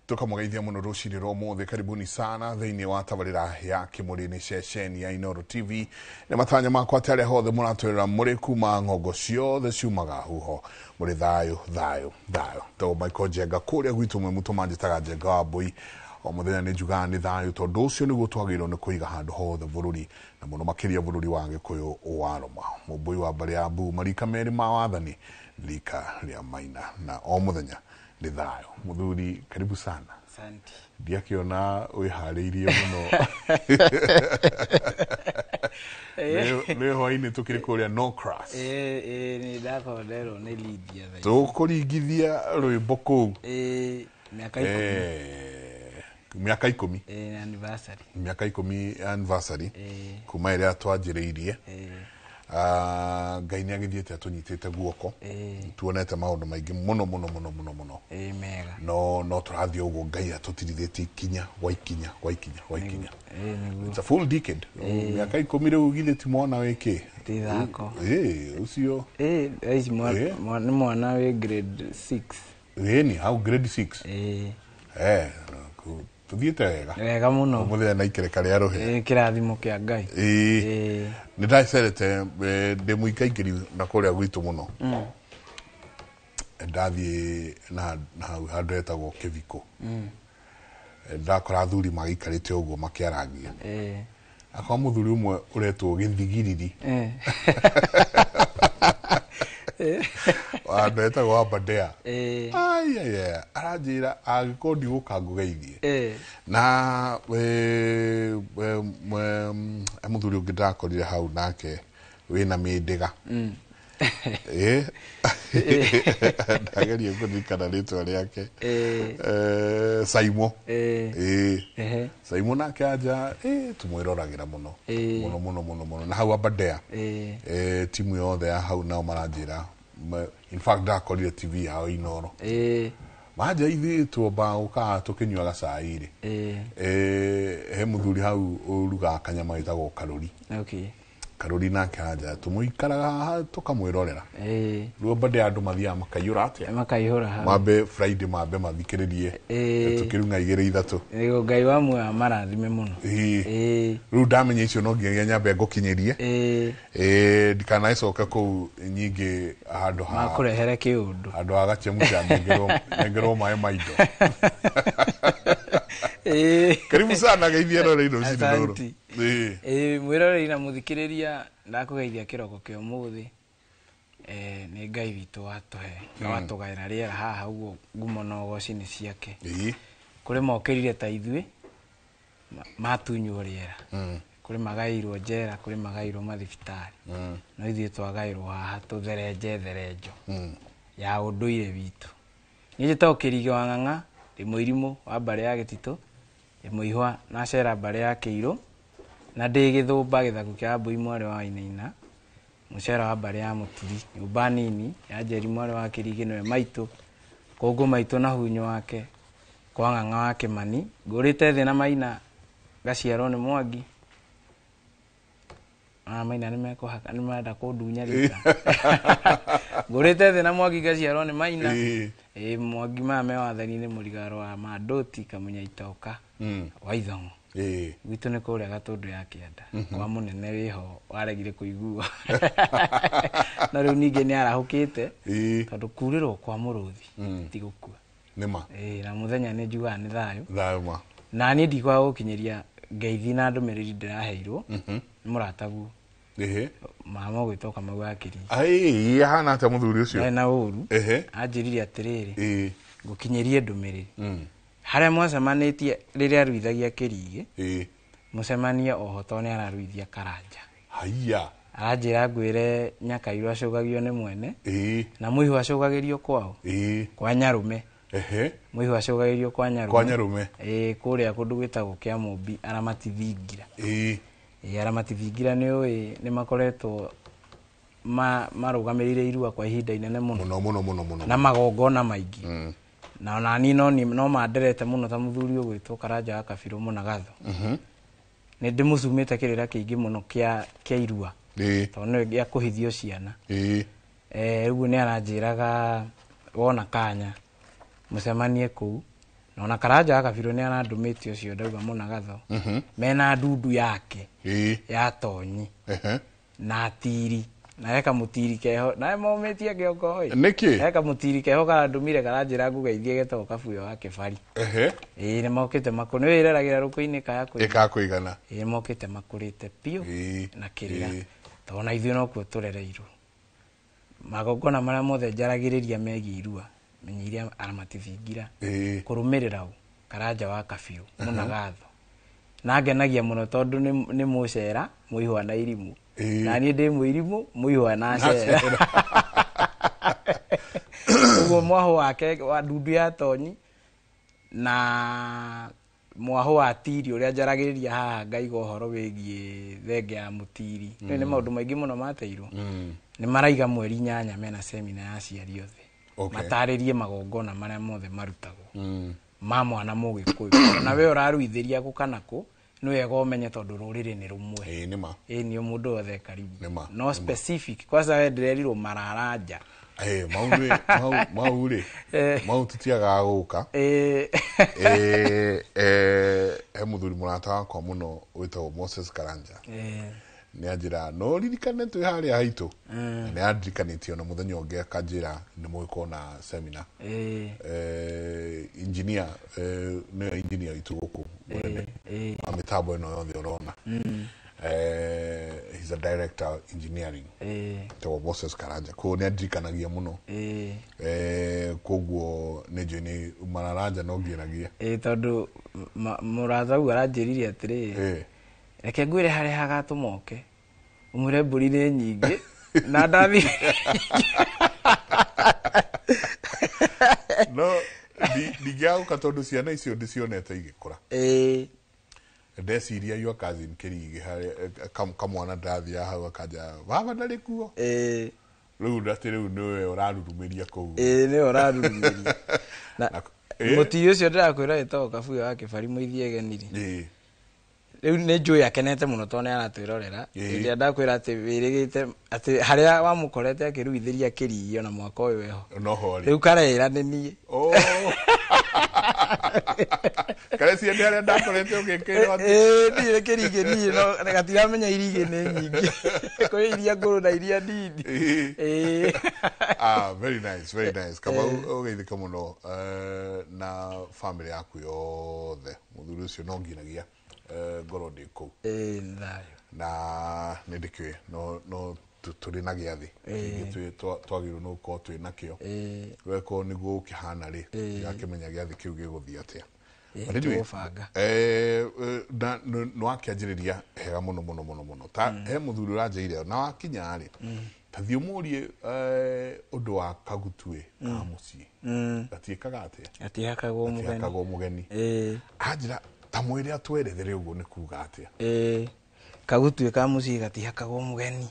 Tukamũgeithia mũno rũcinĩ rwa ũmũthĩ. Karibuni sana thĩinĩ wa tabarĩra ya Kĩmũrĩ-inĩ ceceni ya Inooro TV. Nĩ matanya makwa atĩ arĩa hothe mũratwĩrora mũrĩ kuma ng'ongo ciothe ciumaga huho mũrĩ thayũ thayũ thayũ. Tagwo Michael Njenga kũrĩa gwitũ mwĩ mũtũ manjĩtaga Njenga wa Mbũi. O mũthenya nĩ njugaga nĩ thayũ tondũ ũcio nĩguo twagĩrĩirwo nĩ kũiga handũ hothe bũrũri na mũno makĩria bũrũri wa Gĩkũyũ wa Roma. Mũmbũi wa mbarĩ ya Mbu marika merĩ ma wathani rika rĩa Maina na o mũthenya nĩ thayũ. Mũthuri, karibu sana. Asante. Ndiakĩona wĩharĩirie mũno. Nĩ hwainĩ tũkĩrĩ kũrĩa no class. Ĩĩ nĩ ndathonderwo nĩ Lydia thaa ici. Tũkũringithia rwĩmbo kũu. Ĩĩ mĩaka 10. Mĩaka 10. Ĩĩ anniversary. Mĩaka 10 anniversary. Ĩĩ. Kuma ĩrĩa twanjĩrĩirie. Ĩĩ. Ngai nĩ agĩthiĩte atũnyitĩte guoko. Ĩĩ. Tuonete maũndũ maingĩ mũno mũno mũno mũno mũno. Ĩĩ mega. No tũrathiĩ ũguo Ngai atũtirithĩtie ikinya gwa ikinya gwa ikinya gwa ikinya. Ĩĩ nĩguo. It's a full decade. Mĩaka 10 rĩu githĩ ti mwana wĩkĩ? Ti ithako. Ĩĩ ũcio. Ĩĩ thaa ici nĩ mwana wĩ grade 6. Ĩĩ hau grade 6. Ĩĩ. Tuthiĩte wega. Wega mũno. Mũthenya na ikereka rĩa rũhĩa. Ĩĩ kĩrathimo kĩa Ngai. Ĩĩ. Ĩĩ. Nĩ ndacerete ndĩ mũikaingĩri na kũrĩa gwitũ mũno. Ndathiĩ na hau handũ hetagwo Kĩbiko. Ndakora athuri magĩikarĩte ũguo makĩarangia. Ĩĩ. Akwa mũthuri ũmwe ũretwo Gĩthigiriri. Ĩĩ. Handũ hetagwo Aberdare. Ĩĩ. Ai ai ai aranjĩra angĩkorwo ndigũka ngũgeithie. Ĩĩ. Na mũthuri ũngĩ ndakorire hau nake wĩna mĩndĩga. Ĩĩ. Ndageria kũririkana rĩtwa rĩake. Ĩĩ. Saimo. Ĩĩ. Ĩĩ. Ehe. Saimo nake anja tũmwĩroragĩra mũno. Ĩĩ. Mũno mũno mũno mũno. Na hau Aberdare. Ĩĩ. Timu yothe ya hau nao maranjĩra in fact ndakorire TV yao Inooro. Ĩĩ. Manja ithuĩ tuombaga gũkaga tũkĩnyuaga cai rĩ. Ĩĩ. He mũthuri hau ũrugaga kanyama gĩtagwo Karũri. Okay. Karũri nake anja tũmũikaraga haha tũkamwĩrorera. Ĩĩ. Rĩu Aberdare andũ mathiaga makaiyũra atĩa? Makaihũra hau. Mambe Friday mambe mathikĩrĩrie. Ĩĩ. Tũkĩrung'a 2 3. Nĩguo Ngai wa muoyo amarathime mũno. Ĩĩ. Ĩĩ. Rĩu ndamenya icio no nginyagia nyambe ngũkinyĩrie. Ĩĩ. Ĩĩ ndikanagĩcoke kũu nyingĩ handũ ha makũrehere kĩũndũ. Handũ ha gachemsha nengerwo maĩ ma indo. Ĩĩ. Karibu sana geithia rore indo rũcinĩ rũrũ. Asante. Ĩĩ. Ĩĩ mwĩroreri na mũthikĩrĩria ndakũgeithia kĩroko kĩa ũmũthĩ. Nĩ Ngai witũ watũhe watũgaĩra rĩera haha ũguo ngumo na ũgoci nĩ ciake. Ĩĩ. Kũrĩ mokĩrire ta ithuĩ matunywo rĩera. Kũrĩ magaĩirwo njera, kũrĩ magaĩirwo mathibitarĩ. No ithuĩ twagaĩrwo haha tũtherenje therenjo ya ũndũire witũ. Niĩ njĩtagwo Kĩrigĩ wa Ng'ang'a, ndĩ mũirimũ wa mbarĩ ya Gĩtitũ, ndĩ mũihwa na cera mbarĩ ya Kĩirũ, na ndĩ gĩthũmba gĩthaku kĩa Wambũi mwarĩ wa Wainaina, mũcera wa mbarĩ ya Mũturi, nyũmba nini ya Njeri mwarĩ wa Kĩrigĩ nĩwe maitũ, kũngũ maitũ na hunyũ wake, kwa Ng'ang'a wa Kĩmani, ngũrĩte thĩ na Maina, ngaciarwo nĩ Mwangi. Maina nĩ mekũhaka, nĩ marenda kũndunya rika. Ngũrĩte thĩ na Mwangi ngaciarwo nĩ Maina. Ĩĩ. Ĩĩ Mwangi maya me wathani-inĩ mũrigaro wa Mandũti Kamunya Itoka wa Ithong'o. Ĩĩ. Gwitũ nĩ kũrĩa Gatũndũ ya Kĩanda. Kwa mũnene wĩho waregire kũigua. No rĩu ningĩ nĩ arahũkĩte. Ĩĩ. Tondũ kurĩrwo kwa mũrũthi ti gũkua. Nĩma. Ĩĩ na mũthenya nĩ njugaga nĩ thayũ. Thayũ ma. Na niĩ ndikwaga gũkinyĩria ngeithi na ndũmĩrĩri ndĩraheirwo nĩ mũrataguo. Ehe. Mama ũgwĩtwo Kamau wa Kĩrigĩ. Ai, ahana atĩa mũthuri ũcio? Ndarĩ na ũru. Ehe. Anjĩrire atĩrĩrĩ. Ĩĩ. Ngũkinyĩrie ndũmĩrĩri. Harĩa mwacemanĩtie rĩrĩa aruithagia Kĩrigĩ. Ĩĩ. Mũcemanie oho tondũ nĩ araruithia Karanja. Haiya. Aranjĩra ngwĩre Nyakairũ acũgagio nĩ mwene. Ĩĩ. Na Mũihũ acũgagĩrio kwao. Ĩĩ. Kwa Nyarũme. Ehe. Mũihũ acũgagĩrio kwa Nyarũme. Kwa Nyarũme. Ĩĩ kũrĩa kũndũ gwĩtagwo kĩa Mũmbi Aramati Thingira. Ĩĩ. Ĩĩ Aramati Thingira nĩ ũĩ nĩ makoretwo marũgamĩrĩire irua kwa ihinda inene mũno. Mũno mũno mũno mũno. Na magongona maingĩ. Na ona niĩ no manderete mũno ta mũthuri ũgwĩtwo Karanja wa Kabirũ Mũnagatho. Nĩ ndĩmũcumĩte kĩrĩra kĩingĩ mũno kĩa irua. Ĩĩ. Tondũ nĩwe gĩa kũhithio ciana. Ĩĩ. Rĩu nĩ aranjĩraga wona kanya mũcemanie kũu Na ona Karanja wa Kabirũ nĩ arandũmĩte ũcio ndauga mũnagatho mena ndundu yake ya tonyi na tiri na heka mũtiri keho na momĩtie kĩoko ĩ. Nĩkĩ? Heka mũtiri keho karandũmire karanjĩra ngũgeithie getagwo Kabuyo wa Kĩbari. Ĩĩ nĩ mokĩte makũ nĩ wĩreragĩra rũkũ-inĩ kaya kũigana. Ĩkakũigana. Ĩĩ mokĩte makũrĩte biũ na kĩrĩra. Tondũ na ithuĩ nokuo tũrereirwo. Magongona marĩa mothe njaragĩrĩria megiĩ irua menya iria aramati thingira. Kũrũmĩrĩra ũ Karanja wa Kabiũ mũnagatho. Na ngenagia mũno tondũ nĩ mũcera mũihwa na irimũ. Na niĩ ndĩ mũirimũ mũihwa na cera. Ũguo mwahũ wake wa ndundu ya tonyi na mwahũ wa tiri ũrĩa njaragĩrĩria haha ngaiga ũhoro wĩgiĩ thenge ya mũtiri. Nĩ maũndũ maingĩ mũno mateirwo. Nĩ maraiga mweri 8 mena semina ya aciari othe. Matarĩrie magongona marĩa mothe marutagwo. Ma mwana mũgĩkũyũ. Na we ũraruithĩria kũ kana kũ nĩ wega ũmenye tondũ rũrĩrĩ nĩ rũmwe. Ĩĩ nĩ ma. Ĩĩ nĩ mũndũ wothe karibu. Nĩ ma. No specific kwanza we ndĩrerirwo mararanja. Mau rĩ, mau rĩ. Mau tũtiagaga gũka. He mũthuri mũrata wakwa mũno wĩtagwo Moses Karanja. Nĩ anjĩra no ririkane twĩ harĩa haitũ. Nĩ andirikanĩtie ona mũthenya ũngĩ akanjĩra nĩ mũgĩkorwo na seminar. Engineer, nĩwe engineer witũ gũkũ mũnene. Wa mĩtambo ĩno yothe ũrona. He's a director engineering. Wĩtagwo Moses Karanja. Koguo nĩ andirikanagia mũno. Koguo nĩ njũĩ nĩ mararanja no ngĩragia. Tondũ mũrata ũguo aranjĩrire atĩrĩrĩ. Reke ngwĩre harĩa hagatũma ũke. Ũmwĩre mbũri nĩ nyingĩ na ndathi. No ndingĩagũka tondũ ciana icio ndicionete igĩkũra. Ndeciria your cousin Kĩrigĩ harĩa kamwana ndathiaga hau akanja baba ndarĩ kuo. Rĩu atĩ rĩu nĩwe ũrarurumĩria kũu. Nĩwe ũrarurumĩria. Na mũtiri ũcio ndĩrakwĩra wĩtagwo Kabuyo wa Kĩbari mũithiĩ egenire. Rĩu nĩ njũĩ akenete mũno tondũ nĩ aratwĩrorera. Hĩndĩ ĩrĩa ndakwĩra atĩ wĩrĩgĩte atĩ harĩa wamũkorete akĩruithĩria kĩrigio na mwaka ũyũ eho. Noho rĩ. Rĩu kareĩra nĩ niĩ. Karecia nĩ harĩa ndakorete ũgĩkĩrwo atĩ. Niĩ kĩrigĩ niĩ no gatiramenya irigĩ nĩ nyingĩ. Kwĩ iria ngũrũ na iria nini. Very nice, very nice. Kamau ũgeithĩke mũno na family yaku yothe. Mũthuri ũcio no nginagia ngorwo ndĩ kũu. Thayũ. Na nĩ ndĩkĩũĩ no tũrĩ na gĩathĩ. Kĩngĩ twagĩrĩirwo nĩ gũkorwo twĩ nakĩo. Weko nĩguo ũkĩhana rĩ, ndĩrakĩmenya gĩathĩ kĩu gĩgũthiĩ atĩa. But anyway, Tũgũbanga. Na nĩ wakĩanjĩrĩria hega mũno mũno mũno mũno. Ta he mũthuri ũranjĩire na wakinya rĩ, ta thiĩ ũmũrie ũndũ wa kagutuĩ ka mũciĩ. Gatiĩkaga atĩa? Gatihakagwo mũgeni. Gatihakagwo mũgeni. Anjĩra ta mwĩre atwerethere ũguo nĩ kuga atĩa? Kagutuĩ ka mũciĩ gatihakagwo mũgeni.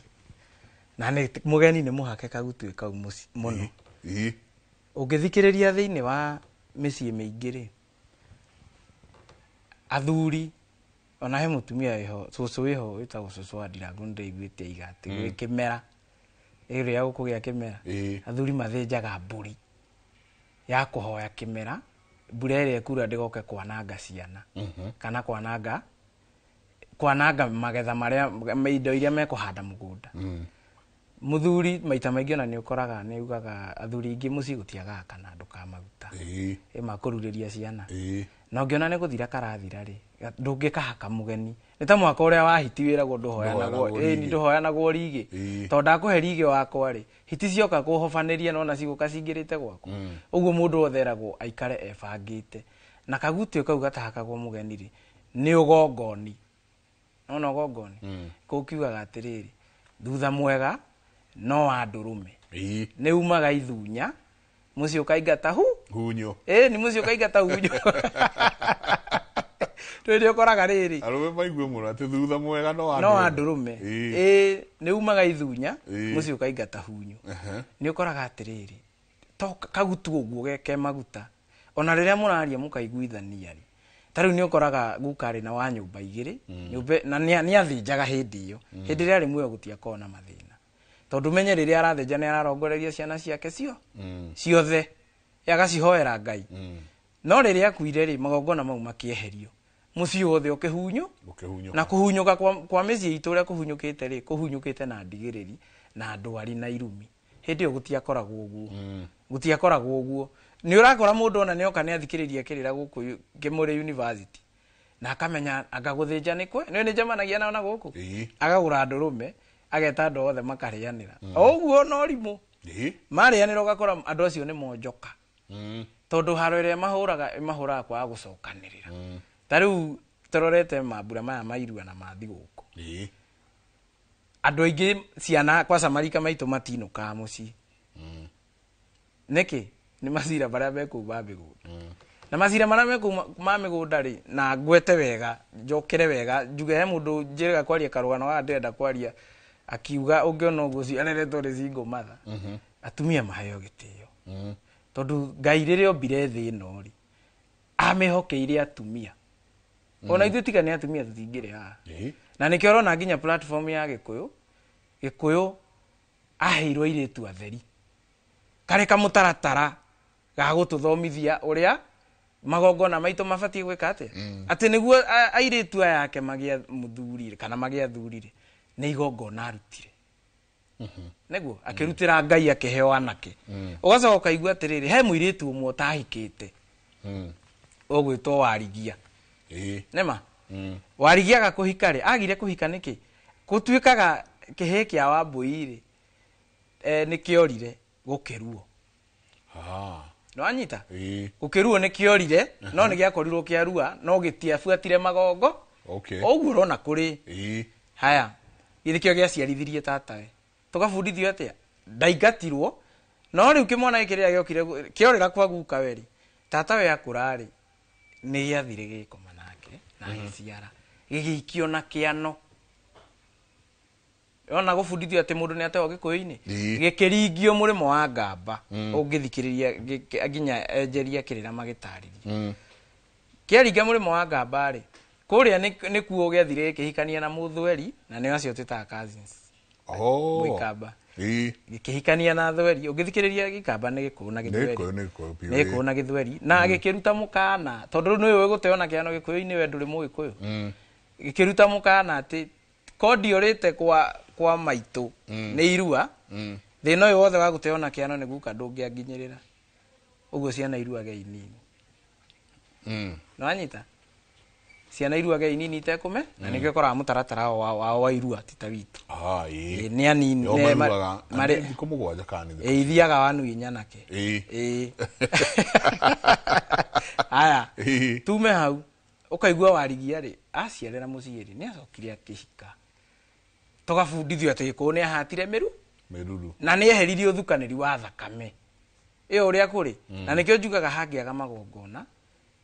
Na nĩ mũgeni nĩ mũhake kagutuĩ kau mũno. Ũngĩthikĩrĩria thĩinĩ wa mĩciĩ mĩingĩ rĩ, athuri ona he mũtumia wĩho, cũcũ wĩho wĩtagwo cũcũ wa Ndirango nĩndĩiguĩte aiga atĩ gwĩ kĩmera, ĩrĩa gũkũgĩa kĩmera, athuri mathĩnjaga mbũri ya kũhoya kĩmera, mbura ĩrĩa ĩkura ndĩgoke kwananga ciana, kana kwananga magetha marĩa, indo iria mekũhanda mũgũnda. Mũthuri maita maingĩ ona nĩ ũkoraga nĩ ugaga athuri aingĩ mũciĩ gũtiagaga kana ndũ ka maguta. Ĩ makũrurĩria ciana. Na ũngĩona nĩ gũthira karathira rĩ, ndũngĩkahaka mũgeni. Nĩ ta mwaka ũrĩa wa hiti wĩragwo ndũhoyanagwo. Ndũhoyanagwo Nĩ rigĩ. ndũhoyanagwo rigĩ. Tondũ ndakũhe rigĩ wakwa rĩ, hiti cioka kũhobanĩria nona cigũka cingĩrĩte gwakwa. Ũguo mũndũ wothe eragwo aikare ebangĩte. Na kagutuĩ kau gatahakagwo mũgeni rĩ, nĩ ũgongoni. Nona ũgongoni? Kũu kiugaga atĩrĩrĩ, thutha mwega no wa ndũrũme. Nĩ umaga ithunya, mũciĩ ũkaingata hu? Hunyo. Nĩ mũciĩ ũkaingata hunyo. Rĩrĩa ũkoraga rĩrĩ. Arũme maigue mũno atĩ thutha mwega no wa No wa ndũrũme. ndũrũme. Nĩ umaga ithunya, mũciĩ ũkaingata hunyo. Nĩ ũkoraga atĩrĩrĩ, to kagutu ũguo ke maguta. Ona rĩrĩa mũraria mũkaiguithania rĩ. Ta rĩu nĩ ũkoraga guka arĩ na wa nyũmba igĩrĩ, nyũmba, na nĩ athĩnjaga hĩndĩ ĩyo. Hĩndĩ ĩrĩa arĩ muoyo gũtiakoragwo na mathĩna. Tondũ menye rĩrĩa arathĩnja nĩ ararongoreria ciana ciake ciothe. Agacihoera Ngai. No rĩrĩa akuire rĩ, magongona mau makĩeherio, mũciĩ wothe ũkĩhunyũ Ũkĩhunyũka. Na kũhunyũka kwa mĩciĩ itũ ũrĩa kũhunyũkĩte rĩ, kũhunyũkĩte na ndigĩrĩri na ndwari na irumi. Hĩndĩ ĩyo gũtiakoragwo ũguo, gũtiakoragwo ũguo. Nĩ ũrakora mũndũ ona nĩoka nĩ athikĩrĩria kĩrĩra gũkũ Kĩmũrĩ University na akamenya anga gũthĩnja nĩ kwe nĩ njemanagia nao na gũkũ, agagũra ndũrũme, ageta andũ othe makarĩanĩra o ũguo, no rimũ marĩanĩra, ũgakora andũ acio nĩ monjoka, tondũ haro ĩrĩa mahũraga ĩmahũraga kwaga gũcokanĩrĩra. Ta rĩu tũrorete mambura maya ma irua na ma thigũkũ, andũ aingĩ ciana kwaca marika maitũ matinũkaga mũciĩ. Nĩkĩ? Nĩ macira marĩa mekũu ma mĩgũnda, na macira marĩa mekũu ma mĩgũnda rĩ, na ngwete wega, njokere wega, njuge he mũndũ njĩrĩga kwaria karũgano gaka ndĩrenda kwaria, akiuga ũngĩona ũguo ũcio areretwo nĩ single mother. Atumia maheo gĩtĩo, tondũ Ngai rĩrĩa ombire thĩ ĩno rĩ, amĩhokeire atumia. Ona ithuĩ tiga nĩ atumia tũtingĩrĩ haha. Na nĩkĩo ũrona nginya platform ya Gĩkũyũ, Gĩkũyũ aheirwo airĩtu atheri karĩ kamũtaratara ga gũtũthomithia ũrĩa magongona maitũ mabatiĩ gwĩka atĩa, atĩ nĩguo airĩtu aya ake magĩa mũthuri kana magĩa athuri-rĩ, nĩ igongona arutire nĩguo akĩrutĩra Ngai akĩheo anake. Ũgacoka ũkaigua atĩrĩrĩ, he mũirĩtu ũmwe ũtahikĩte ũgwĩtwo Warigia. Nĩma Warigia aga kũhika rĩ, agire kũhika nĩkĩ? Gũtuĩkaga kĩhĩ kĩa Wambũi rĩ, nĩ kĩorire gũkĩruo. Nĩwanyita? Gũkĩruo nĩ kĩorire, no nĩ gĩakorirwo kĩarua, no gĩtiabuatire magongo. Ũguo ũrona kũrĩ haya githĩ kĩo gĩaciarithirie tatawe, tũgabundithio atĩa? Ndaingatirwo, no rĩu kĩmwana gĩkĩ rĩrĩa gĩokire kĩorĩra kwa guka we rĩ, tatawe akũra rĩ, nĩ gĩathire gĩgĩkoma nake na agĩciara, gĩgĩikio na kĩano. Ona gũbundithio atĩ mũndũ nĩ ategwo Gĩkũyũ-inĩ, gĩkĩringio mũrĩmo wa ngamba. Ũngĩthikĩrĩria nginya enjeria kĩrĩra magĩtarĩria, kĩaringa mũrĩmo wa ngamba rĩ, kũrĩa nĩkuo gĩathire gĩkĩhikania na mũthweri, na nĩo acio twĩtaga cousins. Mũikamba gĩkĩhikania na thweri. Ũngĩthikĩrĩria Gĩkamba nĩ Gĩkũyũ na Nĩ Gĩthweri. Gĩkũyũ, nĩ Gĩkũyũ biũ. Nĩ Gĩkũyũ na Gĩthweri, na gĩkĩruta mũkana, tondũ rĩu nĩũĩ gũteo na kĩano Gĩkũyũ-inĩ we ndũrĩ Mũgĩkũyũ. Gĩkĩruta mũkana atĩ kondi ũrĩte kwa maitũ nĩ irua, thĩna ũyũ wothe wa gũteo na kĩano nĩ guka ndũngĩanginyĩrĩra. Ũguo ciana iruage inini. Nĩwanyita? Ciana iruage inini itekũme, na nĩkĩo ũkoraga mũtaratara wao wa irua ti ta witũ. Ĩĩ, nĩ anini. Yo maruaga thikũ 7 kana nĩ thikũ? Ĩĩ, ithiaga wanu inyanake. Ĩĩ. Aya, tume hau, ũkaigua Warigia rĩ, aciarĩra mũciĩ rĩ, nĩ acokire akĩhika. Tũgabundithio atĩ Gĩkũyũ nĩ ahatire mĩru Mĩruru. Na nĩ eheririe ũthukanĩri wa thakame ĩyo ũrĩa kũrĩ. Na nĩkĩo njugaga hangĩaga magongona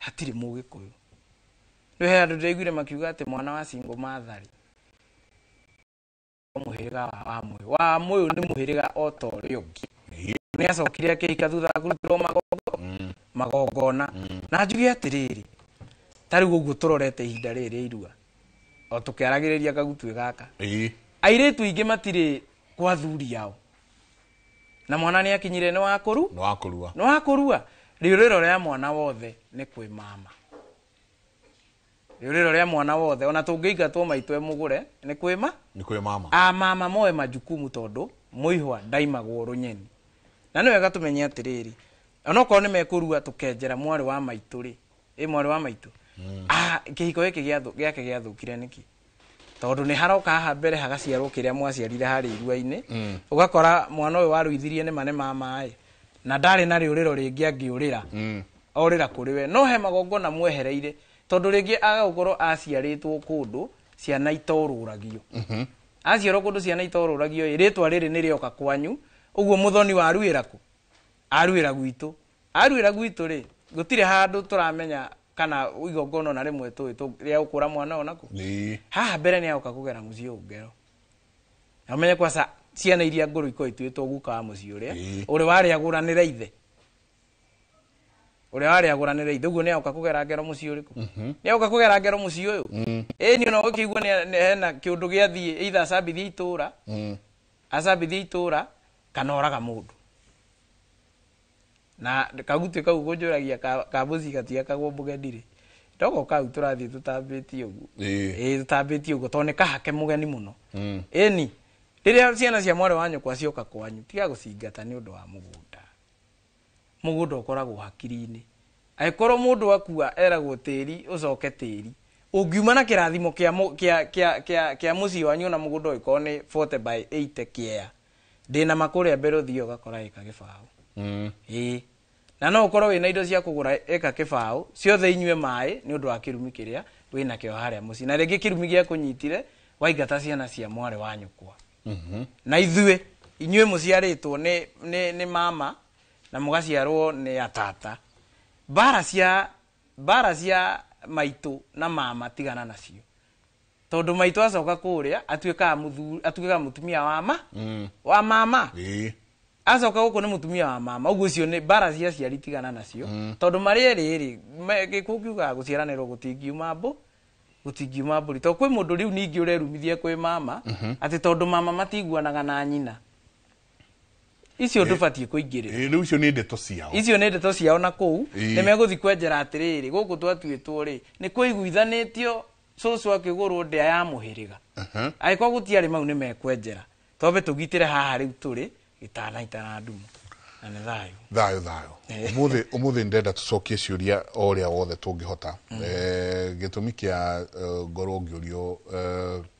hatirĩ Mũgĩkũyũ. Rĩu he andũ ndĩraiguire makiuga atĩ mwana wa single mother rĩ, mũhĩrĩga wa Wamũyũ. Wamũyũ nĩ mũhĩrĩga o ta ũrĩa ũngĩ. Nĩ acokire akĩhika thutha wa kũrutĩrwo magongona. Na njuge atĩrĩrĩ, ta rĩu ũguo tũrorete ihinda rĩrĩ rĩa irua, o tũkĩaragĩrĩria kagutuĩ gaka, airĩtu aingĩ matirĩ kwa athuri ao, na mwana nĩ akinyire nĩ wakũru. Nĩ wakũrua. Nĩ wakũrua. Rĩũrĩro rĩa mwana wothe nĩ kwĩ mama. Rĩũrĩro rĩa mwana wothe, ona tũngĩingatwo maitũ emũgũre, nĩ kwĩ ma Nĩ kwĩ mama. A mama moe majukumu, tondũ mũihwa ndaimagwo rũnyeni. Na nĩ wega tũmenye atĩrĩrĩ, onokorwo nĩ mekũrua tũkenjera mwarĩ wa maitũ rĩ, ĩ mwarĩ wa maitũ, kĩhiko gĩkĩ gĩake gĩathũkire nĩkĩ? Tondũ nĩ haroka haha mbere hagaciarwo kĩrĩa mwaciarire harĩa irua-inĩ. Ũgakora mwana ũyũ waruithirie nĩ ma nĩ mama ĩ, na ndarĩ na rĩũrĩro rĩngĩ angĩũrĩra, orĩra kũrĩ we. No he magongona mwehereire, tondũ rĩngĩ agagũkorwo aciarĩtwo kũndũ ciana itorũragio. Aciarwo kũndũ ciana itorũragio ĩ, rĩtwa rĩrĩ nĩ rĩoka kwanyu ũguo. Mũthoni waruĩra kũ? Aruĩra gwitũ. Aruĩra gwitũ rĩ, gũtirĩ handũ tũramenya kana igongona ona rĩmwe tũĩ rĩa gũkũra mwana ũyũ nakũ. Haha mbere nĩ agoka kũgera mũciĩ ũyũ ngero, na ũmenye kwaca ciana iria ngũrũ ikorwo ituĩtwo guka wa mũciĩ ũrĩa ũrĩa warĩ agũranĩre ithe, ũrĩa warĩ agũranĩre ithe. Ũguo nĩ agoka kũgera ngero mũciĩ ũrĩkũ? Nĩ agoka kũgera ngero mũciĩ ũyũ. Ĩni ona ũgĩkĩigua nĩ hena kĩũndũ gĩathiĩ, either acambithie itũra, acambithie itũra kana oraga mũndũ. Na kagutuĩ kau kũnjũragia ka mũciĩ gatiakagwo mũgeni rĩ, ndogo kau tũrathiĩ tũtambĩtie ũguo. Ĩĩ, tũtambĩtie ũguo tondũ nĩ kahake mũgeni mũno. Ĩni rĩrĩa ciana cia mwarĩ wa nyũkwa cioka kwanyu, tiga gũcingata nĩ ũndũ wa mũgũnda. Mũgũnda ũkoragwo hakiri-inĩ. Angĩkorwo mũndũ akua eragwo tĩri ũcoke tĩri, ũngiuma na kĩrathimo kĩa mũciĩ wanyu ona mũgũnda ũngĩkorwo nĩ 40 by 80 kĩea, ndĩna ma kũrĩa mbere ũthiĩ ũgakora ĩka gĩbaũ. Ĩĩ, na no ũkorwo wĩna indo cia kũgũra ĩka kĩbaũ ciothe inyue maĩ nĩ ũndũ wa kĩrumi kĩrĩa wĩnakĩo harĩa mũciĩ, na rĩngĩ kĩrumi gĩa kũnyitire waingata ciana cia mwarĩ wa nyũkwa. Na ithuĩ inyuĩ mũciarĩtwo nĩ mama na mũgaciarwo nĩ atata, mbara cia maitũ na mama tigana nacio, tondũ maitũ acoka kũrĩa atuĩkaga mũthuri, atuĩkaga mũtumia wa ma wa mama. Acoka gũkũ nĩ mũtumia wa mama. Ũguo ũcio nĩ mbara cia aciari, tigana nacio, tondũ marĩ erĩ rĩ, gĩkũyũ kiugaga gũciaranĩrwo gũtingiuma mbũri, tondũ kwĩ mũndũ rĩu ningĩ ũrerumithia kwĩ mama atĩ tondũ mama matiguanaga na nyina. Icio ndũbatiĩ kũingĩrĩra. Ĩĩ, rĩu icio nĩ ndeto ciao. Icio nĩ ndeto ciao na kũu. Nĩ megũthiĩ kwenjera atĩrĩrĩ, gũkũ twatuĩtwo rĩ, nĩ kũiguithanĩtio cũcũ akĩgũrwo ndĩa ya mũhĩrĩga. Angĩkorwo gũtiarĩ mau, nĩ mekwenjera. Twambe tũgitĩre haha rĩu tũrĩ gĩtanaitana ndumo, na nĩ thayũ. Thayũ thayũ. Ũmũthĩ ndĩrenda tũcokie ciũria o ũrĩa wothe tũngĩhota. Gĩtũmi kĩa ngorwo ngĩũrio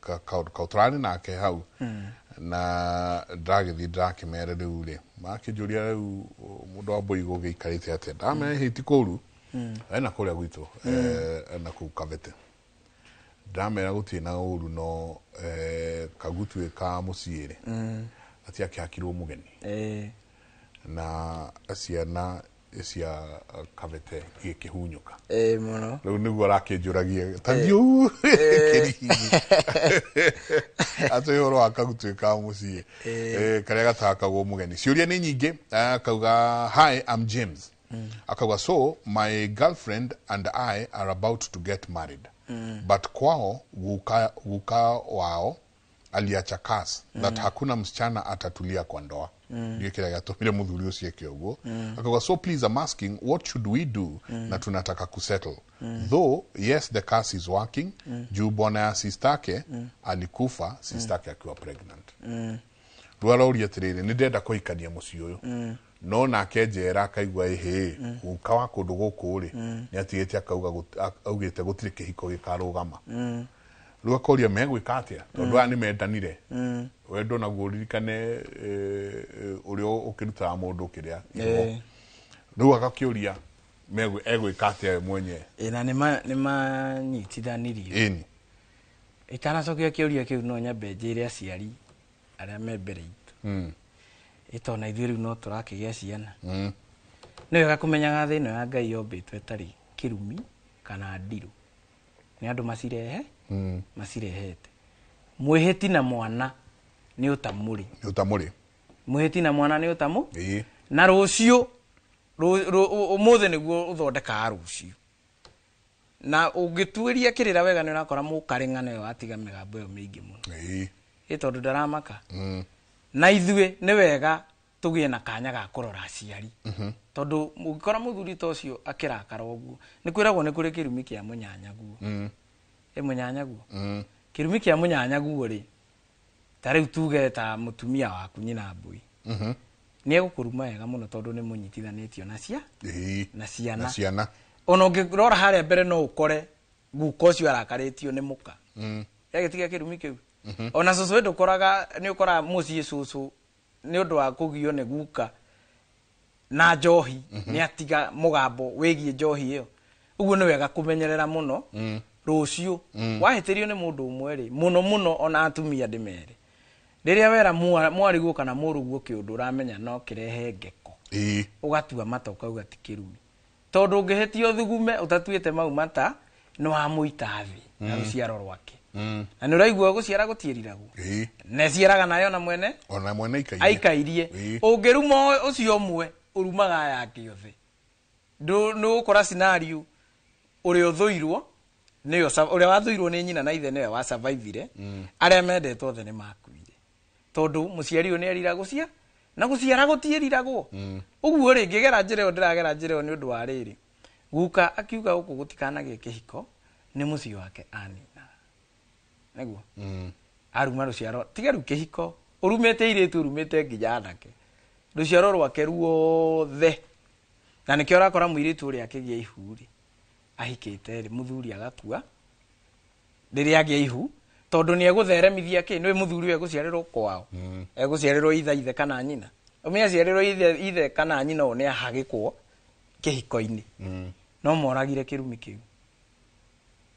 kaũndũ kau tũrarĩ nake hau na ndĩragĩthiĩ ndĩrakĩmere rĩu rĩ, makĩnjũria rĩu mũndũ wa Mbũigũ gĩikarĩte atĩa, ndamera hĩ ti kũru ena kũrĩa gwitũ, na kũu Kabete, ndĩramera gũtirĩ na ũru, no kagutuĩ ka mũciĩ rĩ, gatiakĩhakirwo mũgeni na ciana cia Kabete igĩkĩhunyũka. Ĩĩ mũno. Rĩu nĩguo arakĩnjũragia ta thiũ kĩrigi atĩ ũhoro wa kagutuĩ ka mũciĩ, karĩa gatahakagwo mũgeni. Ciũria nĩ nyingĩ. Akauga, "Hi, I'm James." Akauga, "So my girlfriend and I are about to get married, but kwao guka wao aliacha curse that hakuna msichana atatulia kwa ndoa." Ndio kĩrĩa gĩatũmire mũthuri ũcio eke ũguo. Akauga, "So please, I'm asking, what should we do? Na tunataka kusettle though. Yes, the curse is working juu bwana ya sistake alikufa sistake akiwa pregnant." Rĩu aroria atĩrĩrĩ, nĩ ndĩrenda kũhikania mũciĩ ũyũ, no nake njera akaigua ĩhĩ guka wa kũndũ gũkũ rĩ, nĩ atigĩte akauga augĩte gũtirĩ kĩhiko gĩkarũgama. Rĩu akoria megwĩka atĩa, tondũ aya nĩ mendanire. Wendo naguo ũririkane, ũrĩa ũkĩrutaga mũndũ kĩrĩa ihumo. Rĩu agakĩũria egwĩka atĩa we mwenyewe. Ĩĩ, na nĩ manyitithanirio. Itanacokia kĩũria kĩu, no nyambe njĩre aciari arĩa me mbere itũ, ĩ na ithuĩ rĩu no tũrakĩgĩa ciana, nĩ wega kũmenyaga thĩ ĩno ya Ngai yombĩtwo ĩtarĩ kĩrumi kana ndirũ, nĩ andũ macirehe macirehete. Mwĩhĩti na mwana nĩ ũtamũrĩ. Nĩ ũtamũrĩ. Mwĩhĩti na mwana nĩ ũtamũ. Na rũciũ ũmũthĩ nĩguo ũthondekaga rũciũ, na ũngĩtuĩria kĩrĩra wega nĩ ũrakora mũkarĩng'a nĩwe watiga mĩgambo ĩyo mĩingĩ mũno. Ĩ tondũ ndaramaka. Na ithuĩ nĩ wega tũgĩe na kanya ga kũrora aciari, tondũ ũngĩkora mũthuri ta ũcio akĩrakara ũguo, nĩ kwĩragwo nĩ kũrĩ kĩrumi kĩa mũnyanyaguo. Ĩ mũnyanyaguo, kĩrumi kĩa mũnyanyaguo rĩ, ta rĩu tuge ta mũtumia waku nyina mbui, nĩ egũkũruma wega mũno, tondũ nĩ mũnyitithanĩtio na cia na ciana. Na ciana. Ona ũngĩrora harĩa mbere no ũkore guka ũcio arakarĩtio nĩ mũka, gĩagĩtiga kĩrumi kĩu. Ona cũcũ ndũkoraga, nĩ ũkoraga mũciĩ cũcũ nĩ ũndũ wa kũgio nĩ guka na njohi, nĩ atiga mũgambo wĩgiĩ njohi ĩyo. Ũguo nĩ wega kũmenyerera mũno rũciũ wahĩtĩrio nĩ mũndũ ũmwe rĩ, mũno mũno ona atumia ndĩmere, rĩrĩa wera mwariguo kana mũrũguo kĩũndũ ũramenya no kĩrehe ngeko, ũgatua mata ũkauga ti kĩrumi, tondũ ũngĩhĩtia ũthugume ũtatuĩte mau mata, nĩ wamũita thĩ na rũciaro rwake. Na nĩ ũraigua gũciara gũtiĩriragwo. Na ĩciaraga nayo na mwene. Ona mwene aikairie. Aikairie. Ũngĩruma ũcio ũmwe, ũrumaga aya angĩ othe. Nĩ ũgũkora scenario ũrĩa ũthũirwo nĩyo ũrĩa wathũirwo nĩ nyina na ithe nĩwe wasurvivire, arĩa mendetwo othe nĩ makuire, tondũ mũciari ũyũ nĩ erira gũcia Na gũciara gũtiĩriragwo. Ũguo rĩ, ngĩgera njĩra ĩyo ndĩragera njĩra ĩyo nĩ ũndũ wa rĩrĩ, guka akiuga gũkũ gũtikanagĩe kĩhiko, nĩ mũciĩ wake aninaga. Nĩguo? Aruma rũciaro, tiga rĩu kĩhiko, ũrumĩte airĩtu, ũrumĩte nginya anake. Rũciaro rwake ruothe. Na nĩkĩo ũrakora mũirĩtu ũrĩa akĩgĩa ihu rĩ, ahikĩte rĩ, mũthuri agakua, rĩrĩa agĩa ihu, tondũ nĩ egũtheremithia kĩ, nĩũĩ mũthuri ũyũ egũciarĩrwo kwao, egũciarĩrwo ithe ithe kana nyina. Ũmenye aciarĩrwo ithe ithe kana nyina ũyũ nĩ ahagĩkwo kĩhiko-inĩ. No moragire kĩrumi kĩu.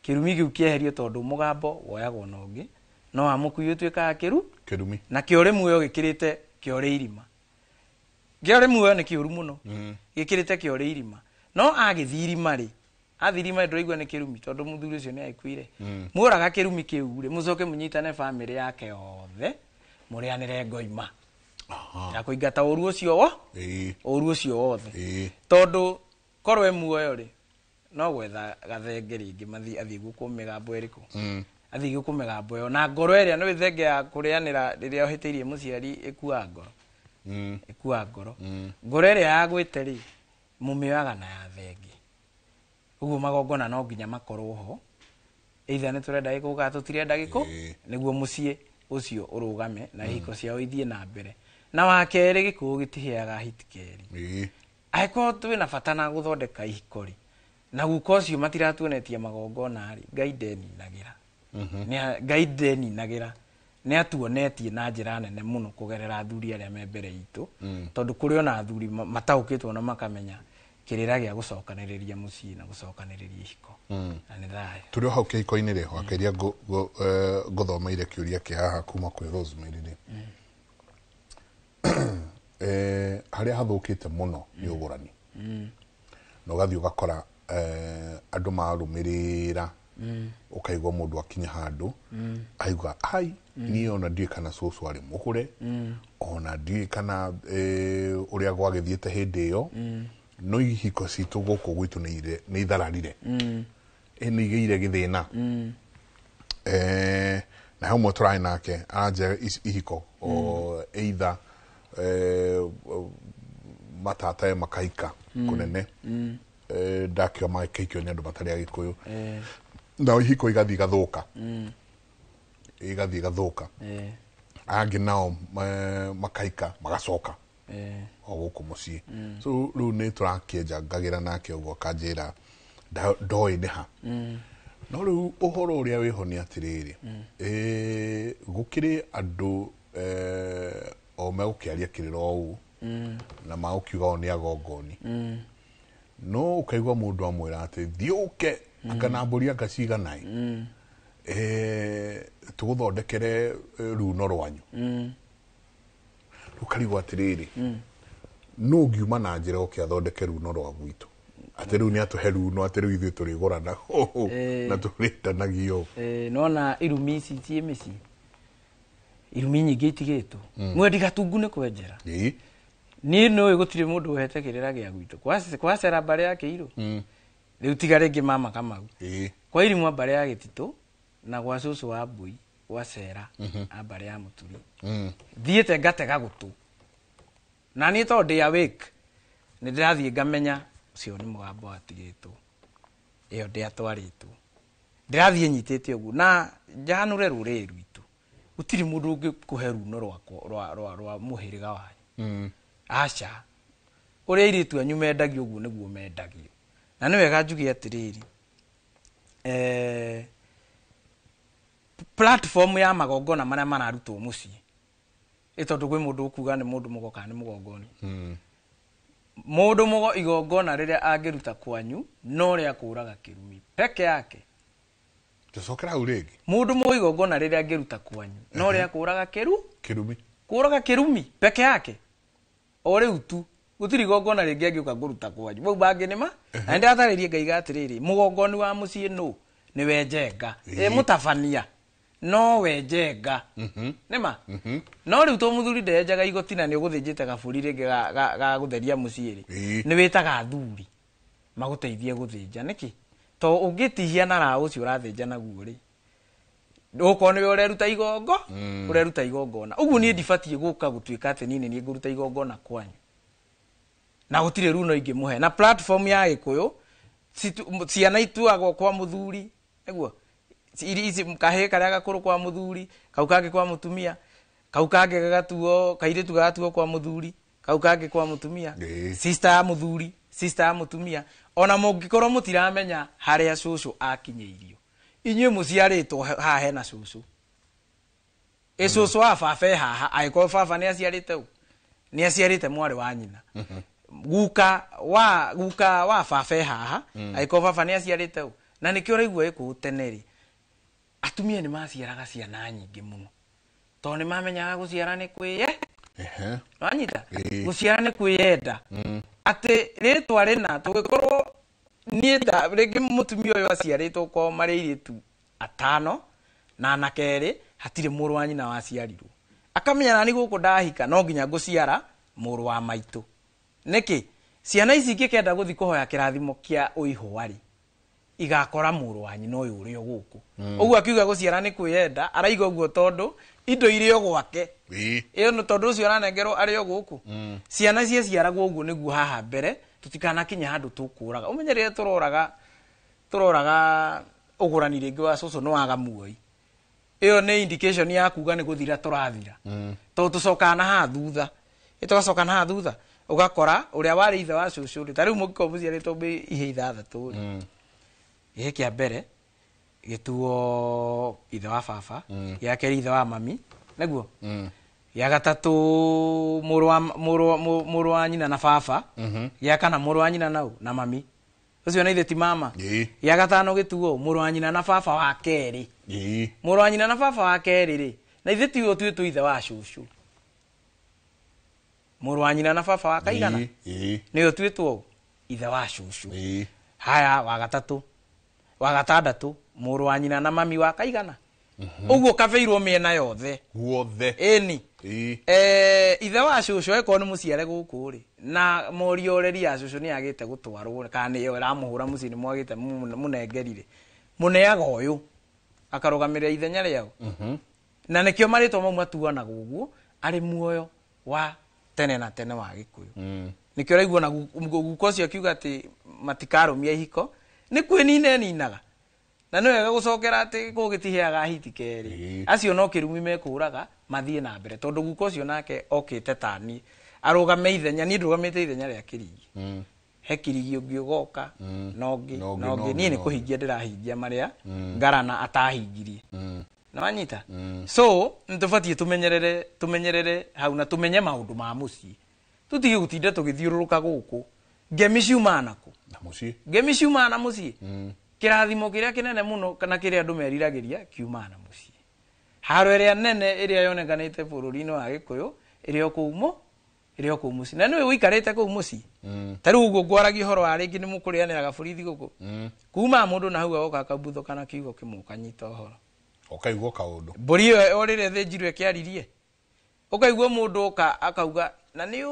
Kĩrumi kĩu kĩeherio tondũ mũgambo woyagwo na ũngĩ, no wa mũkui ũtuĩkaga kĩru, Kĩrumi. Na kĩorĩ muoyo gĩkĩrĩte kĩorĩ irima. Kĩorĩ muoyo nĩ kĩũru mũno. Gĩkĩrĩte kĩorĩ irima. No agĩthiĩ irima rĩ, athiĩ irima ndũraigua nĩ kĩrumi tondũ mũthuri ũcio nĩ agĩkuire. Mworaga kĩrumi kĩu rĩ, mũcoke mũnyitane bamĩrĩ yake yothe, mũrĩanĩre ngoima. Ya kũingata ũru ũcio wo? Ũru ũcio wothe. Tondũ korwo e muoyo rĩ, no gwetha gathenge rĩngĩ mathiĩ athiĩ gũkũ mĩgambo ĩrĩkũ. Athiĩ gũkũ mĩgambo ĩyo. Na ngoro ĩrĩa nĩ thenge ya kũrĩanĩra rĩrĩa ũhĩtĩirie mũciari ĩkuaga ngoro. Ĩkuaga ngoro. Ngoro ĩrĩa yagwĩte rĩ, mũmĩoyaga na ya thenge. Ũguo magongona no nginya makorwo ho. Either nĩ tũrenda gĩkũ kana tũtirenda gĩkũ, nĩguo mũciĩ ũcio ũrũgame na ihiko ciao ithiĩ na mbere. Na wa kerĩ, gĩkũyũ gĩtiheaga hiti kerĩ. Angĩkorwo twĩna bata na gũthondeka ihiko rĩ, na guka ũcio matiratuonetie magongona rĩ, Ngai ndeninagĩra. Ngai ndeninagĩra. Nĩ atuonetie na njĩra nene mũno kũgerera athuri arĩa me mbere itũ, tondũ kũrĩ ona athuri mataũkĩtwo na makamenya kĩrĩra gĩa gũcokanĩrĩria mũciĩ na gũcokanĩrĩria ihiko. Na nĩ thayũ. Tũrĩ o hau kĩhiko-inĩ rĩ, wakĩria ngũthomeire kĩũria kĩa haha kuma kwĩ Rosemary rĩ. Harĩa hathũkĩte mũno nĩ ũgũrani. Na ũgathiĩ ũgakora andũ marũmĩrĩra, ũkaigua mũndũ akinya handũ, aigua, ai, niĩ ona ndiũĩ kana cũcũ arĩ mũgũre, ona ndiũĩ kana ũrĩa gwagĩthiĩte hĩndĩ ĩyo, no ihiko citũ gũkũ gwitũ nĩ ithararire. Nĩ igĩire gĩthĩna. Na he ũmwe tũrarĩ nake, aranjĩra ihiko, o either matata makahika kũnene. Ndakiuga makahikio nĩ andũ matarĩ Agĩkũyũ. Nao ihiko igathiĩ igathũka. Igathiĩ igathũka. Angĩ nao makahika magacoka. O gũkũ mũciĩ. So rĩu nĩ tũrakĩenjangagĩra nake ũguo akanjĩra ndoĩ nĩ ha. No rĩu ũhoro ũrĩa wĩho nĩ atĩrĩrĩ, gũkĩrĩ andũ o megũkĩaria kĩrĩra o ũũ, na magũkiuga o nĩ agongoni. No ũkaigua mũndũ amwĩra atĩ thiĩ ũke anga na mbũri anga cigana ĩ. Tũgũthondekere runo rwanyu. Ũkarigwo atĩrĩrĩ, nũ ũngiuma na njĩra oke athondeke runo rwa gwitũ? Atĩ rĩu nĩ atũhe runo, atĩ rĩu ithuĩ tũrĩgũrana na tũrĩtanagio. Nona irumi ici ciĩ mĩciĩ, irumi nyingĩ itigĩtwo. Mwendi gatungu nĩ kwenjera. Niĩ nĩũĩ gũtirĩ mũndũ ũhete kĩrĩra gĩa gwitũ. Kwa cera mbarĩ ya Kĩirũ. Rĩu tiga rĩngĩ mama Kamau. Kwa irimũ mbarĩ ya Gĩtitũ na gwa cũcũ wa Mbui, gwa cera a mbarĩ ya Mũturi. Thiĩte ngatega gũtũ. Na niĩ tondũ ndĩ awake, nĩ ndĩrathiĩ ngamenya ũcio nĩ mũgambo watigĩtwo. Ĩyo ndĩatwarĩtwo. Ndĩrathiĩ nyitĩte ũguo na njanũre rũrĩrĩ rwitũ. Gũtirĩ mũndũ ũngĩkũhe runo rwakwa, rwa mũhĩrĩga wanyu. Aca. Ũrĩa airĩtu anyu mendagio ũguo nĩguo mendagio. Na nĩ wega njuge atĩrĩrĩ, platform ya magongona marĩa mararutwo mũciĩ, ĩ tondũ kwĩ mũndũ ũkuga nĩ mũndũ mũgo kana nĩ mũgongoni. Mũndũ mũgo igongona rĩrĩa angĩruta kwanyu no rĩa kũraga kĩrumi peke yake. Tũcokera hau rĩngĩ. Mũndũ mũgo igongona rĩrĩa angĩruta kwanyu no rĩa kũraga kĩru? Kĩrumi. Kũraga kĩrumi peke yake. O rĩu tu gũtirĩ igongona rĩngĩ angĩũka kũruta kwanyu. Mau mangĩ nĩ ma? Na nĩndĩratarĩria ngaiga atĩrĩrĩ, mũgongoni wa mũciĩ nũ? Nĩ we Njenga. Mũtabania. No we Njenga. Nĩ ma? No rĩu to mũthuri ndenjaga igoti na nĩ ũgũthĩnjĩte gabũri rĩngĩ ga gũtheria mũciĩ rĩ. Nĩ wĩtaga athuri magũteithie gũthĩnja. Nĩkĩ? To ũngĩtihia na raũ ũcio ũrathĩnja naguo rĩ, Ũkorwo nĩwe ũreruta igongo, ũreruta igongona. Ũguo niĩ ndibatiĩ gũka gũtuĩka atĩ niĩ nĩ niĩ ngũruta igongona kwanyu. Na gũtirĩ runo ingĩmũhe. Na platform ya Gĩkũyũ, ciana ituagwo kwa mũthuri, nĩguo? Ici kahĩĩ karĩa gakũrũ kwa mũthuri, kau kangĩ kwa mũtumia, kau kangĩ gagatuo, kairĩtu gagatuo kwa mũthuri, kau kangĩ kwa mũtumia, sister ya mũthuri, sister ya mũtumia. Ona mũngĩkorwo mũtiramenya harĩa cũcũ akinyĩirio, inyuĩ mũciarĩtwo haha hena cũcũ. Ĩ cũcũ wa baba e haha, angĩkorwo baba nĩ aciarĩte ũ, nĩ aciarĩte mwarĩ wa nyina. Guka wa baba e haha, angĩkorwo baba nĩ aciarĩte ũ. Na nĩkĩo ũraigua Gĩkũyũ tene rĩ, atumia nĩ maciaraga ciana nyingĩ mũno, tondũ nĩ mamenyaga gũciara nĩ kwĩye. Wanyita? Gũciara nĩ kwĩyenda. Atĩ rĩtwa rĩna tũgĩkorwo niĩ ta rĩngĩ mũtumia ũyũ aciarĩtwo kwao marĩ airĩtu atano na anake erĩ, hatirĩ mũrũ wa nyina waciarirwo. Akamenya nani gũkũ ndahika no nginya ngũciara mũrũ wa maitũ. Nĩkĩ? Ciana ici ingĩkenda gũthiĩ kũhoya kĩrathimo kĩa ũihũa rĩ, igakora mũrũ wa nyina ũyũ ũrĩ o gũkũ. Ũguo akiuga gũciara nĩ kwĩyenda, araiga ũguo tondũ indo irĩ o gwake. Ĩyo nĩ tondũ ũcio aranengerwo arĩ o gũkũ. Ciana ciaciaragwo ũguo nĩguo haha mbere, tũtikanakinye handũ tũkũraga. Ũmenye rĩrĩa tũroraga ũgũrani rĩngĩ wa cũcũ nĩ waga muoi. Ĩyo nĩ indication ya kuga nĩ gũthira tũrathira. Tondũ tũcokaga na haha thutha. Ĩ tũgacoka na haha thutha, ũgakora ũrĩa warĩ ithe wa cũcũ rĩ, ta rĩu mũngĩkorwo mũciarĩtwo mwĩ ihĩĩ ithathatũ rĩ, gĩkĩ kĩa mbere gĩtuo ithe wa baba, gĩa kerĩ ithe wa mami, nĩguo? Gĩa gatatũ mũrũ wa nyina na baba, gĩa kana mũrũ wa nyina nau na mami. Ũcio nĩ ithe ti mama. Gĩa gatano gĩtuo mũrũ wa nyina na baba wa kerĩ. Mũrũ wa nyina na baba wa kerĩ rĩ, na ithe tiwe ũtuĩtwo ithe wa cũcũ. Mũrũ wa nyina na baba wa kaigana? Nĩwe ũtuĩtwo ithe wa cũcũ. Haya, wa gatatũ, wa gatandatũ, mũrũ wa nyina na mami wa kaigana? Ũguo kabeirwo mĩena yothe. Guothe. Ĩni. Ithe wa cũcũ angĩkorwo nĩ mũciare gũkũ rĩ, na mũriũ ũreri ya cũcũ nĩ agĩte gũtwarwo, kana nĩyo ĩramũhũra mũciĩ nĩ mwagĩte mũnengerire. Mũneaga ũyũ, akarũgamĩrĩra ithenya rĩao. Na nĩkĩo marĩtwa mau matuanagwo ũguo, arĩ muoyo wa tene na tene wa Gĩkũyũ. Nĩkĩo ũraigua na guka ũcio akiuga atĩ matikarũmia ihiko, nĩ kwĩnina eninaga. Na nĩ wega gũcokera atĩ kũu gĩtiheaga hiti kerĩ. Acio no kĩrumi mekũraga mathiĩ na mbere, tondũ guka ũcio nake okĩte ta niĩ arũgame ithenya, niĩ ndũgamĩte ithenya rĩa Kĩrigi. He Kĩrigi ũngĩ ũgoka, na ũngĩ, na ũngĩ. Niĩ nĩ kũhingia ndĩrahingia marĩa Ngarana atahingirie. Na wanyita? So, nĩ tũbatiĩ tũmenyerere hau na tũmenye maũndũ ma mũciĩ. Tũtige gũtinda tũgĩthiũrũrũka gũkũ. Ngemi ciumaga nakũ? Na mũciĩ. Ngemi ciumaga na mũciĩ. Kĩrathimo kĩrĩa kĩnene mũno kana kĩrĩa andũ meriragĩria kiumaga na mũciĩ. Haro ĩrĩa nene ĩrĩa yonekanĩte bũrũri-inĩ wa Gĩkũyũ ĩrĩ o kũu ĩrĩ o kũu mũciĩ. Na nĩwe ũikarĩte kũu mũciĩ. Ta rĩu ũguo ngwaragia ũhoro wa rĩngĩ nĩ mũkũrĩanĩra gabũri thigũkũ. Kuma mũndũ na hau agoka akambuthũka na kiugo kĩmwe ũkanyita ũhoro. Ũkaigua kaũndũ. Mbũri ĩyo o rĩrĩa ĩthĩnjirwo ĩkĩaririe. Ũkaigua mũndũ oka akauga, na nĩ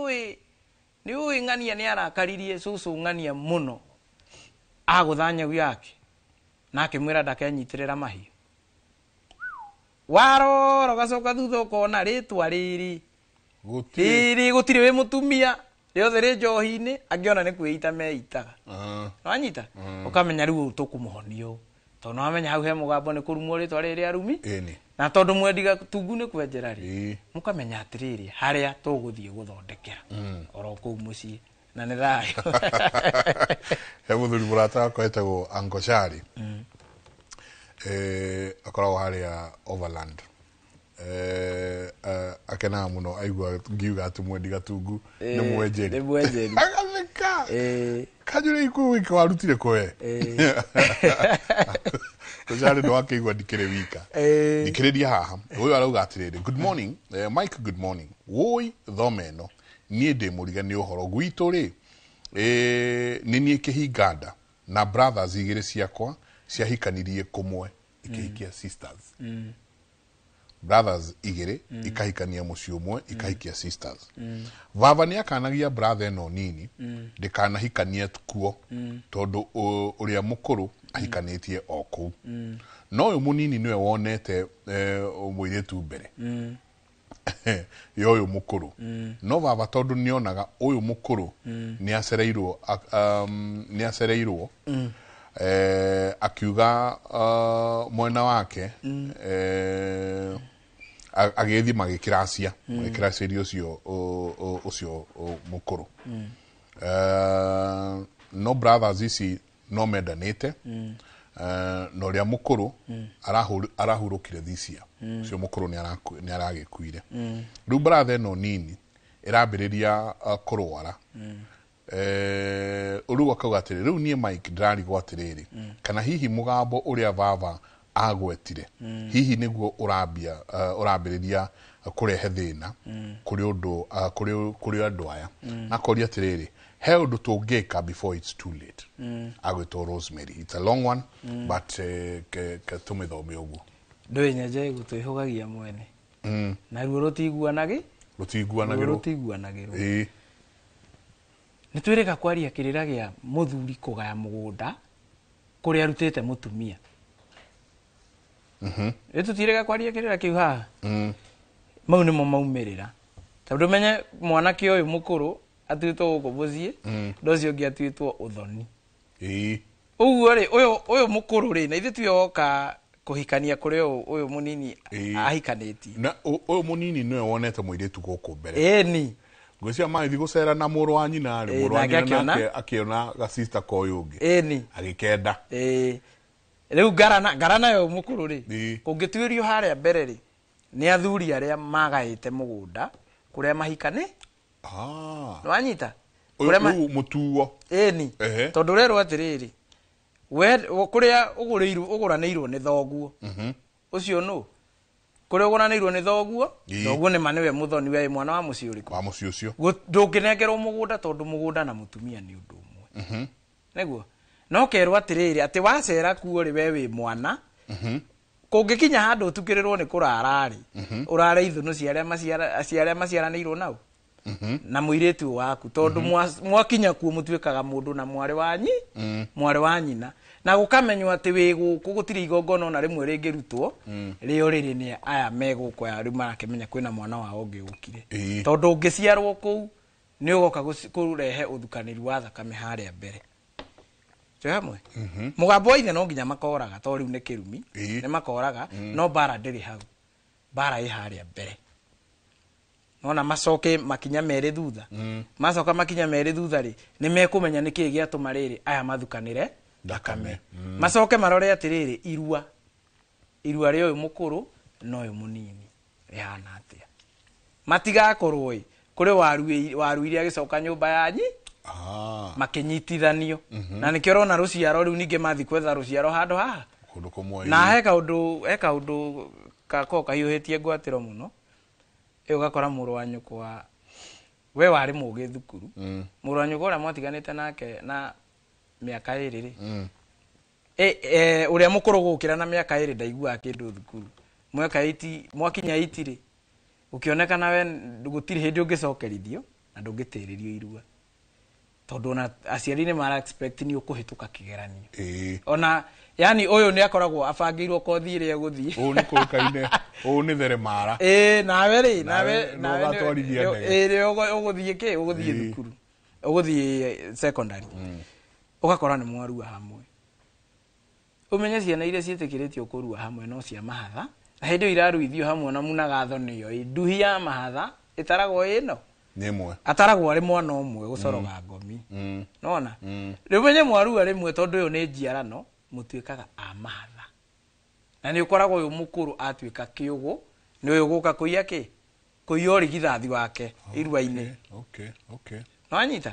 ũĩ ng'ania nĩ arakaririe cũcũ ng'ania mũno. Agũtha nyau yake. Na akĩmwĩra ndakenyitĩrĩra mahiũ. Warora ũgacoka thutha ũkona rĩtwa rĩrĩ. Gũtirĩ. Rĩrĩ gũtirĩ wĩ mũtumia. Rĩothe rĩ njohi-inĩ, angĩ ona nĩ kwĩita meitaga. Wanyita? Ũkamenya rĩu ũyũ tũkũmũhonia ũũ. Tondũ nĩwamenya hau he mũgambo nĩ kũrumwo rĩtwa rĩrĩ rĩa rumi. Na tondũ mwendiga tungu nĩ kwenjera rĩ, mũkamenya atĩrĩrĩ, harĩa tũgũthiĩ gũthondekera. Oro kũu mũciĩ. Na nĩ thayũ. He mũthuri mũrata wakwa etagwo Uncle Shari. Akoragwo harĩa Overland. Akenaga mũno aigua ngiuga atĩ mwendi gatungu nĩ mwenjeri. Nĩ mwenjeri. Agatheka. Kanjũra ikuũ wiki warutire kwe. Tũcarĩ nĩ wakĩigua ndikĩrĩ wika. Thikĩrĩria haha. Ũyũ arauga atĩrĩrĩ, good morning, Mike, good morning. Woi thome ĩno. Niĩ ndĩ mũrige nĩ ũhoro gwitũ rĩ. Nĩ niĩ kĩhinganda na brothers igĩrĩ ciakwa ciahikanirie kũmwe ikĩhikia sisters. Brothers igĩrĩ ikahikania mũciĩ ũmwe ikahikia sisters. Baba nĩ akanagia brother ĩno nini ndĩkanahikanie kuo tondũ ũrĩa mũkũrũ Ahikanĩtie o kũu, no ũyũ mũnini nĩwe wonete mũirĩtu mbere ya ũyũ mũkũrũ. No baba tondũ nĩonaga ũyũ mũkũrũ nĩ acereirwo, nĩ acereirwo, akiuga mwena wake, agĩthiĩ magĩkĩracia, magĩkĩracĩria ũcio ũcio mũkũrũ. No brothers ici no mendanĩte, na ũrĩa mũkũrũ arahurũkire this year. Ũcio mũkũrũ nĩ aragĩkuire. Rĩu brother ĩno nini ĩrambĩrĩria kũrwara. Rĩu akauga atĩrĩ, rĩu niĩ Mike ndĩrarigwo atĩrĩrĩ, kana hihi mũgambo ũrĩa baba agwetire hihi nĩguo ũrambia ũrambĩrĩria kũrehe thĩna kũrĩ ũndũ kũrĩ andũ aya. Na akoria atĩrĩrĩ, he ũndũ tũngĩka before it's too late? Agwĩtwo Rosemary. It's a long one, but ke tũmĩthome ũguo. Ndũĩ nyenje gũtwĩhũgagia mwene, naruo rũtiguanagĩ. Rũtiguanagĩrwo. Rũtiguanagĩrwo. Nĩ twĩrĩga kwaria kĩrĩra gĩa mũthuri kũgaya mũgũnda kũrĩa arutĩte mũtumia. Ĩ tũtirĩga kwaria kĩrĩra kĩu haha? Mau nĩmo maumĩrĩra, tondũ menye mwanake ũyũ mũkũrũ atuĩtwo gũkũ mũciĩ, na ũcio ũngĩ atuĩtwo ũthoni. Ũguo rĩ, ũyũ mũkũrũ rĩ, na ithuĩ tiwe woka kũhikania kũrĩ ũyũ mũnini ahikanĩtie. Na ũyũ mũnini nĩwe wonete mũirĩtu gũkũ mbere. Ĩni. Ngwĩciria magĩthiĩ gũcera na mũrũ wa nyina rĩ, mũrũ wa nake nyina akĩona. Nake akĩona gacista ka ũyũ ũngĩ, agĩkenda. Ĩĩ, rĩu ngarana yo mũkũrũ rĩ, kũngĩtuĩrio harĩa mbere rĩ, nĩ athuri arĩa magaĩte mũgũnda kũrĩa mahikani. Nĩwanyita? Ũyũ Kũrĩa rĩu mũtuo. Ĩni. Tondũ ũrerwo atĩrĩrĩ, we kũrĩa ũgũrĩirwo, ũgũranĩirwo nĩ thoguo ũcio, nũ kũrĩa ũgũranĩirwo nĩ thoguo. Thoguo nĩ ma nĩwe mũthoni, we wĩ mwana wa mũciĩ ũrĩkũ? Wa mũciĩ ũcio. Ndũngĩnengerwo mũgũnda, tondũ mũgũnda na mũtumia nĩ ũndũ ũmwe. Nĩguo no kerwo atĩrĩrĩ, atĩ wacera kuo rĩ, we wĩ mwana, kũngĩkinya handũ ũtukĩrĩrwo nĩ kũrara rĩ, ũrare ithũnũ cia arĩa cia arĩa maciaranĩirwo nao na mũirĩtu ũyũ waku, tondũ mwakinya kuo mũtuĩkaga mũndũ na mwarĩ wanyi mwarĩ wa nyina, na gũkamenywo atĩ wĩ gũkũ gũtirĩ igongona ona rĩmwe rĩngĩrutwo rĩo rĩrĩ nĩ aya me gũkũ, aya rĩu marakĩmenya kwĩna mwana wao ũngĩ ũkire. Tondũ ũngĩciarwo kũu nĩ ũgoka kũrehe ũthukanĩri wa thakame harĩa mbere. Twĩ hamwe? Mũgambo wa ithe no nginya makoraga, to rĩu nĩ kĩrumi. Nĩ makoraga, no mbara ndĩrĩ hau, mbara ĩ harĩa mbere. Nona macoke makinya merĩ thutha, macoka makinya merĩ thutha rĩ, nĩ mekũmenya nĩ kĩĩ gĩatũma rĩrĩ aya mathukanĩre thakame. Macoke marore atĩrĩrĩ, irua rĩa ũyũ mũkũrũ na ũyũ mũnini rĩhana atĩa. Matigakorwo ĩ kũrĩ waruire agĩcoka nyũmba yanyi makĩnyitithanio, na nĩkĩo ũrona rũciaro rĩu ningĩ mathiĩ kwetha rũciaro handũ haha kũndũ kũmwe. Na he kaũndũ gakoragwo kahiũhĩtie ngwatĩro mũno. Ĩ ũgakora mũrũ wa nyũkwa, we warĩ mũgĩ thukuru, mũrũ wa nyũkwa ũrĩa mwatiganĩte nake na mĩaka 2 rĩ, ũrĩa mũkũrũ gũkĩra na mĩaka 2 ndaiguaga kĩndũ thukuru. Mweka 8, mwakinya 8 rĩ, ũkĩonekana we gũtirĩ hĩndĩ ũngĩcokerithio na ndũngĩtĩrĩrio irua, tondũ ona aciari nĩ mara expect nĩ ũkũhĩtũka kĩgeranio. Ona yani ũyũ nĩ akoragwo abangĩirwo kothi ĩrĩa egũthiĩ. Ũũ nĩ kũĩkaine, ũũ nĩ theremara. Ĩĩ, nawe rĩ, Nawe nawe nĩ nawe ũgatwarithia ndege. Ĩĩ, nĩ ũgũthiĩ kĩ, ũgũthiĩ thukuru, ũgũthiĩ secondary, ũgakora nĩ mwarua hamwe. Ũmenye ciana iria ciĩtĩkĩrĩtio kũrua hamwe no cia mahatha, na hĩndĩ ĩyo iraruithio hamwe na munagatho nĩyo ĩ nduhi ya mahatha ĩtaragwo ĩno. Nĩ ĩmwe. Ataragwo arĩ mwana ũmwe gũcoroga ngomi. Nona rĩu menye mwarua rĩmwe, tondũ ũyũ nĩ njiarano, mũtuĩkaga a mahatha, na nĩ ũkoragwo ũyũ mũkũrũ atuĩka kĩũgũ nĩ ũyũ gũka kũiya kĩ, kũiya ũrigithathi wake irua-inĩ. Nĩwanyita?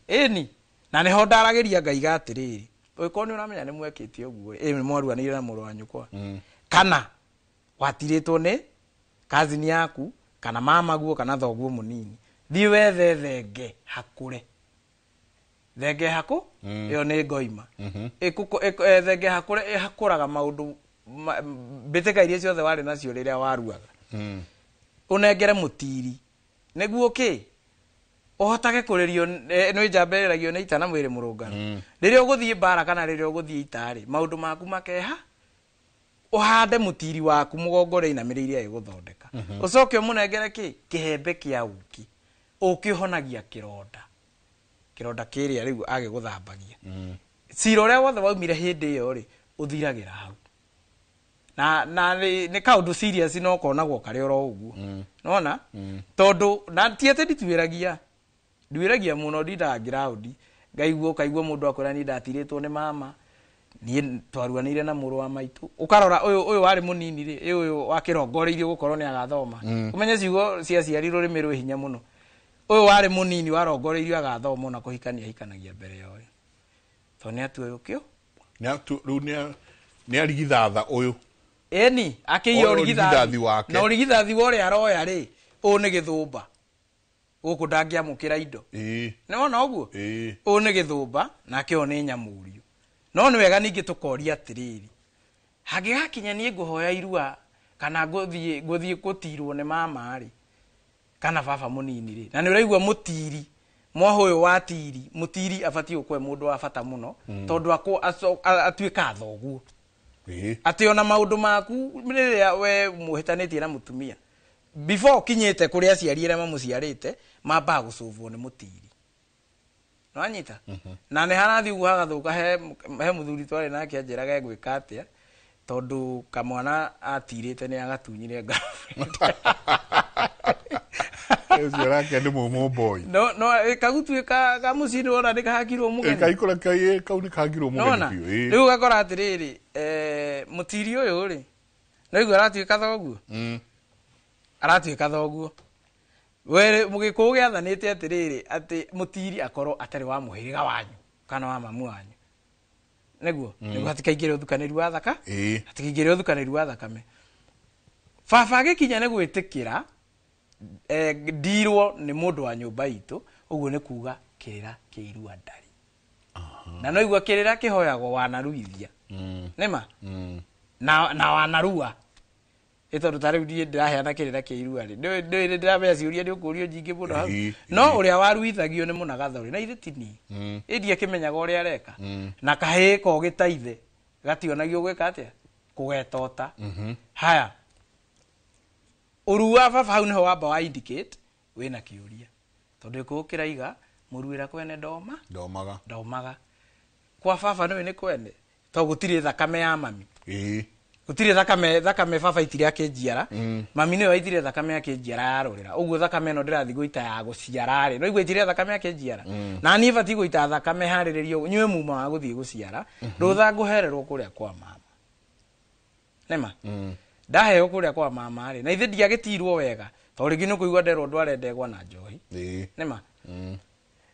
Ĩni, na nĩho ndaragĩria ngaiga atĩrĩrĩ, ũngĩkorwo nĩ ũramenya nĩ mwekĩte ũguo, ĩ nĩ mwaruanĩire na mũrũ wa nyũkwa, kana watirĩtwo nĩ kazini yaku, kana mamaguo, kana thoguo mũnini, thiĩ wethe thenge hakũre, thenge hakũ ĩyo nĩ ngoima. Thenge hakũre ĩhakũraga maũndũ mbĩtĩka iria ciothe warĩ nacio rĩrĩa waruaga. Ũnengere mũtiri nĩguo kĩ. Ũhotage kũrĩrio nĩ njamba ĩrĩragio nĩ ita na mwĩrĩ mũrũngaru. Rĩrĩa ũgũthiĩ mbara kana rĩrĩa ũgũthiĩ ita-rĩ, maũndũ maku makeha, ũhande mũtiri waku mũgongo ũrĩa inamĩrĩire agĩgũthondeka. Ũcoke ũmũnengere kĩ? Kĩhembe kĩa ũkĩ. Ũkĩ ũhonagia kĩronda. Kĩronda kĩrĩa rĩu agĩgũthambagia. Cira ũrĩa wothe waumire hĩndĩ ĩyo rĩ, ũthiragĩra hau. Na nĩ kaũndũ serious no konagwo karĩ oro ũguo. Nona? Tondũ na ti atĩ ndituĩragia. Nduĩragia mũno, ndindaga ngĩraũndi. Ngaigua ũkaigua mũndũ akwĩra niĩ ndatirĩtwo nĩ mama. Niĩ twaruanĩire na mũrũ wa maitũ. Ũkarora ũyũ ũyũ warĩ mũnini rĩ, ĩ ũyũ wakĩrongoreirio gũkorwo nĩ agathoma. Ũmenye ciugo cia aciari rũrĩmĩ rwĩ hinya mũno. Ũyũ warĩ mũnini warongoreirio agathoma ona kũhikania ahikanagia mbere ya ũyũ. Tondũ nĩ atua ũyũ kĩo. Rĩu nĩ arigithatha ũyũ. Ĩni, akĩiya Ũyũ ũrigithathi ũrigithathi wake. Na ũrigithathi wa ũrĩa aroya rĩ, ũyũ nĩ gĩthũmba. Gũkũ ndangĩamũkĩra indo. Nĩ wona ũguo? Ũyũ nĩ gĩthũmba, nake ũyũ nĩ nyamũriũ. No nĩ wega ningĩ tũkoria atĩrĩrĩ, hangĩgakinya niĩ ngũhoya irua kana ngũthiĩ gũtirwo nĩ mama rĩ, kana baba mũnini rĩ, na nĩ ũraigua mũtiri, mwaha ũyũ wa tiri, mũtiri abatiĩ gũkorwo e mũndũ wa bata mũno, tondũ atuĩkaga thoguo. Atĩ ona maũndũ maku rĩrĩa we mũhĩtanĩtie na mũtumia, before ũkinyĩte kũrĩ aciari arĩa mamũciarĩte, mambaga gũcũvwo nĩ mũtiri. Nĩwanyita? Na nĩ harathiĩ ũguo hagathũka, he mũthuri twarĩ nake anjĩraga egwĩka atĩa, tondũ kamwana atirĩte nĩ agatunyire girlfriend. Ũcio nake nĩ mũmũ boy. No, kagutuĩka ka mũciĩ nĩ wona nĩ kahakirwo mũgeni. Kaikũra kau nĩ kahakirwo mũgeni Nĩwona? biũ, ĩ. Rĩu ũgakora atĩrĩrĩ, mũtiri ũyũ rĩ, no igua aratuĩka thoguo? Aratuĩka thoguo. Were mũgĩkũyũ gĩathanĩte atĩrĩrĩ, atĩ mũtiri akorwo atarĩ wa mũhĩrĩga wanyu kana wa mamu wanyu. Nĩguo? Nĩguo hatikaingĩre ũthukanĩri wa thaka? Hatikaingĩre ũthukanĩri wa thakame. Baba agĩkinya nĩ gwĩtĩkĩra, ndirwo nĩ mũndũ wa nyũmba itũ, ũguo nĩ kuga kĩrĩra kĩa irua ndarĩ. Na no igua kĩrĩra kĩhoyagwo wanaruithia. Nĩma? Na wanarua. Ĩ tondũ ta rĩu niĩ ndĩraheana kĩrĩra kĩa irua rĩ, nĩ ndĩramenya ciũria nĩ ũkũrio nyingĩ mũno hau. No ũrĩa waruithagio nĩ mũnagatho rĩ, na ithe ti niĩ. Ĩ ndiakĩmenyaga ũrĩa areka. Na kahĩĩ kogĩ ta ithe, gationagio gwĩka atĩa? Kũgetota. Haya. Ũruu wa baba hau nĩho wamba wa indicate wĩna kĩũria. Tondũ gĩkũyũ kĩraiga, mũruĩra kwene ndoma? Ndomaga. Ndomaga. Kwa baba nĩwe nĩ kwene. Tondũ gũtirĩ thakame ya mami. Gũtirĩ thakame baba aitire akĩnjiara. Mami nĩwe waitire thakame akĩnjiara yarũrĩra. Ũguo thakame ĩno ndĩrathiĩ gũita ya gũciara rĩ. No igua aitire thakame akĩnjiara. Na niĩ batiĩ gũita thakame harĩrĩrio nyue muma wa gũthiĩ gũciara. Rũtha ngũhererwo kũrĩa kwa mama. Nĩma? Ndaheo kũrĩa kwa mama rĩ. Na ithe ndiagĩtirwo wega. Tondũ rĩngĩ nĩ ũkũigua nderwo ndware ndegwa na njohi. Nĩma?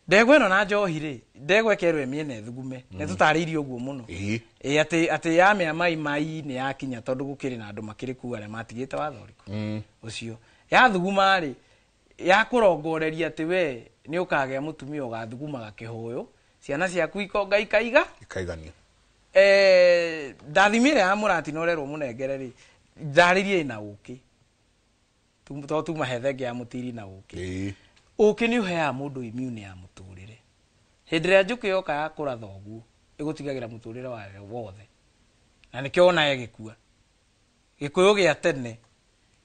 Ndegwa ĩno na njohi rĩ, ndegwa ĩkerwo ĩmĩene ĩthugume. Nĩ tũtarĩirie ũguo mũno. Ĩ, atĩ yamĩa mai mai nĩ yakinya tondũ gũkĩrĩ na andũ makĩrĩ kuo arĩa matigĩte watho ũrĩkũ. Ũcio. Yathuguma rĩ, yakũrongoreria atĩ we nĩ ũkagĩa mũtumia ũgathugumaga kĩhũyũ, ciana ciaku ikonga ikaiga? Ikaigania. Ndathimi ĩrĩa ya mũratina ũrerwo mũnengere rĩ, ndarĩrie ĩna ũkĩ. To tuma he thenge ya mũtiri na ũkĩ. Ũkĩ nĩ ũheaga mũndũ immune ya mũtũrĩre. Hĩndĩ ĩrĩa njũkĩ yoka ya kũratha ũguo, ĩgũtigagĩra mũtũrĩre wayo wothe. Na nĩkĩo wona ĩgĩkua. Gĩkũyũ gĩa tene,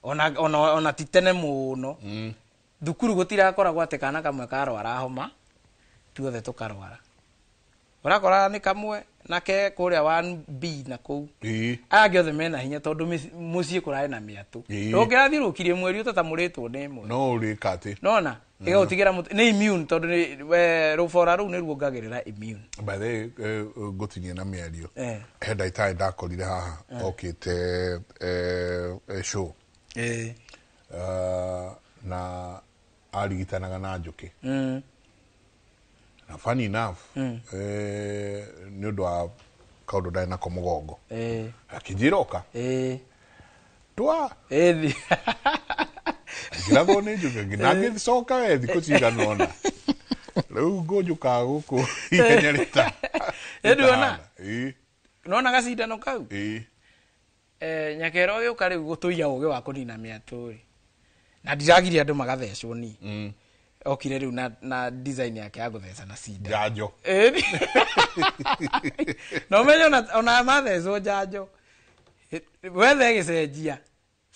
ona ti tene mũno. Thukuru gũtirakoragwo atĩ kana kamwe karwara homa, tuothe tũkarwara. Ũrakora nĩ kamwe na ke kũrĩa 1B na kũu. Aya angĩ othe mena hinya tondũ mũciĩ kũrarĩ na mĩatũ. Ndũngĩrathiũrũrũkirie mweri ũtatamũrĩtwo nĩ ĩmwe. No ũrĩka atĩ. Nona? Ĩgagũtigĩra mũtĩ. Nĩ immune tondũ nĩ, we, rũbora rũu nĩ ruongagĩrĩra immune. By the way, ngũtinie na mĩario. He ndagĩtarĩ ndakorire haha, okĩte, show. Na arigitanaga na njũkĩ. Na funny enough, nĩ ũndũ wa kaũndũ ndarĩ nako mũgongo. Akĩnjĩra oka. Twa. Ngĩrathwo nĩ njũkĩ, na ngĩcoka we thikũ cigana ũna. Rĩu ngũnjũkaga gũkũ ihenya rĩta. Ĩ, nduona? Ĩ. Nona gacindano kau? Ĩ. Nyakero gĩũka rĩu gũtũiya ũgĩ wa kũnina mĩatũ rĩ. Na ndiragiria andũ magathecwo niĩ. Okire rĩu na design yake ya gũtheca na cindano. Njanjo. Ĩni. Na ũmenye ona mathecwo njanjo wethe ĩgĩcenjia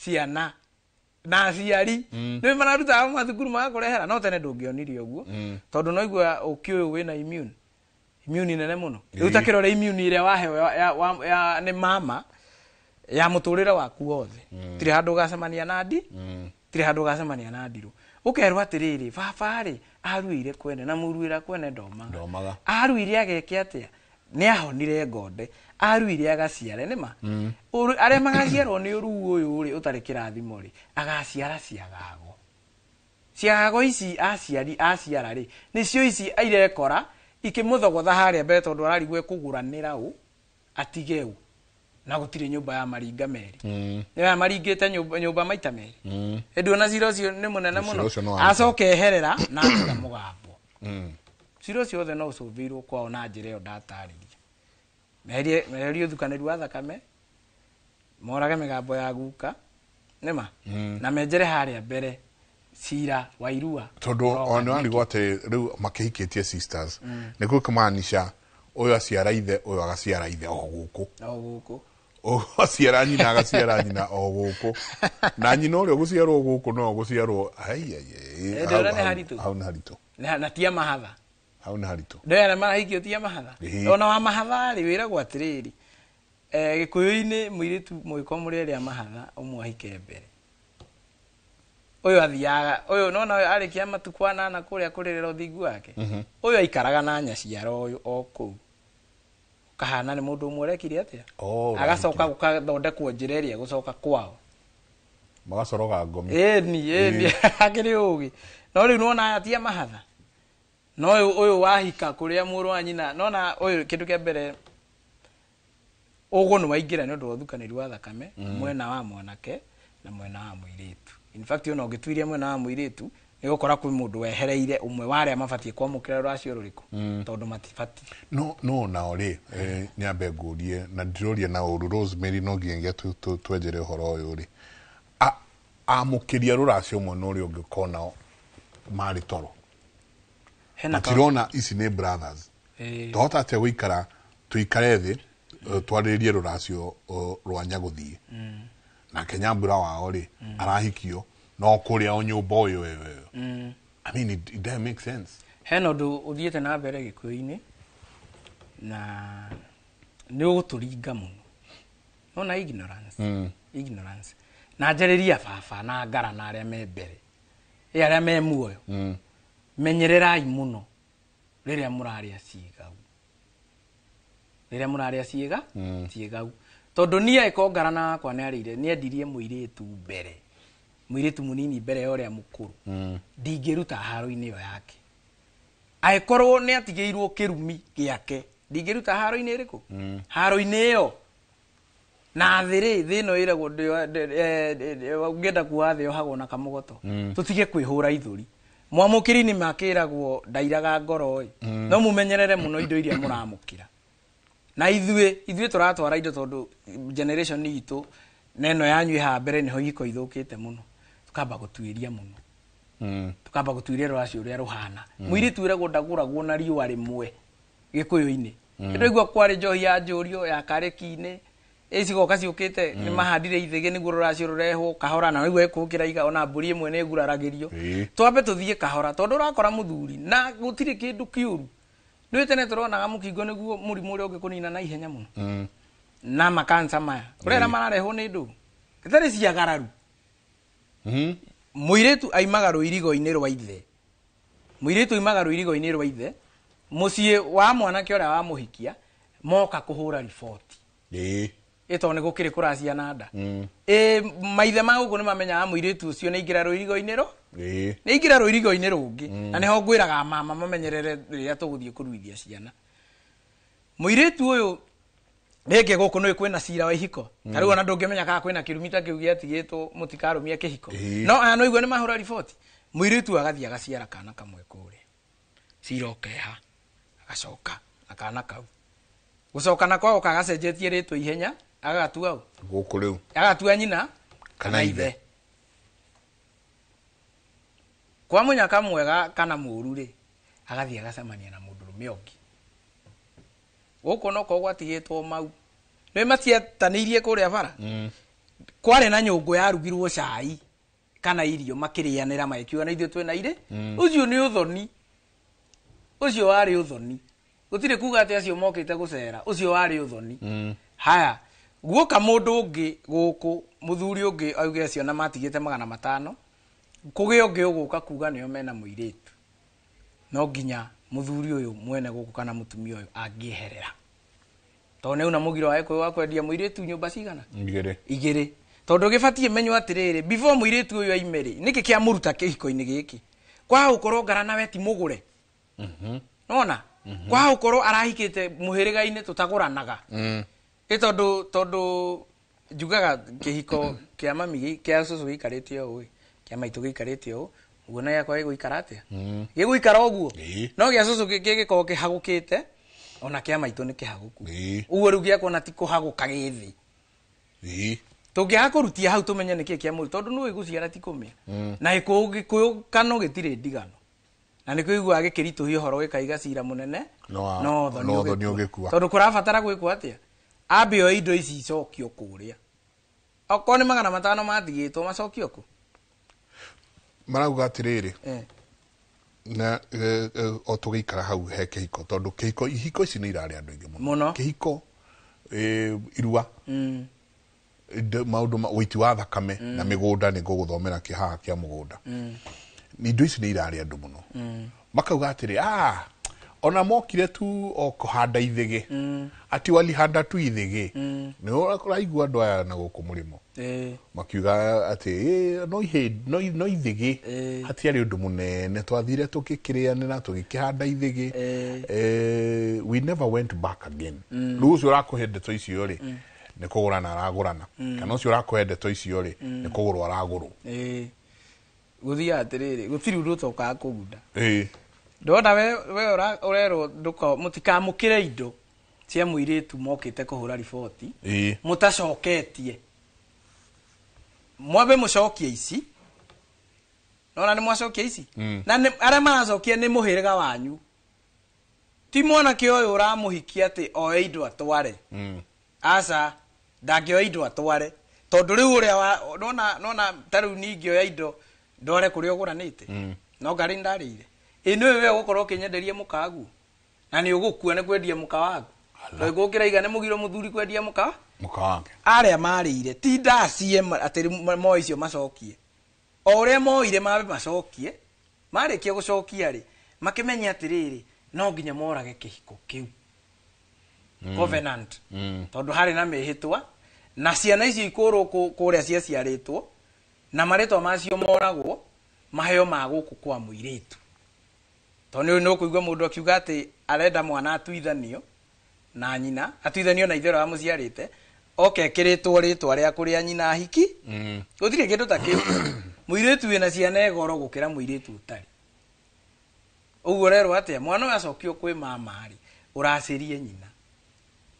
ciana na aciari nĩ mararutaga mathukuru magakũrehera, no tene ndũngĩonire ũguo tondũ no igua ũkĩ ũyũ wĩna immune nene mũno. Rĩu ta kĩrore immune ĩrĩa waheo nĩ mama ya mũtũrĩre waku wothe, tirĩ handũ ũgacemania na ndi tirĩ handũ ũgacemania na ndirũ. Ũkerwo atĩrĩrĩ, baba rĩ aruire kwene na mũruĩra kwene ndomaga. Ndomaga. Aruire ageke atĩa? Nĩ ahonire ngonde, aruire agaciare nĩma. Arĩa magaciarwo nĩ ũruu ũyũ rĩ ũtarĩ kĩrathimo rĩ, agaciara ciagago. Ciagago ici aciari aciara rĩ, nĩcio ici irekora ikĩmũthogotha harĩa mbere tondũ ararigwo ekũgũranĩra ũ atige ũ, na gũtirĩ nyũmba ya maringa merĩ. Nĩ ya maringĩte nyũmba maita merĩ. Ĩndĩ ona cira ũcio nĩ mũnene Cira mũno. ũcio nĩ wa nja. Acoka eherera na atiga mũgambo. Cira ũcio wothe no ũcũthĩirwo kwao na njĩra ĩyo ndatarĩria. Meherie ũthukanĩru wa thakame, morage mĩgambo ya guka, nĩma? Na menjere harĩa mbere cira wa irua. Tondũ ona warigwo atĩ rĩu makĩhikĩtie sisters, nĩ kũmaanisha ũyũ aciara ithe, ũyũ agaciara ithe o gũkũ. O gũkũ. Ũyũ aciara nyina, agaciara nyina o gũkũ. Na nyina ũrĩa ũgũciarwo gũkũ no ũgũciarwo, ai, ai, ai, Ĩndĩ ũrĩa nĩ haritũ. Hau nĩ haritũ. Na ti a mahatha. Hau nĩ haritũ. Ndĩ arĩa marahikio ti a mahatha. Ona wa mahatha rĩ, wĩragwo atĩrĩrĩ, Gĩkũyũ-inĩ mũirĩtu mũgĩkorwo mũrĩ erĩ a mahatha, ũmwe ahike mbere. Ũyũ athiaga, ũyũ nona ũyũ arĩkia matukũ anana kũrĩa kũrĩrĩra ũthingu wake. Ũyũ aikaraga na nyaciara ũyũ o kũu. Kahana nĩ mũndũ ũmwe ũrekire atĩa? Oh, Agacoka ũrahikire. gũkathondekwo njĩra ĩrĩa gũcoka kwao. Magacoroga ngomi. Ĩni, ĩni, akĩrĩ ũgĩ. No rĩu nĩwona aya ti a mahatha. No ũyũ wahika kũrĩa mũrũ wa nyina, nona ũyũ kĩndũ kĩa mbere ũgũ nĩ waingĩra nĩ ũndũ wa ũthukanĩri wa thakame, mwena wa mwanake na mwena wa mũirĩtu. In fact, ona ũngĩtuiria mwena wa mũirĩtu, nĩ ũgũkora kwĩ mũndũ wehereire ũmwe wa arĩa mabatiĩ kwamũkĩra rũracio rũrĩkũ, tondũ matibatiĩ. No, no nao rĩ, nyambe ngũrie, na ndĩroria na ũru, Rosemary no nginyagia twenjere ũhoro ũyũ rĩ. Amũkĩria rũracio mwena ũrĩa ũngĩ ũkona marĩ toro. Hena ka- Matirona ici nĩ brothers. Twahota atĩa gũikara, tũikare thĩ, twarĩrĩrie rũracio rwa Nyagũthiĩ. Nake Nyambura wao rĩ, arahikio, no kũrĩa o nyũmba ũyũ ũyũ ũyũ. I mean, it doesn't make sense. Hena ũndũ ũthiĩte na mbere Gĩkũyũ-inĩ, na nĩ ũgũtũringa mũno. Nona ignorance. Ignorance. Na njarĩria baba na ngara na arĩa me mbere. Ĩ arĩa me muoyo. Menyererai mũno rĩrĩa mũrarĩa ciĩgau. Rĩrĩa mũrarĩa ciĩgau. Tondũ niĩ angĩkorwo ngarana wakwa nĩ arĩire, nĩ endirie mũirĩtu mbere. Mũirĩtu mũnini mbere ya ũrĩa mũkũrũ. Ndingĩruta haro-inĩ ĩyo yake. Angĩkorwo nĩ atigĩirwo kĩrumi gĩake, ndingĩruta haro-inĩ ĩrĩkũ? Haro-inĩ ĩyo. Na thĩ rĩ, thĩ ĩno ĩragwo ũngĩenda kuoha thĩ yohagwo na kamũgoto. Tũtige kwĩhũra ithũri. Mwamũkĩri nĩ makĩragwo ndairaga ngoro ĩ. No mũmenyerere mũno indo iria mũramũkĩra. Na ithuĩ tũratwara indo tondũ generation itũ na ĩno yanyu ĩ haha mbere nĩho ihiko ithũkĩte mũno. Tũkamba gũtuĩria mũno. Tũkamba gũtuĩria rũracio ũrĩa rũhana. Mũirĩtu wĩragwo ndagũragwo na riũa rĩmwe Gĩkũyũ-inĩ. Nĩndĩraigua kwarĩ njohi ya njũrio ya karĩki-inĩ. Ĩcigoka ciũkĩte, nĩ mahandire ithĩgĩ nĩguo rũracio rũrehwo kahora, na nĩguo ĩkũkĩra iga ona mbũri ĩmwe nĩ ĩguraragĩrio. Twambe tũthiĩ kahora tondũ ũrakora mũthuri na gũtirĩ kĩndũ kĩũru. Nĩ tene tũronaga mũkingo nĩguo mũrimũ ũrĩa ũngĩkũnina na ihenya mũno. Na makansa maya. Kũrĩa arĩa mararehwo nĩ ndũ. Ĩtarĩ ciagararu. Mũirĩtu aimaga rũirigo-inĩ rwa ithe. Mũirĩtu aimaga rũirigo-inĩ rwa ithe. Mũciĩ wa mwanake ũrĩa wamũhikia moka kũhũra riboti. Ĩ tondũ nĩ gũkĩrĩ kũracia na nda. Ĩ maithe ma gũkũ nĩ mamenyaga mũirĩtu ũcio nĩ aingĩra rũirigo-inĩ rũ? Nĩ aingĩra rũirigo-inĩ rũngĩ. Na nĩho ngwĩraga mama mamenyerere rĩrĩa tũgũthiĩ kũruithia ciana. Mũirĩtu ũyũ rĩngĩ gũkũ nĩ kwĩna cira wa ihiko. Ta rĩu ona ndũngĩmenya kana kwĩna kĩrumi ta kĩu gĩatigĩtwo mũtikarũmie kĩhiko. No aya no igua nĩ mahũra riboti. Mũirĩtu agathiĩ agaciara kana kamwe kũrĩa. Cira ũkeha. Agacoka na kana kau. Gũcoka nako agoka agacenjetie rĩtwa ihenya, agagatua ũ? Gũkũ rĩu. Agatua nyina Kana ithe. Kwa mũnyaka mwega kana mũũru rĩ, agathiĩ agacemania na mũndũrũme ũngĩ. Gũkũ no korwo gwatigĩtwo mau. Nĩ matiatanĩirie kũrĩa bara. Kwarĩ na nyũngũ yarugirwo cai kana irio makĩrĩanĩra magĩkiuga na ithuĩ twĩna irĩ. Ũcio nĩ ũthoni. Ũcio warĩ ũthoni. Gũtirĩ kuga atĩ acio mokĩte gũcera. Ũcio warĩ ũthoni. Haya, guoka mũndũ ũngĩ gũkũ, mũthuri ũngĩ auge acio na matigĩte 500, kũgĩe ũngĩ ũgũka kuga nĩo mena mũirĩtu. No nginya mũthuri ũyũ mwene gũkũ kana mũtumia ũyũ angĩeherera. Tondũ nĩ una mũgiro wa Gĩkũyũ wa kwendia mũirĩtu nyũmba cigana? Igĩrĩ. Igĩrĩ. Tondũ gĩbatiĩ menywo atĩrĩrĩ, before mũirĩtu ũyũ aime rĩ, nĩkĩ kĩamũruta kĩhiko-inĩ gĩkĩ? Kwaga gũkorwo ngara nawe ti mũgũre. Nona? Kwaga gũkorwo arahikĩte mũhĩrĩga-inĩ tũtagũranaga. Ĩ tondũ njugaga kĩhiko kĩa mami kĩa cũcũ gĩikarĩte ũũ ĩ, kĩa maitũ gĩikarĩte ũũ, ũguo na gĩakwa gĩgũikara atĩa? Gĩgũikara ũguo? No gĩa cũcũ gĩgĩkorwo kĩhagũkĩte, ona kĩa maitũ nĩ kĩhagũku. Ũguo rĩu gĩakwa ona ti kũhagũka gĩthĩ. Tũngĩaga kũrutia hau tũmenye nĩkĩ kĩa mũndũ, tondũ nĩũĩ gũciara ti kũmĩa. Na gĩkũyũ kano gĩtirĩ ndigano. Na nĩkĩo ũiguaga gĩkĩritũhia ũhoro gĩkaiga cira mũnene, no thoni no thoni ũgĩkua. ũgĩkua. Tondũ kũrabatara gwĩkwo atĩa? Ambe oe indo ici icokio kũrĩa. Okorwo nĩ 500 matigĩtwo macokio kũ? Marauga atĩrĩrĩ, na o tũgĩikara hau he kĩhiko, tondũ kĩhiko, ihiko ici nĩ irarĩa andũ aingĩ mũno. Mũno. Kĩhiko, irua. Maũndũ ma ũiti wa thakame na mĩgũnda nĩ ngũgũthomera kĩhaha kĩa mũgũnda. Indo ici nĩ irarĩa andũ mũno. Makauga atĩrĩ, ona mokire tu o kũhanda ithĩgĩ. Ati walihanda tu ithĩgĩ. Nĩ ũraigua andũ aya na gũkũ mũrĩmo. Makiuga atĩ, no ithĩgĩ. Hatiarĩ ũndũ mũnene. Twathire tũgĩkĩrĩanĩra, tũgĩkĩhanda ithĩgĩ. We never went back again. Rĩu ũcio ũrakũhe ndeto icio rĩ, nĩ kũgũrana aragũrana. Kana ũcio ũrakũhe ndeto icio rĩ, nĩ kũgũrwo aragũrwo. Gũthiaga atĩrĩrĩ, gũtirĩ ũndũ ũtokaga kũguna. Ndona we ũrerwo mũtikamũkĩre indo cia mũirĩtu mokĩte kũhũra riboti. Mũtacoketie. Mwambe mũcokie ici. Nona nĩ mwacokia ici? Na arĩa maracokia nĩ mũhĩrĩga wanyu. Ti mwanake ũyũ ũramũhikia atĩ oe indo atware. Aca, ndangĩoya indo atware. Tondũ rĩu ũrĩa wa, nona ta rĩu niĩ ingĩoya indo ndware kũrĩa ũgũranĩte. No ngarĩ ndarĩire. Ĩ nĩwe we ũgũkorwo ũkĩnyenderia mũka waguo. Na nĩ ũgũkua nĩ kwendia mũka waku. Ala. Tondũ gũkĩraiga nĩ mũgiro mũthuri kwendia mũka? Mũka wake. Arĩa marĩire, ti ndacie atĩ rĩu moe icio macokie. O ũrĩa moire mambe macokie, marĩkia gũcokia rĩ, makĩmenye atĩrĩrĩ, no nginya morage kĩhiko kĩu. Covenant. Tondũ harĩ na mĩhĩtwa, na ciana icio ikũrwo kũrĩa ciaciarĩtwo, na marĩtwa macio moragwo, maheo ma gũkũ kwa mũirĩtu. Tondũ nĩ ũkũigua mũndũ akiuga atĩ arenda mwana atuithanio na nyina, atuithanio na ithe ũrĩa wamũciarĩte, oke ekĩrĩtwo rĩtwa rĩa kũrĩa nyina ahiki. Gũtirĩ kĩndũ ta kĩu. Mũirĩtu wĩna ciana e goro gũkĩra mũirĩtu ũtarĩ. Ũguo ũrerwo atĩa? Mwana ũyũ acokio kwĩ mama rĩ, ũracĩrie nyina.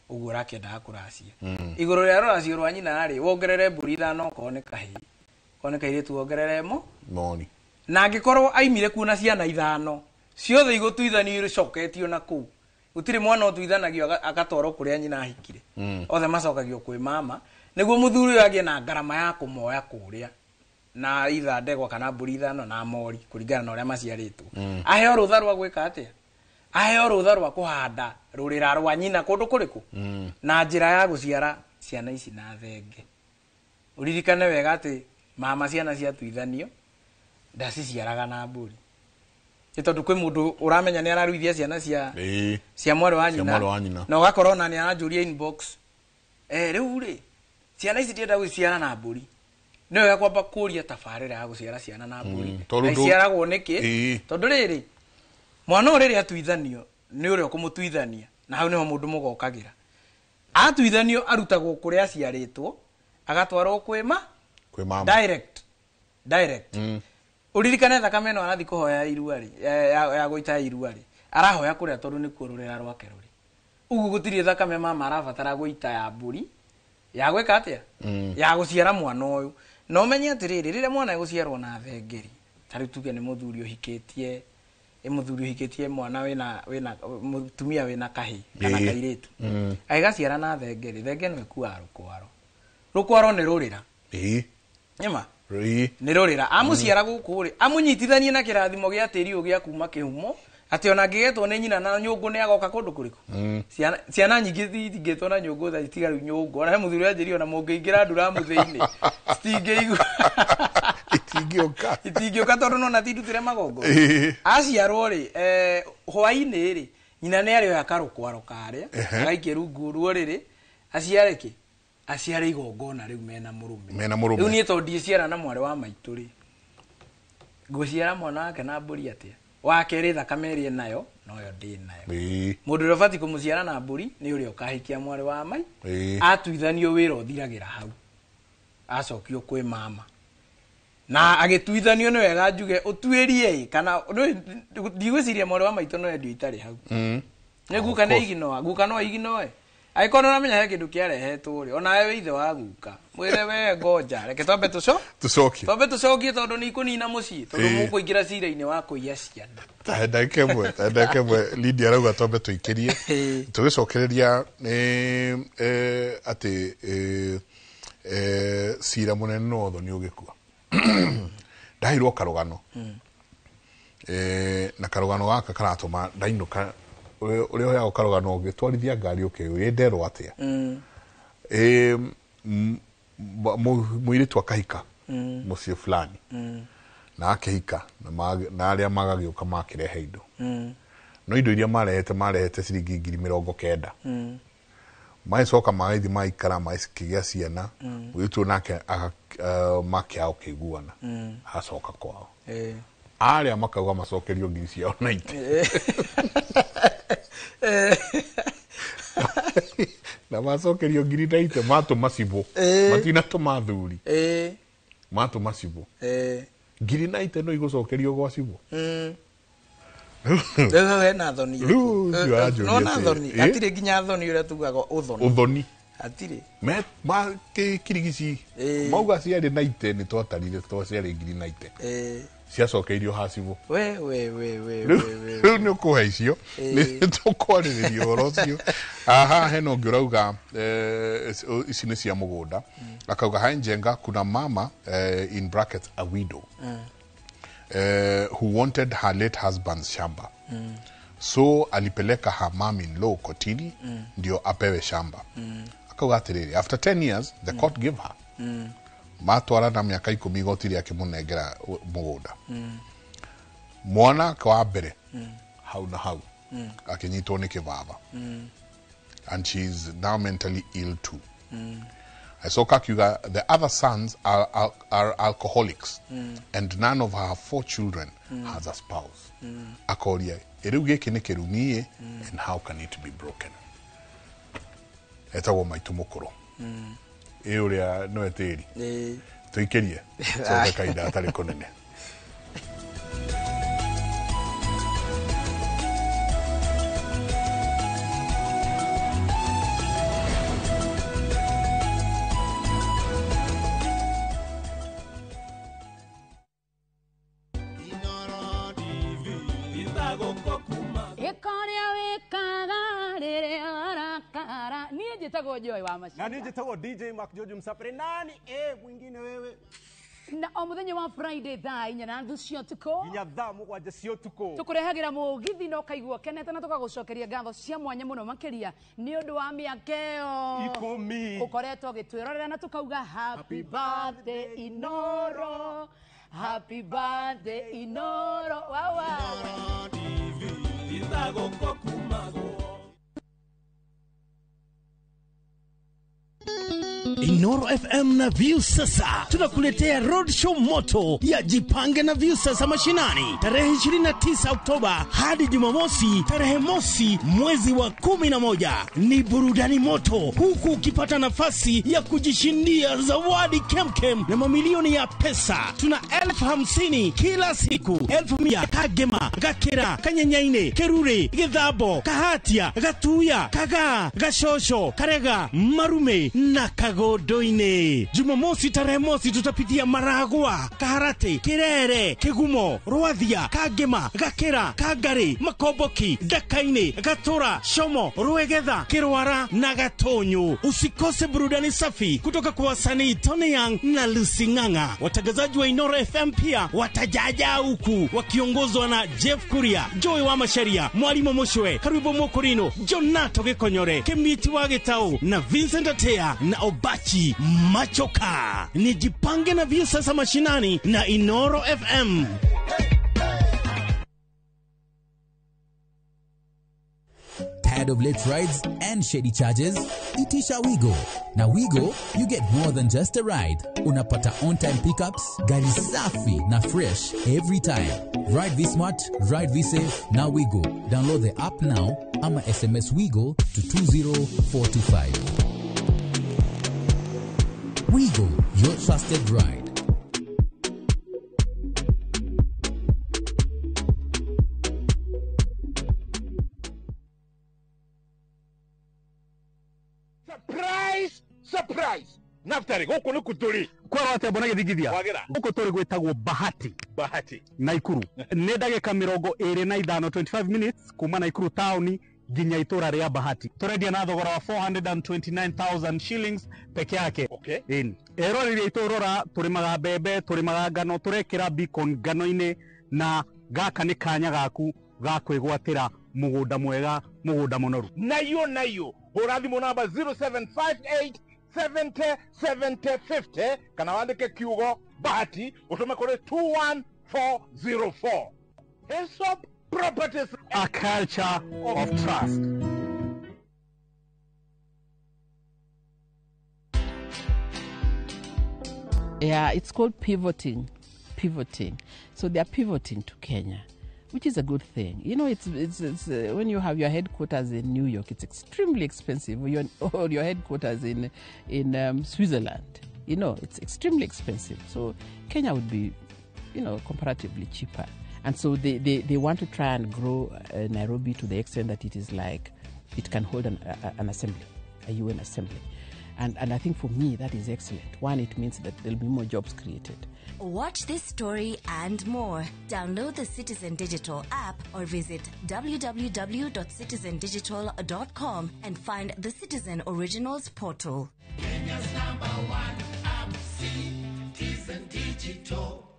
Ũguo ũrakĩendaga kũracia. Igũrũ rĩa rũracio rwa nyina rĩ, wongerere mbũri ithano okorwo nĩ kahĩĩ. Okorwo nĩ kairĩtu wongerere Moni. Na angĩkorwo aimire kuo na ciana ithano, ciothe igũtuithanio icoketio na kũu. Gũtirĩ mwana ũtuithanagio agatwarwo kũrĩa nyina ahikire. Othe macokagio kwĩ mama, nĩguo mũthuri ũyũ agĩe na ngarama ya kũmoya kũrĩa. Na itha ndegwa kana mbũri ithano na mori kũringana na ũrĩa maciarĩtwo. Aheo rũtha rwa gwĩka atĩa? Aheo rũtha rwa kũhanda rũrĩra rwa nyina kũndũ kũrĩkũ? Na njĩra ya gũciara ciana ici na thenge. Ũririkane wega atĩ mama ciana ciatuithanio ndaciciaraga na mbũri. Nĩ tondũ kwĩ mũndũ ũramenya nĩ araruithia ciana cia mwarĩ wa Cia nyina. mwarĩ wa nyina. Na ũgakorwo ona nĩ aranjũria inbox. Rĩu rĩ, ciana ici ndienda gũciara na mbũri. Nĩ wega kwamba kũria tabarĩra ya gũciara ciana na mbũri. Tondũ Na ndũ- iciaragwo nĩkĩ? Tondũ rĩrĩ, mwana ũyũ rĩrĩa atuithanio, nĩ ũrĩa ũkũmũtuithania, na hau nĩho mũndũ mũgokagĩra. Atuithanio arutagwo kũrĩa aciarĩtwo, agatwarwo kwĩ ma? Kwĩ mama. Direct. Direct. Ũririkane thakame ĩno arathiĩ kũhoya irua rĩ, ya gũita irua rĩ, arahoya kũrĩa tondũ nĩkuo rũrĩra rwake rũrĩ. Ũguo gũtirĩ thakame mama arabatara gũita ya mbũri, ya gwĩka atĩa? Ya gũciara mwana ũyũ. Na ũmenye atĩrĩrĩ, rĩrĩa mwana egũciarwo na thengeri, Ta rĩu tuge nĩ mũthuri ũhikĩtie, ĩ mũthuri ũhikĩtie mwana wĩna mũtumia wĩna kahĩ kana kairĩtu. Agĩgaciara na thenge rĩ, thenge no ĩkuaga rũkwaro. Rũkwaro nĩ rũrĩra. Nĩma? Nĩ rũrĩra. Amũciara gũkũ rĩ, amũnyitithanie na kĩrathimo gĩa tĩri ũyũ gĩa kuma kĩhumo, atĩ ona angĩgetwo nĩ nyina na nyũngũ nĩ agoka kũndũ kũrĩkũ. Ciana nyingĩ itingĩtwo na nyũngũ thaa ici tiga rĩu nyũngũ. Ona he mũthuri wanjĩrire ona mũngĩingĩra nduramu thĩinĩ, citingĩigua. Itingĩũka. Itingĩũka tondũ nona ti ndutĩre magongona. Aciarwo rĩ, hwaĩ-inĩ rĩ, nyina nĩ arĩoya karũkwaro karĩa, agaikia rungu rwa ũrĩrĩ, aciare kĩ? Aciare igongona rĩu mena mũrũme. Mena mũrũme. Rĩu niĩ tondũ ndiĩciara na mwarĩ wa maitũ rĩ, ngũciara mwana wake na mbũri atĩa? Wa kerĩ thakame ĩrĩa nayo, noyo ndĩ nayo. Mũndũ ũrĩa ũbatiĩ kũmũciara na mbũri nĩ ũrĩa ũkahikia mwarĩ wa mai. Atuithanio wĩra ũthiragĩra hau. Acokio kwĩ mama. Na agĩtuithanio nĩ wega njuge ũtuĩrie ĩ, kana ndigwĩciria mwarĩ wa maitũ no endio itarĩ hau. Nĩ guka nĩ iginoa, guka no iginoe. Angĩkorwo nĩ ũramenya he kĩndũ kĩarehetwo rĩ, onawe wĩ ithe wa guka. Mwĩre we ngoja, reke twambe tũcokie. Twambe tũcokie tondũ nĩ ikũnina mũciĩ, tondũ mũkũingĩra cira-inĩ wa kũiya ciana. Ta ndagĩka ĩmwe, ta ndagĩka ĩmwe Lydia arauga twambe tũikĩrie. Tũgĩcokereria atĩ cira mũnene no ũthoni ũgĩkua. Ndaheirwo karũgano. Na karũgano gaka karatũma ndainũka ũrĩa ũheagwo karũgano ũgĩtwarithia ngari ũkĩũria nderwo atĩa. Mũirĩtu akahika mũciĩ fulani. Na akĩhika na arĩa magagĩũka makĩrehe indo. No indo iria marehete ciringi 90,000. Magĩcoka magĩthiĩ maikara magĩkĩgĩa ciana. Mũirĩtu nake makĩaga kũiguana. Acoka kwao. Arĩa makauga macokerio ngiri ciao 90. Na macokerio ngiri 90 matũma cibũ. Matinatũma thuri. Matũma cibũ. Ngiri 90 no igũcokerio gwa cibũ. Rĩu hena thoni. Rĩu ũcio aranjũria No na atĩrĩ, thoni. Hatirĩ nginya thoni ũrĩa tugaga ũthoni. Ũthoni. Hatirĩ. Me ma kirigisi. Mauga ciarĩ 90 nĩ twatarire to ciarĩ ngiri 90. Ciacokeirio ha cibũ. We. Rĩu nĩ ũkũhe icio. Nĩ tũkwarĩrĩria ũhoro ũcio. Aha, hena ũngĩ ũrauga ici nĩ cia mũgũnda. Akauga hai Njenga kuna mama in brackets a widow. Who wanted her late husband's shamba. So alipeleka her mom-in-law kotini ndio apewe shamba. Akauga atĩrĩrĩ, after 10 years the court gave her. Matwara na miaka 10 igoti rĩakĩmũnengera mũgũnda. Mwana wa mbere hau na hau akĩnyitwo nĩ kĩbaba. And she's now mentally ill too. Acoka akiuga the other sons are alcoholics and none of her 4 children has a spouse. Akoria rĩu gĩkĩ nĩ kĩrumi and how can it be broken? Etagwo maitũ mũkũrũ. Ĩ ũrĩa no etĩri. Tũikĩrie. Coke kahinda gatarĩ kũnene. Joy wa Machi. Na nije tawo DJ Mark George Msapere nani mwingine wewe. Na o muthenya wa Friday thaa inya na nuthu cia ũtukũ. Nginya thaa mũgwanja cia ũtukũ. Tũkũrehagĩra mũgithi na ũkaigua ũkenete na tũkagũcokeria ngatho cia mwanya mũno makĩria nĩ ũndũ wa mĩaka ĩyo 10. Ũkoretwo ũgĩtwĩrorera na tũkauga happy birthday Inoro. Happy birthday Inoro. Wawa. Inoro FM na Viusasa tunakuletea roadshow moto ya Jipange na Viusasa mashinani tarehe 29 Oktoba hadi Jumamosi tarehe mosi mwezi wa 11. Ni burudani moto huku ukipata nafasi ya kujishindia zawadi kemkem na mamilioni ya pesa. Tuna 50,000 kila siku, 100,000 Kagema, Gakera, Kanyanyaine, Kerure, Githabo, Kahatia, Gatuya, Kagaa, Gashosho, Karega, Marume na Kago. Kangondo-inĩ. Jumamosi tarehe mosi tutapitia Maragwa, Kaharati, Kirere, Kigumo, Rwathia, Kangema, Gakira, Kangari, Makomboki, Dakaini, Gatura, Shomo, Ruegetha, Kirwara na Gatonyo. Usikose burudani safi kutoka kwa wasanii Tony Young na Lucy Ng'ang'a. Watangazaji wa Inoro FM pia watajaja huku wakiongozwa na Jeff Kuria, Joy wa Masharia, Mwalimu Mushwe, Karibu Mokorino, Jonato Gikonyore, Kemiti wa Gitau na Vincent Atea na Obachi Machoka. Nijipange na Viusasa mashinani na Inoro FM. Tired of late rides and shady charges? Itisha Wigo. Na Wigo, you get more than just a ride. Unapata on-time pickups, gari safi na fresh every time. Ride V-Smart, ride V-Safe, na Wigo. Download the app now ama SMS Wigo to 20425. Wigo, your trusted ride. Surprise! Naftari, gũkũ nĩ kũ tũrĩ? Kwerwo atĩa mbona gĩthingithia? Wagĩra. Gũkũ tũrĩ gwĩtagwo Bahati. Bahati. Naikuru. Nĩ ndagĩka 25, 25 minutes kuma Naikuru taũni nginya itũra rĩa Bahati. Tũrendia na thogora wa 429,000 shillings peke yake. Okay. Ĩni. Eroreri aitũ rora, tũrĩmaga mbembe, tũrĩmaga ngano, tũrekĩra beacon ngano-inĩ, na gaka nĩ kanya gaku ga kwĩgwatĩra mũgũnda mwega, mũgũnda mũnoru. Nayo nayo, hũra thimũ namba 0758 70 70 50 kana wandĩke kiugo Bahati ũtũme kũrĩ 21404. Hillsop Properties, a culture of trust. Yeah, it's called pivoting. Pivoting. So they are pivoting to Kenya, which is a good thing. You know, it's when you have your headquarters in New York, it's extremely expensive. Or your headquarters in Switzerland, you know, it's extremely expensive. So Kenya would be, you know, comparatively cheaper. And so they want to try and grow Nairobi to the extent that it is like it can hold an assembly, a UN assembly. And I think for me, that is excellent. One, it means that there'll be more jobs created. Watch this story and more. Download the Citizen Digital app or visit www.citizendigital.com and find the Citizen Originals portal. Kenya's number one app, Citizen Digital.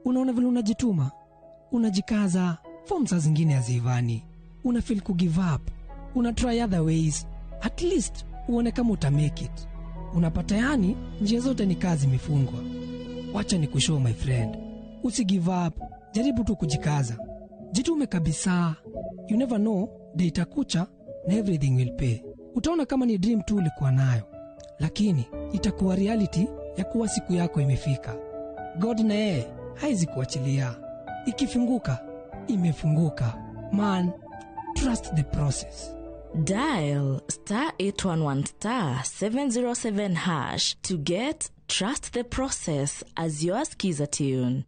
Unaona vile unajituma, unajikaza, form saa zingine haziivani, una feel ku give up, una try other ways, at least uone kama uta make it. Unapata yani njia zote ni kazi imefungwa. Wacha ni kushow my friend, usi give up, jaribu tu kujikaza, jitume kabisa. You never know, day itakucha na everything will pay. Utaona kama ni dream tu ulikuwa nayo, lakini itakuwa reality ya kuwa siku yako imefika. God na yeye haizi kuachilia. Ikifunguka, imefunguka. Man, trust the process. Dial star 811 star 707 hash to get Trust the Process as your skiza tune.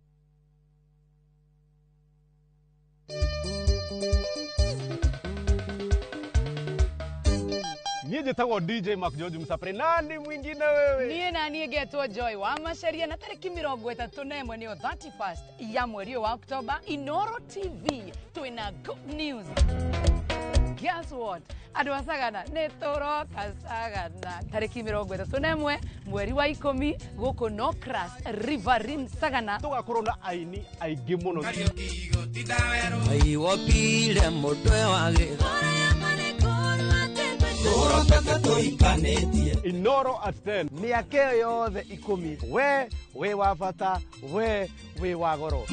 Niĩ njĩtagwo DJ Mark George Msapre. Nani mwingine wewe? Niĩ na niĩ ngetwo Joy wa Macharia na tarĩki 31 nĩyo 31st ya mweri wa Oktoba, Inoro TV twĩna good news. Guess what? Andũ a Sagana nĩ tũroka Sagana tarĩki 31 mweri wa 10 gũkũ Nocras Riverine Sagana. Tũgakorwo na aini aingĩ mũno. Inoro at 10. Mĩaka ĩyo yothe 10 we wĩ wa bata, we wĩ wa goro.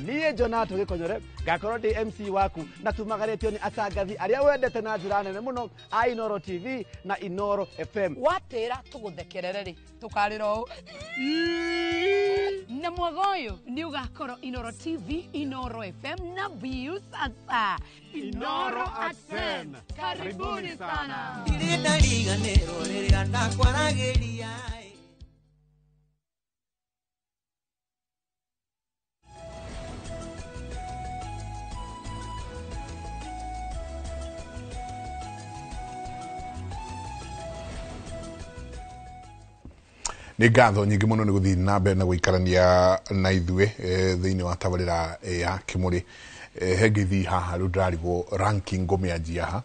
Niĩ Jonato Gĩkonyore ngakorwo ndĩ MC waku na tumagarĩtio nĩ atangathi arĩa wendete na njĩra nene mũno a Inoro TV na Inoro FM. Watĩra tũgũthekerere rĩ, tũkarĩra ũũ. Na mwaga ũyũ nĩ ũgakorwo Inoro TV, Inoro FM na Viusasa. Inoro at 10. Karibuni sana. Ndirĩ ndariganĩrwo rĩrĩa ndakwaragĩria. Nĩ ngatho nyingĩ mũno nĩ gũthiĩ na mbere na gũikarania na ithuĩ thĩinĩ wa tabarĩra ya Kĩmũrĩ. He ngeithi haha rĩu ndĩrarigwo ranking ngũmĩanjia ha,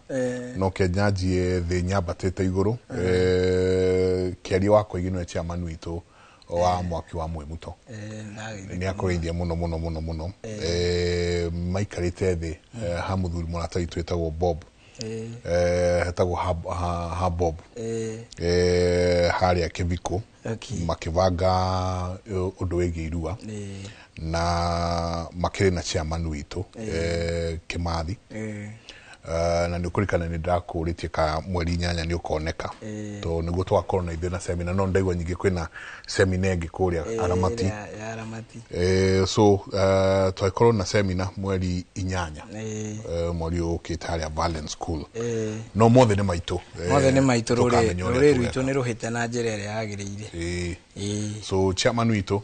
no ke nyanjie thĩ nyambatĩte igũrũ. Kĩaria wa Koigi nĩwe chairman witũ wa Mwaki wa Mwĩmuto, nĩ akũgeithia mũno mũno mũno mũno. Maikarĩte thĩ ha mũthuri mũrata witũ wĩtagwo Bob, hetagwo ha Bob, harĩa Kĩbiko, makĩbanga ũndũ wĩgiĩ irua na makĩrĩ na chairman witũ Kĩmathi. Na nĩ ũkũrikana nĩ ndĩrakũrĩtie ka mweri 8 nĩ ũkoneka to nĩguo tũgakorwo na ithuĩ na semina, no ndaigua nyingĩ kwĩna semina ĩngĩ kũrĩa Aramati. Ya Aramati. So twakorwo na semina mweri 8, mweri ũyũ ũkĩte harĩa Valence School. No mothe nĩ maitũ. Mothe nĩ maitũ. Tũkamenya ũrĩa rũrĩ tũgeka. Rwitũ nĩ rũhĩte na njĩra ĩrĩa yagĩrĩire. So chairman witũ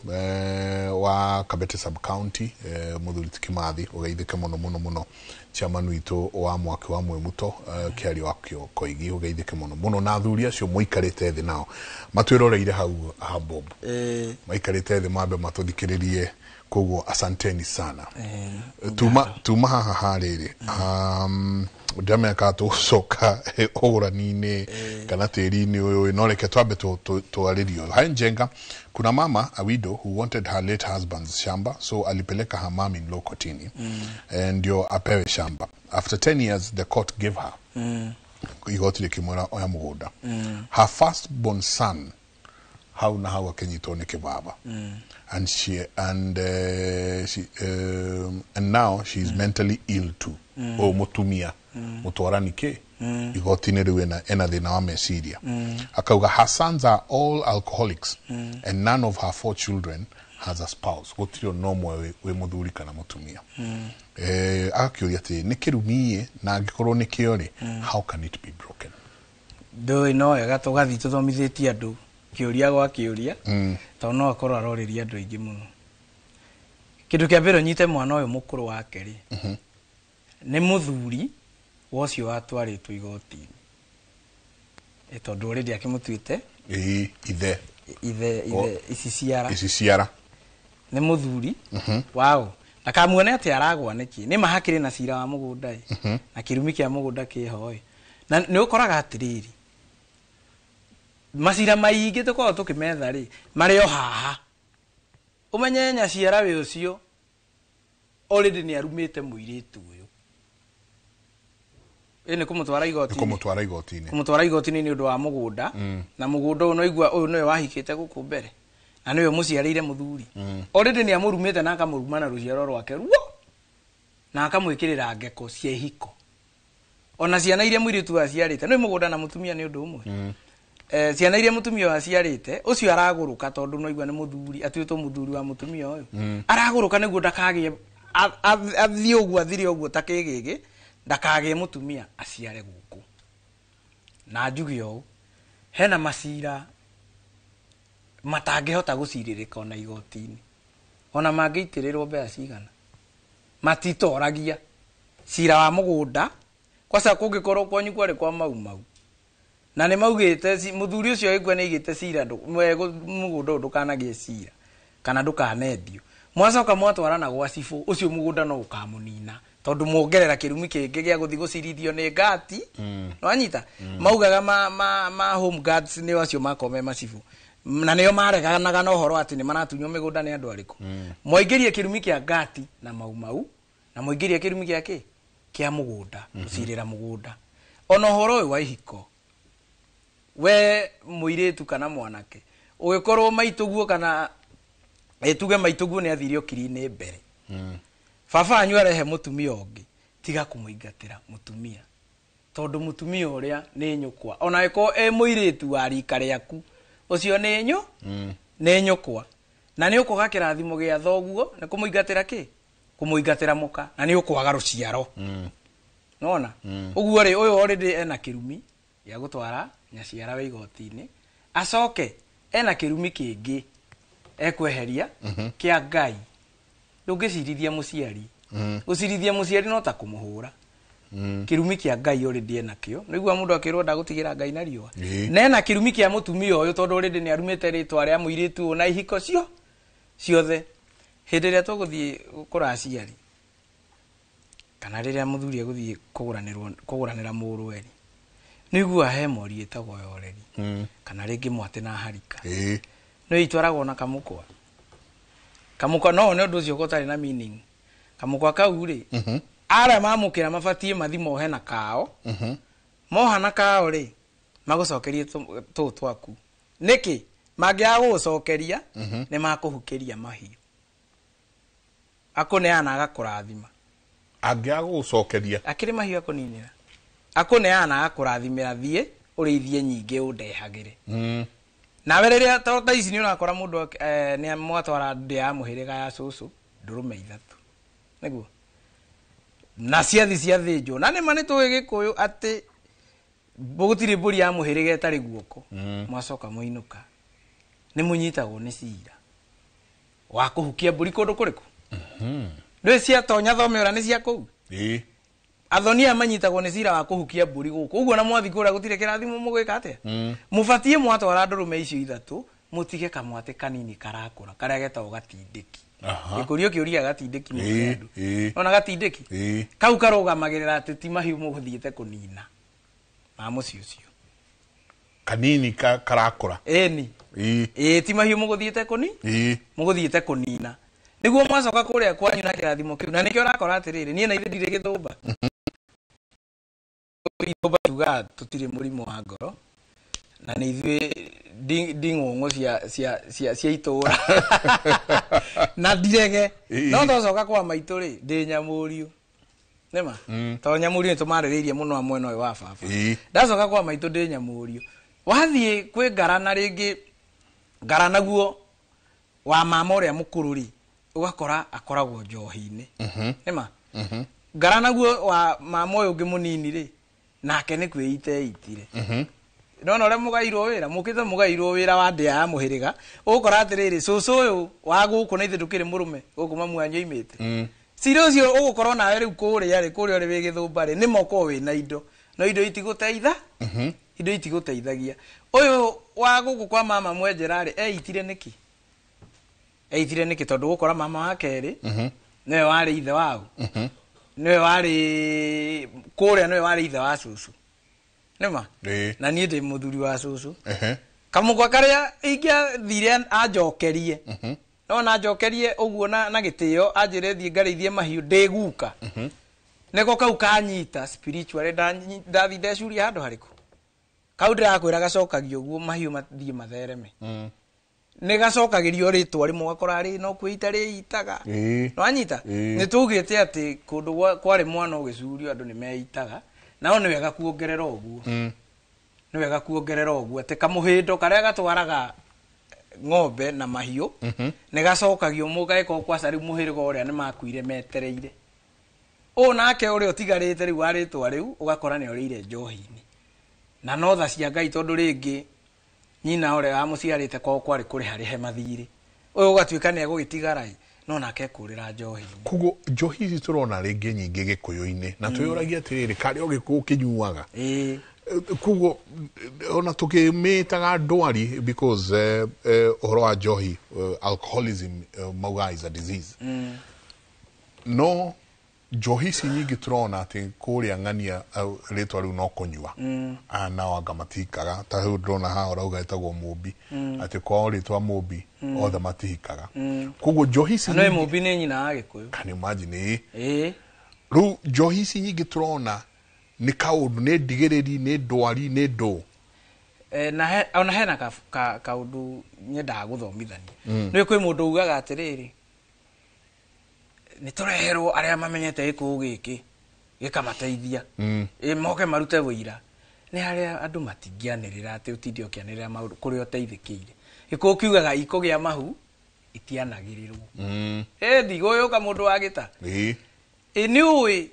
wa Kabete sub county, mũthuri ti Kĩmathi, ũgeithĩke mũno mũno mũno. Chairman witũ wa Mwaki wa Mwĩmuto, Kĩario wa Koigi, ũgeithĩke mũno mũno, na athuri acio mũikarĩte thĩ nao matwĩroreire hau ha Bob, maikarĩte thĩ mambe matũthikĩrĩrie, koguo asanteni sana. Tuma haha harĩrĩ, ndĩramenya kana tũgũcoka ũgũrani-inĩ kana tĩri-inĩ ũyũ, no reke twambe twarĩrie ũyũ. Hi Njenga, kuna mama, a widow who wanted her late husband's shamba, so alipeleka her mom in law kotini ndio apewe shamba. After 10 years the court gave her, igoti rĩkĩmwĩra oya mũgũnda. Her first born son hau na hau akĩnyitwo nĩ kĩbaba, and she and she and now she is mentally ill too. Ũyũ mũtumia mũtwarani kĩ igoti-inĩ rĩu ena thĩna wa meciria. Akauga her sons are all alcoholics and none of her four children has a spouse, gũtirĩ ona ũmwe wĩ mũthuri kana mũtumia. Agakĩũria atĩ nĩ kĩrumi na angĩkorwo nĩ kĩo rĩ, how can it be broken? Ndũĩ, no wega tũgathiĩ tũthomithĩtie andũ kĩũria gwa kĩũria, tondũ no akorwo arorĩria andũ aingĩ mũno. Kĩndũ kĩa mbere, ũnyite mwana ũyũ mũkũrũ wake rĩ, nĩ mũthuri wa ũcio watwarĩtwo igoti-inĩ. Tondũ already akĩmũtuĩte Ĩĩ, ithe. Ithe ici ciara. Ici ciara. Nĩ mũthuri wao, ndakamuone atĩ aragwa nĩkĩ, nĩ ma hakĩrĩ na cira wa mũgũnda ĩ, na kĩrumi kĩa mũgũnda kĩho ĩ, na nĩ ũkoraga atĩrĩrĩ, macira maingĩ tũkoragwo tũkĩmetha rĩ, marĩ o haha. Ũmenye nyaciara wĩ ũcio already nĩ arumĩte mũirĩtu ũyũ, ĩ nĩ kũmũtwara nĩ igoti-inĩ, kũmũtwara igoti-inĩ, kũmũtwara igoti-inĩ nĩ ũndũ wa mũgũnda. Na mũgũnda ũyũ noigua ũyũ nĩwe wahikĩte gũkũ mbere na nĩwe mũciarĩire mũthuri. Already nĩ amũrumĩte na akamũruma na rũciaro rwake ruo na akamwĩkĩrĩra ngeko cia ihiko, ona ciana iria mũirĩtu aciarĩte. Nĩ mũgũnda na mũtumia nĩ ũndũ ũmwe. Ciana iria mũtumia ũyũ aciarĩte, ũcio aragũrũka tondũ noigua nĩ mũthuri, atuĩtwo mũthuri wa mũtumia ũyũ. Aragũrũka nĩguo ndakagĩe athiĩ ũguo athire ũguo ta kĩgĩgĩ, ndakagĩe mũtumia aciare gũkũ. Na njuge ũũ, hena macira matangĩhota gũcirĩrĩka ona igoti-inĩ, ona mangĩitĩrĩrwo mbeca cigana matitoragia cira wa mũgũnda. Kwaca kũngĩkorwo kwanyu kwarĩ kwa Mau Mau na nĩ maugĩte mũthuri ũcio aigua nĩ aigĩte cira mũgũnda ũyũ ndũkanagĩe cira kana ndũkanendio, mwacoka mwatwarana gwa cibũ, ũcio mũgũnda no ũkamũnina, tondũ mwongerera kĩrumi kĩngĩ gĩa gũthiĩ gũcirithio nĩ ngati. Nĩwanyita maugaga ma home guards nĩo acio makorwo me macibũ na nĩo mareganaga na ũhoro atĩ nĩ maratunywo mĩgũnda nĩ andũ arĩkũ. Mwaingĩrie kĩrumi kĩa ngati na Mau Mau na mwaingĩrie kĩrumi gĩa kĩ kĩa mũgũnda, gũcirĩra mũgũnda, ona ũhoro ũyũ wa ihiko. We mũirĩtu kana mwanake ũgĩkorwo maitũguo kana tuge maitũguo nĩ athire ũkiri-inĩ mbere, baba wanyu arehe mũtumia ũngĩ, tiga kũmũingatĩra mũtumia, tondũ mũtumia ũrĩa nĩ nyũkwa, ona ĩkorwo ĩ mũirĩtu wa rika rĩaku, ũcio nĩ nĩ nyũkwa, na nĩ ũkwaga kĩrathimo gĩa thoguo nĩ kũmũingatĩra kĩ kũmũingatĩra mũka, na nĩ ũkwaga rũciaro. Nona ũguo rĩ, ũyũ already ena kĩrumi gĩa gũtwara nyaciara we igoti-inĩ, acoke ena kĩrumi kĩngĩ ekweheria kĩa Ngai. Ndũngĩcirithia mũciari. Gũcirithia mũciari no ta kũmũhũra. Kĩrumi kĩa Ngai already ena kĩo. Nĩguo mũndũ akĩrwo ndagũtigĩra Ngai na riũa. Ĩĩ. Nena kĩrumi kĩa mũtumia ũyũ tondũ already nĩ arumĩte rĩtwa rĩa mũirĩtu ũyũ na ihiko cio ciothe. Hĩndĩ ĩrĩa tũgũthiĩ kũra aciari kana rĩrĩa mũthuri egũthiĩ kũgũranĩrwo kũgũranĩra mũrũwe rĩ, nĩiguaga he mori ĩtagwo ya ũreri kana rĩngĩ mwatĩ na harika. Ĩĩ. No itwaragwo na kamũkwa. Kamũkwa no one ũndũ ũcio ũtarĩ na meaning. Kamũkwa kau rĩ, arĩa mamũkĩra mabatiĩ mathi mohe na kao. Moha na kao rĩ, magũcokerie tũũ twaku. Nĩkĩ? Mangĩaga gũgũcokeria, nĩ makũhukĩria mahiũ. Akũneana agakũrathima. Angĩaga gũgũcokeria. Akĩrĩ mahiũ akũninĩra. Akũneana agakũrathimĩra thiĩ ũrĩithie nyingĩ ũndehagĩre. Nawe rĩrĩa to thaa ici nĩ ũrakora mũndũ nĩ mwatwara ndĩa ya mũhĩrĩga ya cũcũ ndũrũme ithatũ. Nĩguo? Na ciathi ciathĩnjwo. Na nĩma nĩ tũĩ Gĩkũyũ atĩ gũtirĩ mbũri ya mũhĩrĩga ĩtarĩ guoko. Mwacoka mũinũka. Nĩ mũnyitagwo nĩ cira wa kũhukia mbũri kũndũ kũrĩkũ? Ndũĩ ciatonya thome ũrĩa nĩ cia kũu? Ĩĩ. Athoni aya manyitagwo nĩ cira wa kũhukia mbũri gũkũ. Ũguo na mwathi kũrĩa gũtirĩ kĩrathimo mũgwĩka atĩa? Mũbatiĩ mwatwara ndũrũme icio ithatũ, mũtige kamwatĩ kanini karakũra karĩa getagwo gatindĩki. Gĩkũrio kĩũria gatindĩki mũno nĩ andũ. Nona gatindĩki? Kau karũgamagĩrĩra atĩ ti mahiũ mũgũthiĩte kũnina ma mũciĩ ũcio. Kanini karakũra. Ĩni. Ĩĩ ti mahiũ mũgũthiĩte kũni? Mũgũthiĩte kũnina. Nĩguo mwacoka kũrĩa kwanyu na kĩrathimo kĩu. Na nĩkĩo ũrakora atĩrĩrĩ, niĩ na ithe ndirĩ gĩthũmba. Gĩthũmba tugaga tũtirĩ mũrimũ wa ngoro. Na nĩ ithuĩ nding'ũng'ũ cia itũũra. Na ndirege. No twacoka kwa maitũ rĩ, ndĩ nyamũriũ. Nĩma? Tondũ nyamũriũ nĩ tũmarĩrĩirie mũno a mwena ũyũ wa baba. Ndacoka kwa maitũ ndĩ nyamũriũ. Wathiĩ kwĩ ngarana rĩngĩ, ngarana guo wa mama ũrĩa mũkũrũ rĩ, ũgakora akoragwo njohi-inĩ. Nĩma? Ngarana guo wa mama ũyũ ũngĩ mũnini rĩ, nake nĩ kwĩita eitire. Nona ũrĩa mũgairwo wĩra, mũkĩte mũgairwo wĩra wa ndĩa ya mũhĩrĩga, ũgũkora atĩrĩrĩ, cũcũ ũyũ wa gũkũ na ithe ndũkĩrĩ mũrũme, gũkũ mamu wanyu oimĩte. Cira ũcio ũgũkorwo nawe rĩu kũrĩa rĩ, kũrĩa ũrĩ wĩ gĩthũmba rĩ, nĩ ma ũkorwo wĩna indo, no indo itigũteitha, indo itigũteithagia. Ũyũ wa gũkũ kwa mama mwenjera rĩ, eitire nĩkĩ? Eitire nĩkĩ? Tondũ ũgũkora mama wa kerĩ, nĩwe warĩ ithe wao. Nĩwe warĩ kũrĩa, nĩwe warĩ ithe wa cũcũ. Nĩma? Na niĩ ndĩ mũthuri wa cũcũ. Kamũkwa karĩa ingĩathire anjokerie. No na anjokerie ũguo na gĩtĩo anjĩre thiĩ ngarĩithie mahiũ ndĩ guka. Nĩko kau kanyita spiritually ndathi ndecuria handũ harĩkũ. Kau ndĩrakwĩra gacokagio ũguo mahiũ mathiĩ mathereme. Nĩ gacokagĩrio rĩtwa rĩmwe ũgakora rĩ no kwĩita rĩitaga. Nĩwanyita? Nĩ twaugĩte atĩ kũndũ kwarĩ mwana ũgĩcurio andũ nĩ meitaga. Nao nĩ wega kuongerera ũguo. Nĩ wega kuongerera ũguo atĩ kamũhĩndo karĩa gatwaraga ng'ombe na mahiũ nĩ gacokagio mũgagĩkorwo kwaca rĩu mũhĩrĩga ũrĩa nĩ makuire metereire. Ũũ nake ũrĩa ũtigarĩte rĩu wa rĩtwa rĩu ũgakora nĩ orĩire njohi-inĩ. Na no tha cia Ngai tondũ rĩngĩ nyina ũrĩa wamũciarĩte kwao kwarĩ kũrĩha rĩhe mathirĩ. Ũyũ ũgatuĩka nĩ egũgĩtigara ĩ, no nake ekũrĩra njohi-inĩ. Koguo njohi ici tũrona rĩngĩ nyingĩ Gĩkũyũ-inĩ na twĩyũragia atĩrĩrĩ, karĩ o Gĩkũyũ kĩnyuaga. Koguo ona tũkĩmĩtaga ndwari because ũhoro wa njohi, alcoholism, maugaga is a disease. No njohi ici nyingĩ tũrona atĩ kũrĩa ng'ania rĩtwa rĩu no kũnyua. Nao anga matihikaga. Ta rĩu ndĩrona haha ũrauga ĩtagwo Mũmbi. Atĩ kwao rĩtwa Mũmbi othe matihikaga. Koguo njohi ici No nyingĩ Mũmbi nĩ nyina wa Gĩkũyũ. Can you imagine? Rĩu njohi ici nyingĩ tũrona nĩ kaũndũ, nĩ ndigĩrĩri, nĩ ndwari, nĩ ndũ. Na ona hena kaũndũ nyendaga gũthomithania. Nĩ kwĩ mũndũ ugaga atĩrĩrĩ, nĩ tũreherwo arĩa mamenyete gĩkũyũ gĩkĩ gĩkamateithia. Moke marute wũira. Nĩ harĩa andũ matingĩanĩrĩra atĩ ũtinde ũkĩanĩrĩra maũndũ kũrĩa ũteithĩkĩire. Gĩkũyũ kiugaga ikũgĩa mahu itianagĩrĩrwo. Ndigũyũka mũndũ wa gĩta. Nĩ ũĩ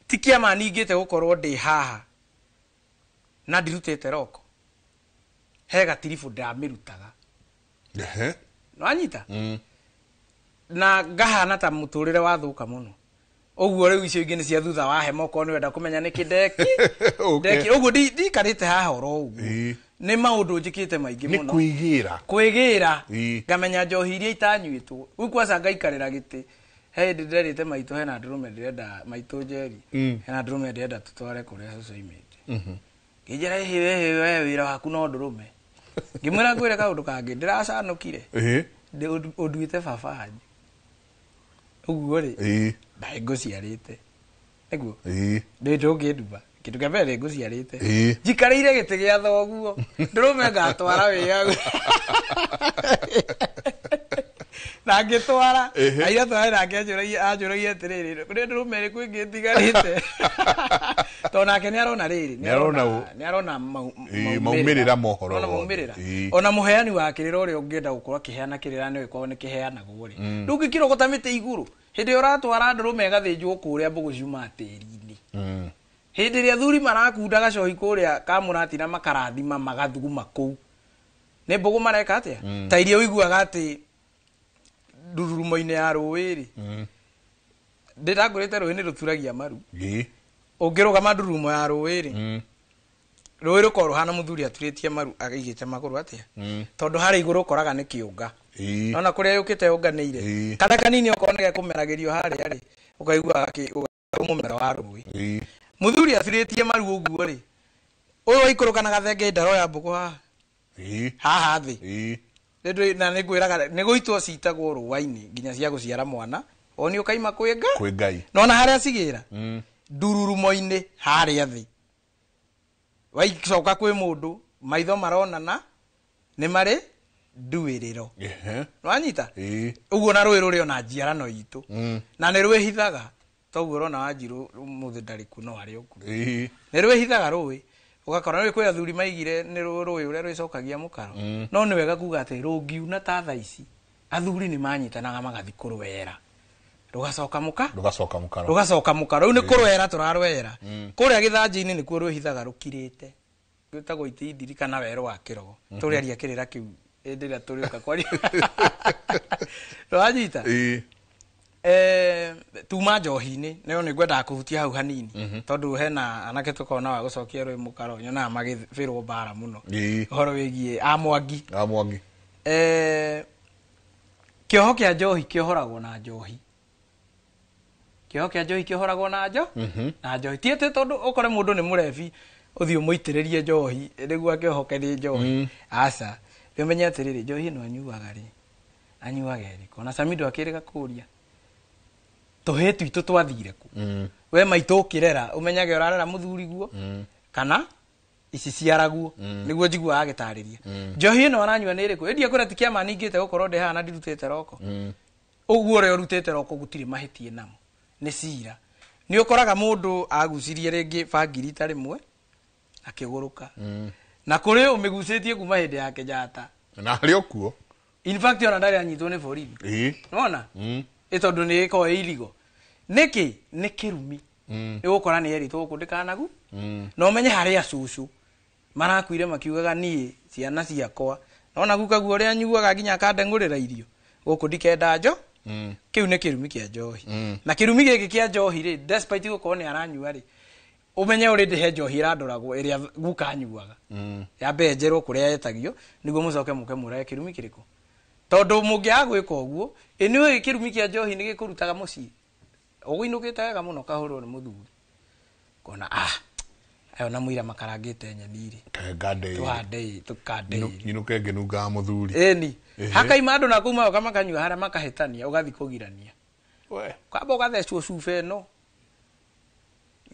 ti kĩama ningĩte gũkorwo ndĩ haha na ndirutĩte roko. He gatiribũ ndamĩrutaga. Nĩwanyita? Na ngahana ta mũtũrĩre wathũka mũno. Ũguo rĩu icio ingĩ nĩ cia thutha wa hema, okorwo nĩ wenda kũmenya nĩkĩ ndeki Okay. ndeki ũguo ndikarĩte haha oro ũguo. Ĩĩ. Nĩ maũndũ njĩkĩte maingĩ Nĩ mũno. kwĩgĩra. Kwĩgĩra. Ĩĩ. Ngamenya njohi iria itanyuĩtwo rĩu, kwaca ngaikarĩra gĩtĩ. He hĩndĩ nderĩte maitũ hena ndũrũme ndĩrenda, maitũ Njeri, hena ndũrũme ndĩrenda tũtware kũrĩa cũcũ aimĩte. Ngĩnjĩra, ĩhĩ we, we wĩra waku no ndũrũme. Ngĩmwĩra ngwĩre kaũndũ kangĩ ndĩracanũkire. Ũnduĩte baba wanyu ũguo rĩ, ndarĩ ngũciarĩte nĩguo ndĩ ndũngĩnduma kĩndũ kĩa mbere ngũciarĩte. Njikarĩire gĩtĩ gĩa thoguo, ndũrũme ngatwara wĩyagu na ngĩtwara. Aira tware nake anjũragia atĩrĩrĩ, kũrĩa ndũrũme ĩrĩkũ ĩngĩ ĩtigarĩte? Tondũ nake nĩ arona rĩrĩ, Nĩ arona nĩ arona maumĩrĩra ma ũhoro Arona wothe. maumĩrĩra. Ona mũheani wa kĩrĩra ũrĩa ũngĩenda gũkorwo akĩheana kĩrĩra nĩ gĩkorwo nĩ kĩheanagwo rĩ, ndũngĩkĩrogota mĩtĩ igũrũ hĩndĩ ĩrĩa ũratwara ndũrũme ĩgathĩnjwo kũrĩa mbũgũ ciumaga tĩri-inĩ. Hĩndĩ ĩrĩa athuri marakunda gacohi kũrĩa kamũratina makarathima magathuguma kũu nĩ mbũgũ mareka atĩa? Ta iria ũiguaga atĩ ndururumo-inĩ ya rũĩ rĩ, ndĩrangũrĩte rũĩ nĩ rũturagia maru. Ũngĩrũgama ndururumo ya rũĩ rĩ, rũĩ rũkorwo rũhana mũthuri aturĩtie maru aigĩte magũrũ atĩa, tondũ harĩa igũrũ ũkoraga nĩ kĩũnga. Nona kũrĩa yũkĩte yũnganĩire kana kanini, okorwo nĩ gekũmeragĩrio harĩa rĩ, ũkaigua mũmero wa rũĩ. Mũthuri aturĩtie maru ũguo rĩ, ũyũ waikũrũka na gathenge ndaroya mbũgũ haha haha thĩ. Na nĩ ngwĩraga nĩ gũitwo citagwo rũa-inĩ nginya cia gũciara mwana oni ũkaima kwĩ nga Kwĩ Ngai. Nona harĩa cigĩra ndururumo-inĩ harĩa thĩ, waicoka kwĩ mũndũ maitho maronana nĩ marĩ nduĩrĩro. Nĩwanyita? Ũguo na rũĩ rũrĩ ona njiarano itũ na nĩ rwĩhithaga, toguo ũrona Wanjirũ ũmũthĩ ndarĩ kuo no arĩ o kuo. Nĩ rwĩhithaga rũĩ, ũgakora nĩ kwĩ athuri maigire nĩ rũĩ ũrĩa rwĩcokagia mũkaro. No nĩ wega kuga atĩ rũngiuna ta thaa ici, athuri nĩ manyitanaga magathi kũrwera rũgacoka mũka Rũgacoka mũkaro. Rũgacoka mũkaro. Rĩu nĩ kũrwera tũrarwera kũrĩa gĩthanjĩ-inĩ, nĩkuo rwĩhithaga rũkirĩte, rwĩtagwo itindiri kana werũ wa kĩrogo. Tũrĩaria kĩrĩra kĩu hĩndĩ ĩrĩa tũrĩũka kwaria. Ndwanyita? Tuma njohi-inĩ nayo nĩ ngwendaga kũhutia hau hanini, tondũ hena anake tũkorwo na wa gũcokia rwĩ mũkaro nyonaga magĩbĩrwo mbara mũno ũhoro wĩgiĩ a Mwangi. A Mwangi. Kĩoho kĩa njohi kĩohoragwo na njohi. Kĩoho kĩa njohi kĩohoragwo na njo na njohi. Ti atĩ tondũ ũkore mũndũ nĩ mũrebi ũthiĩ ũmũitĩrĩrie njohi nĩguo akĩohoke nĩ njohi. Aca, nĩ ũmenye atĩrĩrĩ, njohi ĩno anyuaga rĩ, anyuaga ĩrĩkũ? Ona Samido akĩrĩga kũria tũhĩ twitũ twathire kũ? We maitũ ũkĩrera ũmenyage ũrarera mũthuri guo kana ici ciaraguo. Nĩguo njiguaga agĩtarĩria njohi ĩno aranyua nĩ ĩrĩkũ. Ĩndia kwĩra ti kĩama ningĩte gũkorwo ndĩ haha na ndirutĩte roko. Ũguo ũrĩa ũrutĩte roko gũtirĩ mahĩtie namo nĩ cira. Nĩ ũkoraga mũndũ agucirie rĩngĩ bangiri rita rĩmwe akĩgũrũka, na kũrĩ ũmĩgucĩtie kuma hĩndĩ ya Kenyatta. Na harĩ o kuo. In fact ona ndarĩ anyitwo nĩ borithi. Nĩwona? Ĩ tondũ nĩ ĩkoragwo ĩ irigo nĩkĩ nĩ kĩrumi. Nĩ gũkora nĩ erĩtwo gũkũ ndĩkanagu. Na ũmenye harĩ acũcũ marakuire makiugaga niĩ ciana ciakwa nona guka guo ũrĩa anyuaga nginya akandeng'ũrĩra irio gũkũ ndikenda njo. Kĩu nĩ kĩrumi kĩa njohi. Na kĩrumi gĩkĩ kĩa njohi rĩ, despite gũkorwo nĩ aranyua rĩ, ũmenye ũrĩ he njohi ĩrandoragwo ĩrĩa guka anyuaga, yambe enjerwo kũrĩa etagio nĩguo mũcoke mũke mũrage kĩrumi kĩrĩkũ, tondũ mũngĩaga gwĩka ũguo ĩ nĩũĩ kĩrumi kĩa njohi nĩ gĩkũrutaga mũciĩ ũgũinũkĩte wega mũno kahũrwo nĩ mũthuri kona ah ayo na mũira makarangĩte nyeni rĩ. Ngande. Tũhande ĩ tũkande ĩ. Nyinũke ngĩnungaga mũthuri. Ĩni hakaima andũ na kuu magoka makanyua harĩa makahĩtania ũgathi kũgirania. We. Kamba ũgathecwo cuba ĩno.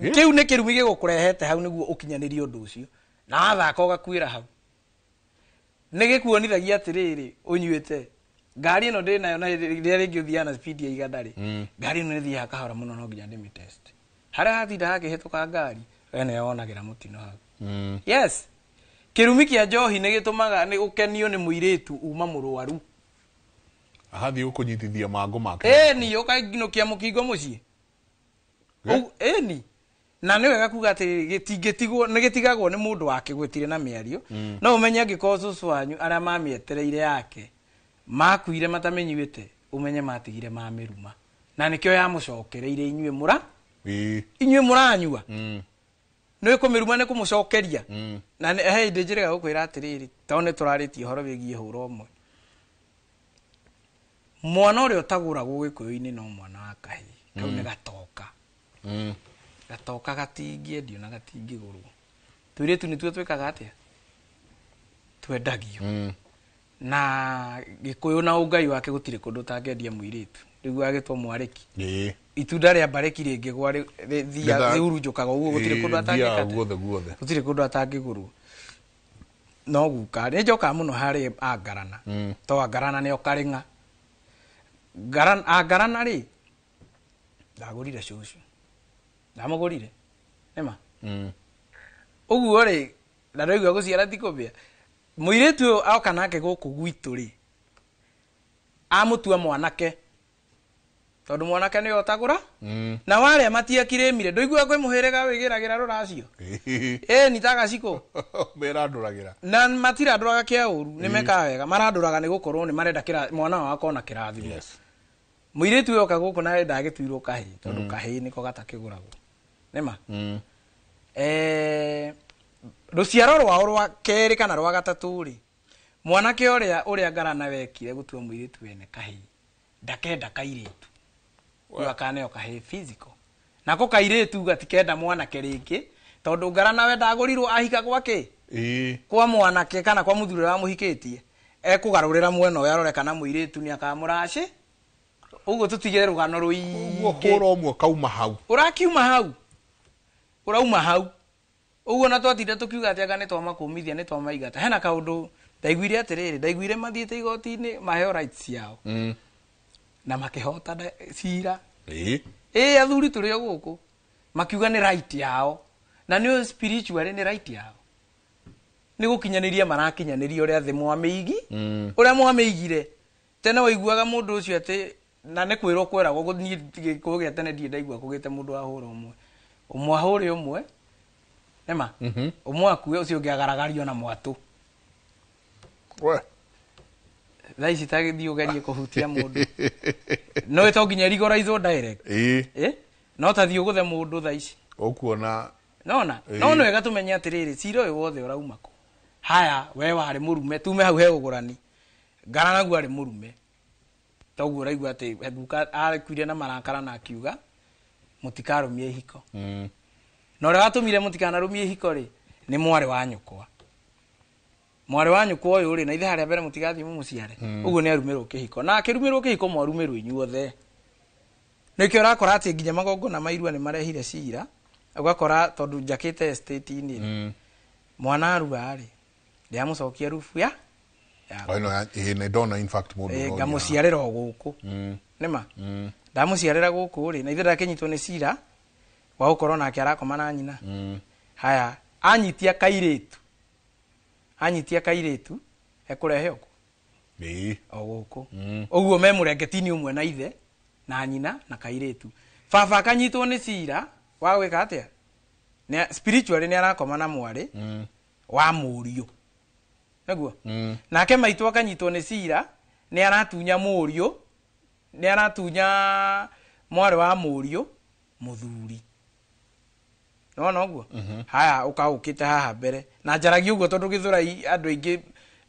Kĩu nĩ kĩrumi gĩgũkũrehete hau nĩguo ũkinyanĩrie ũndũ ũcio na wathaka ũgakuĩra hau. Nĩ gĩkuonithagia atĩrĩrĩ, ũnyuĩte ngari ĩno ndĩ nayo na rĩrĩa rĩngĩ ũthiaga na speed ya 100 rĩ, ngari ĩno ĩthiaga kahora mũno, no nginya ndĩmĩtest harĩa hatinda hakĩhĩtũka ngari we nĩwe wonagĩra mũtino hau. Yes, kĩrumi kĩa njohi nĩ gĩtũmaga nĩ ũkenio nĩ mũirĩtu uma mũrwaru. Agathiĩ gũkũnyitithia mangũ make. Ĩni ũkainũkia mũkingo mũciĩ. Ĩni na nĩ wega kuga atĩ gĩtingĩtigwo nĩ gĩtigagwo nĩ mũndũ wakĩgwĩtire na mĩario. No ũmenye angĩkorwo cũcũ wanyu arĩa mamĩetereire yake makuire matamĩnyuĩte, ũmenye matigire mamĩruma Na nĩkĩo yamũcokereire inyuĩ mũra Ĩĩ. inyuĩ mũranyua. Mm. Nĩ kũmĩruma nĩ kũmũcokeria. Mm. Na he hĩndĩ njĩrĩga gũkwĩra atĩrĩrĩ, tondũ nĩ tũrarĩtie ũhoro wĩgiĩ hũra ũmwe. Mwana ũrĩa ũtagũragwo gĩkũyũ-inĩ no mwana wa kahĩĩ. Kau nĩ gatoka. Mm. Gatoka gatingĩendio na gatingĩgũrwo. Tũirĩtu nĩtuo twĩkaga atĩa? Twendagio. Mm. Na gĩkũyũ na ũngai wake gũtirĩ kũndũ ũtangĩendia mũirĩtu. Rĩu agĩtwo mwarĩki. Ĩĩ. Itunda rĩa mbarĩki rĩngĩgwa rĩhurunjũkaga ũguo gũtirĩ kũndũ Ĩĩ, thiaga atangĩka atĩa? guothe guothe. Gũtirĩ kũndũ atangĩgũrwo. No guka nĩ njokaga mũno harĩ angarana. Mm. To angarana nĩo karĩng'a. Angarana rĩ, ndagũrire cũcũ. Ndamũgũrire. Nĩma? Mm. Ũguo rĩ, na ndaigua gũciara ti kũbĩa. Mũirĩtu ũyũ oka nake gũkũ gwitũ rĩ, amũtua mwanake. Tondũ mwanake nĩwe ũtagũra. Mm. Na warĩa matiakirĩmire, ndũiguaga kwĩ mũhĩrĩga wĩgĩragĩra rũracio? Ĩĩ ni tagacikũ. Merandũragĩra. Na matirandũraga kĩa ũru, nĩ mekaga wega. Marandũraga nĩ gũkorwo nĩ marenda mwana wao akona kĩrathimo. Yes. Mũirĩtu ũyũ oka gũkũ na ndagĩtuirwo kahĩĩ, tondũ kahĩĩ nĩko gatakĩgũragwo. Nĩma? Mm. Rũciaro rwao rwa kerĩ kana rwa gatatũ rĩ, mwanake ũrĩa ngarana wekire gũtua mũirĩtu wene kahĩĩ, ndakenda kairĩtu. Rĩu akaneo kahĩĩ physical. Nako kairĩtu gatikenda mwanake rĩngĩ, tondũ ngarana we ndagũrirwo ahika gwake? Ĩĩ. Kwa mwanake kana kwa mũthuri ũrĩa wamũhikĩtie. Ekũgarũrĩra mwena ũyũ arore kana mũirĩtu nĩ akamũracĩ. Ũguo tũtige rũgano rũingĩ. Ũguo hũra ũmwe kauma hau. Ũrakiuma hau. Ũrauma hau. Ũguo na twatinda tũkiuga atĩ anga nĩ twamakũmithia nĩ twamaingata. Hena kaũndũ ndaiguire atĩrĩrĩ, ndaiguire mathiĩte igoti-inĩ maheo rights ciao. Mm. Na makĩhota cira. Ĩĩ. Ĩĩ athuri tũrĩ o gũkũ. Makiuga nĩ right yao. Na nĩ spiritually nĩ right yao. Nĩ gũkinyanĩria marakinyanĩria ũrĩa thĩ mwamĩigi. Mm. Ũrĩa mwamĩigire. Tene waiguaga mũndũ ũcio atĩ na nĩ kwĩrwo kweragwo niĩ gĩkũyũ gĩa tene ndirĩ ndaigua kũgĩte mũndũ ahũra ũmwe. Ũmwe ahũre ũmwe. Nĩma? Mhm. Ũmwe akue ũcio ũngĩ agaragario na mwatũ. We. Thaa ici ta gĩthiĩ ũgerie kũhutia mũndũ. No to nginya rigoraizwo direct. Ĩĩ. Ĩ? No ta thiĩ ũgũthe mũndũ thaa ici. Ũkuona. Nona? Ĩĩ. No nĩ wega tũmenye atĩrĩrĩ, cira ũyũ wothe ũrauma kũ? Haya, we warĩ mũrume, tume hau he ũgũrani. Ngara naguo arĩ mũrume. Toguo ũraigua atĩ guka akuire na marakara na akiuga mũtikarũmie ihiko. Mm. Na ũrĩa watũmire mũtikanarũmie ihiko rĩ, nĩ mwarĩ wa nyũkwa. Mwarĩ wa nyũkwa ũyũ rĩ, na ithe harĩa mbere mũtigathiĩ mũmũciare. Mm. Ũguo nĩ arumĩrwo kĩhiko. Na akĩrumĩrwo kĩhiko mwarumĩrwo inyuothe. Nĩkĩo ũrakora atĩ nginya magongona ma irua nĩ marehire cira. Ũgakora tondũ njakĩte estate-inĩ rĩ, Mm. mwana arua rĩ, ndĩamũcokia rubu ya Ĩno ya ĩĩ nĩ ndona in fact mũndũ ũroria. ngamũciarĩra o gũkũ. Mm. Nĩma? Mm. Ndamũciarĩra gũkũ rĩ, na ithe ndakĩnyitwo nĩ cira wa gũkorwo nake arakoma na nyina. Mm. Haya, anyitia kairĩtu. Anyitia kairĩtu ekũrehe ũkũ? Ĩĩ. O gũkũ. Mm. Ũguo me mũrengeti-inĩ ũmwe na ithe na nyina na kairĩtu. Baba akanyitwo nĩ cira wa gwĩka atĩa? Spiritually nĩ arakoma na mwarĩ Mm. wa mũriũ. Nĩguo? Mm. Nake maitũ akanyitwo nĩ cira nĩ aratunya mũriũ, nĩ aratunya mwarĩ wa mũriũ mũthuri. Nĩwona ũguo? Mhm. Haya, ũka ũkĩte haha mbere. Na njaragia ũguo tondũ Gĩthũrai andũ aingĩ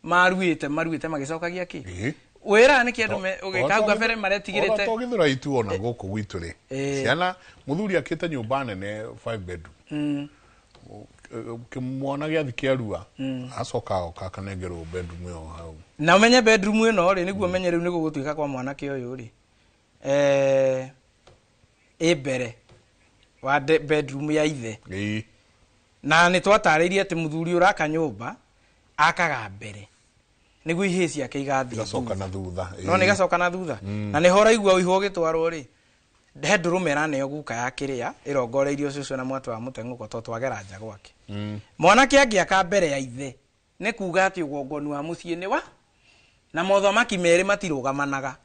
maruĩte magĩcokagia kĩ? Ĩĩ. Wĩra nĩkĩ andũ ũgĩka hau kabere Ona maretigĩrĩte? to Gĩthũrai tu ona gũkũ gwitũ rĩ. Ĩĩ. Ciana mũthuri akĩte nyũmba nene 5 bedroom. Mm. Kĩmwana gĩathi kĩarua. Mm. Acoka oka akanengerwo bedroom ĩyo hau. Na ũmenye bedroom ĩno rĩ, nĩguo ũmenye rĩu nĩ gũgũtuĩka kwa mwanake ũyũ rĩ. Ĩ mbere wa bedroom ya ithe. Ĩĩ. Na nĩ twatarĩirie atĩ mũthuri ũraka nyũmba akaga mbere nĩguo ihĩĩ ciake igathiĩ Igacoka na thutha. No nĩ igacoka na thutha. Mm. Na nĩho ũraigua ũihwo ũgĩtwarwo rĩ, he ndũrũme ĩraneo guka ya kĩrĩa ĩrongoreirio cũcũ na mwatũ wa mũteng'ũko tondũ twagera nja gwake. Mm. Mwanake angĩaka mbere ya ithe nĩ kuga atĩ ũgongoni wa mũciĩ nĩ wa na mothamaki merĩ matirũgamanaga.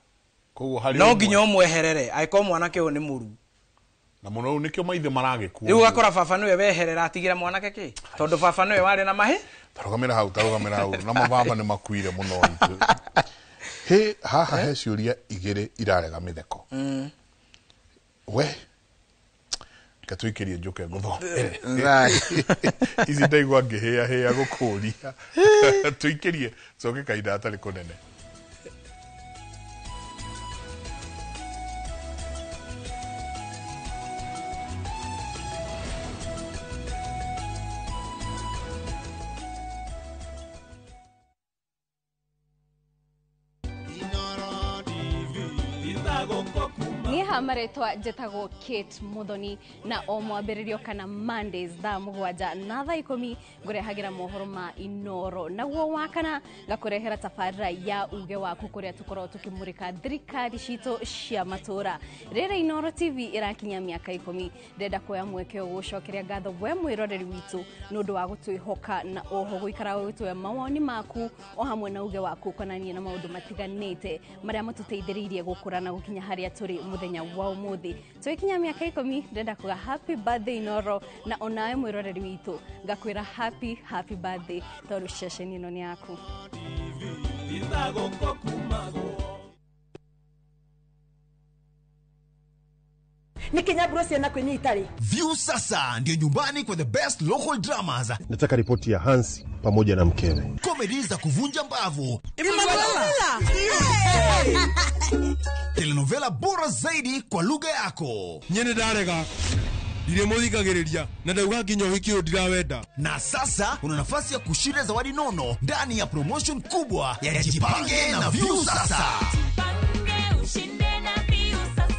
Koguo harĩ No ũmwe. nginya ũmweherere angĩkorwo mwanake ũyũ nĩ mũru. Na mũno rĩu nĩkĩo maithe maragĩkua. Rĩu ũgakora baba nĩwe weherera atigĩra mwanake kĩ? Tondũ baba nĩwe warĩ na mahĩ. Tarũgamĩra hau, tarũgamĩra hau. Na mababa nĩ makuire mũno. Hĩ, haha he ciũria igĩrĩ irarega mĩtheko. Mm. We gatuikirie njuke nguthomere ici ndaigua ngĩhĩa hĩa gũkũria. Tuikirie coke kahinda hatarĩ kũnene. Maretwa njetagwo Kate Muthoni na o mwambĩrĩrio kana Mondays thaa 7 na thaa 10 ngũrehagĩra mohoro ma Inoro, naguo wa kana ngakũrehera tabarĩra ya uge waku kũrĩa tũkoragwo tũkĩmũrĩka thirikari citũ cia matũra. Rĩrĩa Inoro TV ĩrakinya mĩaka 10, ndĩrenda kuoya mweke ũyũ gũcokeria ngatho we mwĩroreri witũ nĩ ũndũ wa gũtwĩhoka na oho gũikara ũgĩtũhe mawoni maku o hamwe na uge waku ũkonanie na maũndũ matiganĩte marĩa matũteithĩrĩirie gũkũra na gũkinya harĩa tũrĩ mũthenya wa ũmũthĩ. Tũgĩkinya mĩaka 10, ndĩrenda kuga happy birthday Inoro, na onawe mwĩroreri witũ ngakwĩra happy happy birthday tondũ ceceni ĩno nĩ yaku. Nikinyaburo ciana kwinyi itari. View sasa ndio nyumbani kwa the best local dramas. Nataka ripoti ya Hansi pamoja na mkewe. Comedy za kuvunja mbavu. Telenovela bora zaidi kwa lugha yako. Nyene ndarega. Ndire muthikagiriria na ndauga nginya uhiki uyu ndirawenda. Na sasa una nafasi ya kushinda zawadi nono ndani ya promotion kubwa ya Jipange na View Sasa. Jipange ushinde na View Sasa.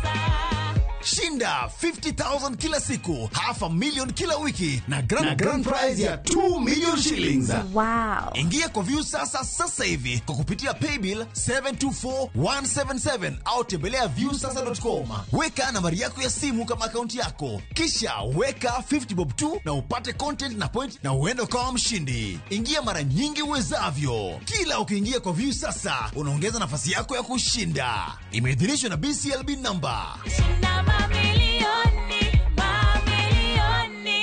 Shinda 50,000 kila siku, 500,000 kila wiki na grand prize ya 2 million shillings. Wow. Ingia kwa View Sasa sasa hivi kwa kupitia paybill 724177 au tembelea viewsasa.com. Weka nambari yako ya simu kama akaunti yako, kisha weka 50 bob 2 na upate content na point na uende kama mshindi. Ingia mara nyingi uwezavyo. Kila ukiingia kwa View Sasa unaongeza nafasi yako ya kushinda. Imeidhinishwa na BCLB number. Shinda mamilioni, mamilioni.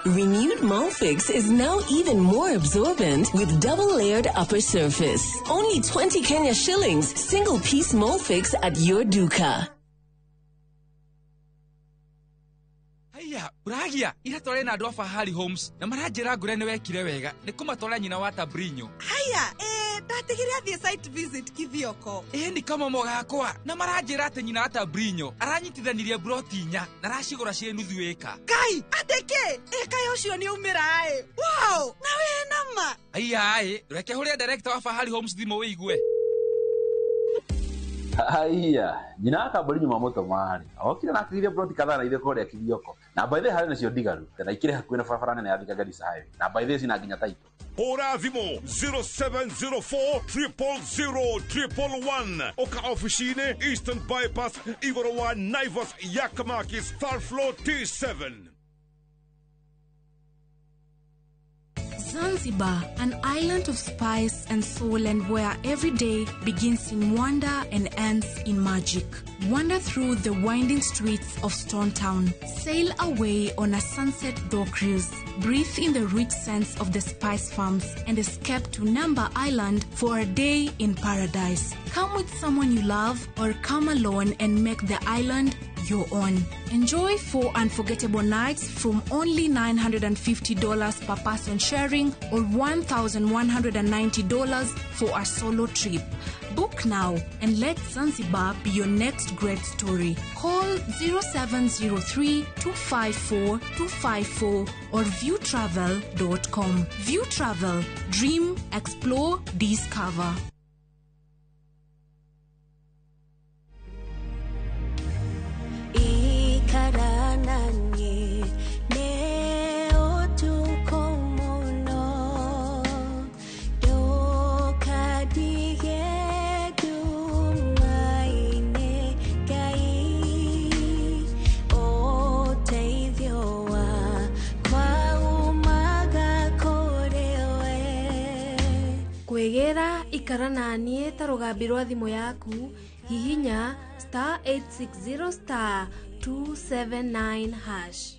Renewed Molfix is now even more absorbent with double-layered upper surface. Only 20 Kenya shillings, single-piece Molfix at your duka. Haya, uragia ira tware na andu a Fahari Homes na maranjira ngure ni wekire wega ni kumatwara nyina wa Tabrinyo. Haya, ndatigire athie site visit Kithioko. Ni kama mogakwa na maranjira ati nyina wa Tabrinyo aranyitithanirie broti 4 na aracigura cie nuthu eka. Kai, ateke eka ucio ni umira ai. Wow, na we nama. Haya, ai, reke huria director wa Fahari Homes thimu wigue. Haya, nyina wa Tabrinyo mamoto mari. Okire na akirie broti kadhaa na ithe kuria Kithioko. Na by the way harĩ nacio ndigaru na ikire hakuhĩ na barabara nene ya Thika Garissa Highway. Na by the way cina nginya title. Hũra thimũ 0704 000 111 oka ofici-inĩ Eastern Bypass igũrũ wa Naivas Yakamakis third floor T7. Zanzibar, an island of spice and soul, and where every day begins in wonder and ends in magic. Wander through the winding streets of Stone Town. Sail away on a sunset dhow cruise. Breathe in the rich scents of the spice farms and escape to Namba Island for a day in paradise. Come with someone you love or come alone and make the island your own. Enjoy 4 unforgettable nights from only $950 per person sharing or $1,190 for a solo trip. Book now and let Zanzibar be your next great story. Call 0703 254 254 or viewtravel.com. View Travel. Dream, explore, discover. Kwĩgĩra ikara na niĩ ta rũgambi rwa thimũ yaku, hihinya star 860 star 279 hash.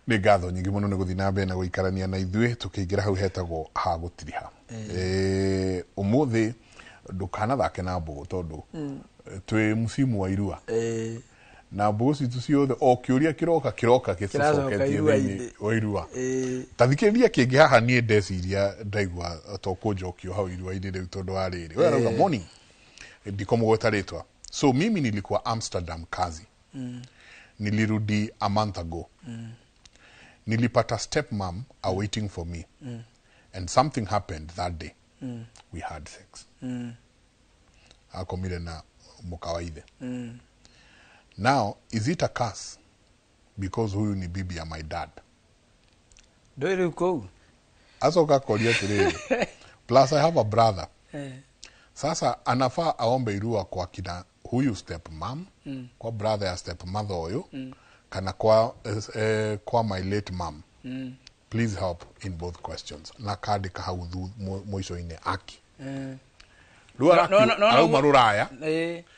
Nĩ ngatho nyingĩ mũno nĩ gũthiĩ na mbere na gũikarania na ithuĩ tũkĩingĩra hau hetagwo ha gũtiriha. Ũmũthĩ ndũkanathake na mbũgũ tondũ twĩ msimu wa irua na mbũgũ citũ ciothe o kĩũria kĩroka kĩroka Kĩracoka gĩtũcoketie irua-inĩ. thĩinĩ wa irua. Ta thikĩrĩria kĩngĩ haha niĩ ndeciria ndaigua to kũnjokio hau irua-inĩ rĩu tondũ wa rĩrĩ we arauga morning ndikomũgweta rĩtwa. So mimi nilikuwa Amsterdam kazi, nilirudi a month ago. Nilipata stepmom are waiting for me and something happened that day. We had sex. Akomire na mũka wa ithe. Now is it a curse because huyu ni bibi ya my dad? Ndũĩ rĩu kũu. Acoka akoria atĩrĩrĩ, plus I have a brother. Sasa anafaa aombe irua kwa kina huyu step mom, kwa brother ya step mother ũyũ, kana kwa, kwa my late mom? Please help in both questions. Na kandĩka hau mũico-inĩ aki. Rĩu arauma rũraya.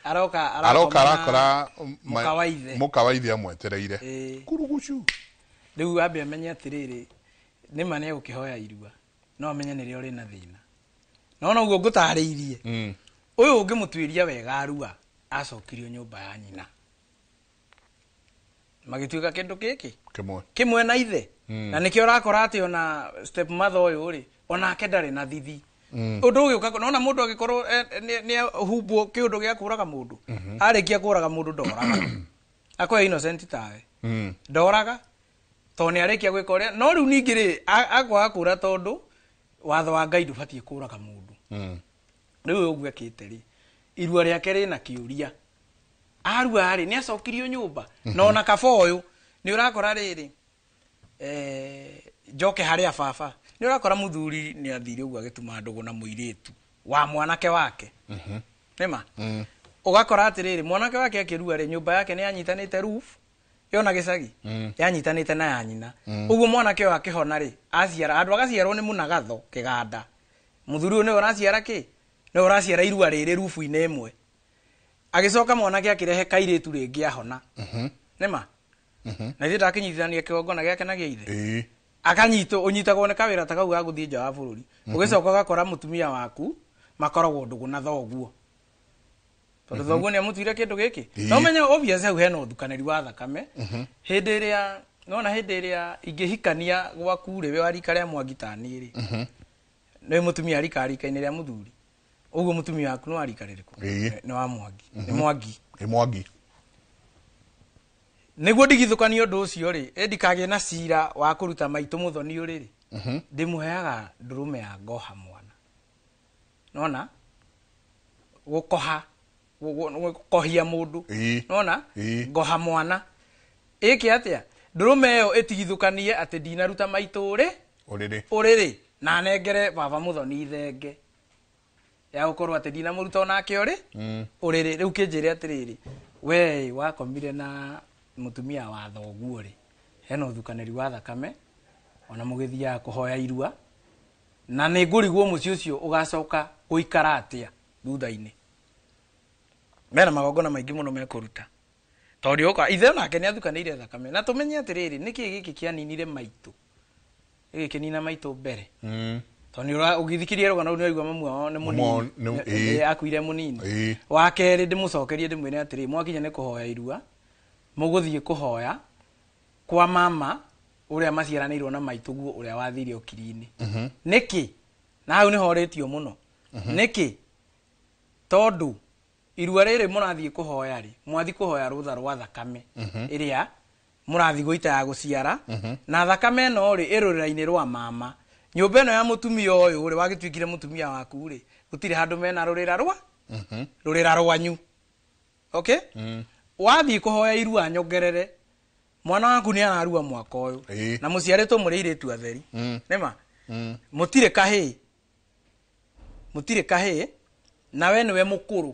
Aroka aroka arakora mũka wa ithe. Mũka wa ithe amwetereire. Kurugucu. Rĩu ambe amenye atĩrĩrĩ, nĩma nĩ egũkĩhoya irua no amenye nĩrĩo rĩna thĩna no noguo ngũtarĩirie. Ũyũ ũngĩmũtuĩria wega arua acokirio nyũmba ya nyina magĩtuĩka kĩndũ gĩkĩ kĩmwe kĩmwe na ithe. Na nĩkĩo ũrakora atĩ ona step mother ũyũ rĩ onake ndarĩ na thithi. Ũndũ ũgĩũka nona mũndũ agĩkorwo nĩ ahumbwo kĩũndũ gĩa kũraga mũndũ. Arĩkia kũraga mũndũ ndoraga akoya innocent tawe. Ndoraga tondũ nĩ arĩkia gwĩka ũrĩa no rĩu ningĩ rĩ akwaga kũra tondũ watho wa Ngai ndũbatiĩ kũraga mũndũ. Rĩu ũguo ekĩte rĩ irua rĩake rĩna kĩũria arua rĩ nĩ acokirio nyũmba. Na ona kaba ũyũ nĩ ũrakora rĩrĩ njoke harĩa baba nĩ ũrakora mũthuri nĩ athire ũguo agĩtuma ndũgũ na mũirĩtu wa mwanake wake. Nĩma ũgakora atĩrĩrĩ mwanake wake akĩrua rĩ nyũmba yake nĩ yanyitanĩte roof yona gĩcagi yanyitanĩte na ya nyina. Ũguo mwanake ũyũ akĩhona rĩ aciara andũ agaciarwo nĩ mũnagatho kĩganda mũthuri ũyũ nĩwe ũraciara kĩ nĩwe ũraciara irua rĩrĩ rubu-inĩ ĩmwe agĩcoka mwanake akĩrehe kairĩtu rĩngĩ ahona. Nĩma na ithuĩ ndakĩnyitithania kĩgongona gĩake na gĩa ithe akanyitwo ũnyitagwo nĩ kawĩra ta kau ga gũthiĩ nja wa bũrũri. Ũgĩcoka ũgakora mũtumia waku makoragwo ndũgũ na thoguo tondũ thoguo nĩ amũtuire kĩndũ gĩkĩ. No menye obvious hau hena ũthukanĩri wa thakame. Hĩndĩ ĩrĩa nona hĩndĩ ĩrĩa ingĩhikania gwaku rĩ we wa rika rĩa Mwangi ta niĩ rĩ nĩ mũtumia rika rika-inĩ rĩa mũthuri ũguo mũtumia waku nĩ wa rika rĩrĩkũ? Nĩ wa Mwangi. Nĩ Mwangi. Nĩ Mwangi. Nĩguo ndigithũkanie ũndũ ũcio rĩ ĩ ndikagĩe na cira wa kũruta maitũ mũthoni ũrĩ rĩ ndĩmũheaga ndũrũme ya ngoha mwana nona gũkoha gũkohia mũndũ nona ngoha mwana ĩke atĩa ndũrũme ĩyo ĩtigithũkanie atĩ ndinaruta maitũ rĩ ũrĩrĩ ũrĩrĩ na nengere baba mũthoni thenge ya gũkorwo atĩ ndinamũruta onake ũrĩ ũrĩrĩ. Rĩu kĩnjĩre atĩrĩrĩ we wakomire na mũtumia wa thoguo rĩ hena ũthukanĩri wa thakame ona mũgĩthiaga kũhoya irua na nĩ ngũrigwo mũciĩ ũcio ũgacoka gũikara atĩa thutha-inĩ. Mena magongona maingĩ mũno mekũruta tondũ ũka ithe onake nĩ athukanĩire thakame na tũmenye atĩrĩrĩ nĩkĩ gĩkĩ kĩaninire maitũ gĩgĩkĩnina maitũ mbere tondũ ũgĩthikĩria rũgano rũu nĩ waigua mamu wao nĩ mũnini akuire mũnini. Wa kerĩ ndĩmũcokerie ndĩmwĩre atĩrĩ mwakinya nĩ kũhoya irua mũgũthiĩ kũhoya kwa mama ũrĩa maciaranĩirwo na maitũ guo ũrĩa wathire ũkiri-inĩ. Nĩkĩ na hau nĩ horĩtio mũno. Nĩkĩ tondũ irua rĩrĩ mũrathiĩ kũhoya rĩ mwathiĩ kũhoya rũtha rwa thakame ĩrĩa mũrathiĩ gũita ya gũciara na thakame ĩno rĩ ĩrũrĩra-inĩ rwa mama nyũmba ĩno ya mũtumia ũyũ rĩ wagĩtuĩkire mũtumia waku rĩ gũtirĩ handũ mena rũrĩra rwa rũrĩra rwanyu. Okay, wathiĩ kũhoya irua nyongerere mwana waku nĩ ararua mwaka ũyũ na mũciarĩtwo mũrĩ airĩtu atheri. Nĩma mũtirĩ kahĩĩ mũtirĩ kahĩĩ na we nĩwe mũkũrũ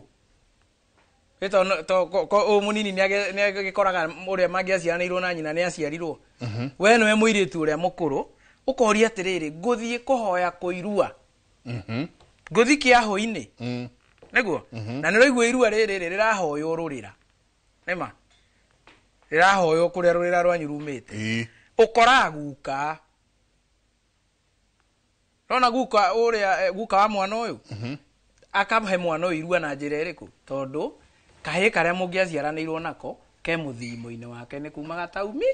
ũyũ mũnini nĩ agĩkoraga ũrĩa mangĩaciaranĩirwo na nyina nĩ aciarirwo. We nĩwe mũirĩtu ũrĩa mũkũrũ ũkoria atĩrĩrĩ ngũthiĩ kũhoya kũirua ngũthiĩ kĩahũ-inĩ nĩguo na nĩ ũraigua irua rĩrĩ rĩrahoywo rũrĩra nĩma rĩrahoywo kũrĩa rũrĩra rwanyu rumĩte. Ũkoraga guka rona guka ũrĩa guka wa mwana ũyũ akahe mwana ũyũ irua na njĩra ĩrĩkũ tondũ kahĩĩ karĩa mũngĩaciaranĩirwo nako ke mũthimo-inĩ wake nĩ kuma gataumi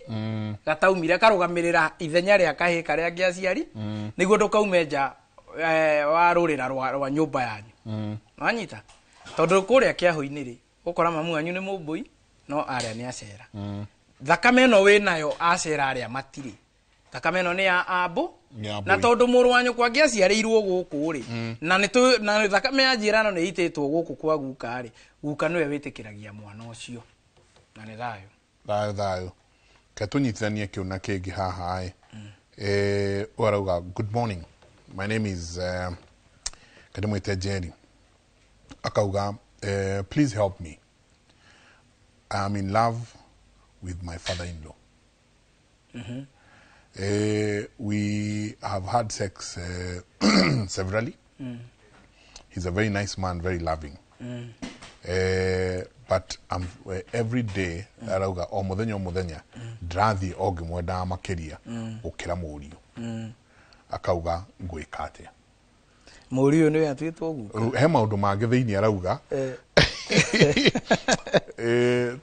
gataumire karũgamĩrĩra ithenya rĩa kahĩĩ karĩa angĩaciari nĩguo ndũkaume nja wa rũrĩra rwa nyũmba yanyu. Wanyita tondũ kũrĩa kĩahũ-inĩ rĩ ũkora mamu wanyu nĩ mũmbũi no arĩa nĩ acera. Thakame ĩno wĩnayo acera arĩa matirĩ. Thakame ĩno nĩ ya ambũ na tondũ mũrũ wa nyũkwa angĩaciarĩirwo gũkũ rĩ na nĩ na thakame ya njirano nĩ ĩitĩtwo gũkũ kwa guka rĩ, guka nĩwe wĩtĩkĩragia mwana ũcio na nĩ thayũ. Thayũ thayũ. Ke tũnyitithanie kĩu na kĩngĩ haha ĩ. Ũyũ arauga good morning, my name is kandĩmwĩte Jerry. Akauga please help me, I am in love with my father-in-law. We have had sex severally. He's a very nice man, very loving. But every day arauga o muthenya ndĩrathiĩ o ngĩmwendaga makĩria gũkĩra mũriũ. Akauga ngwĩka atĩa? Mũriũ nĩwe atuĩtwo guka. He maũndũ mangĩ thĩinĩ arauga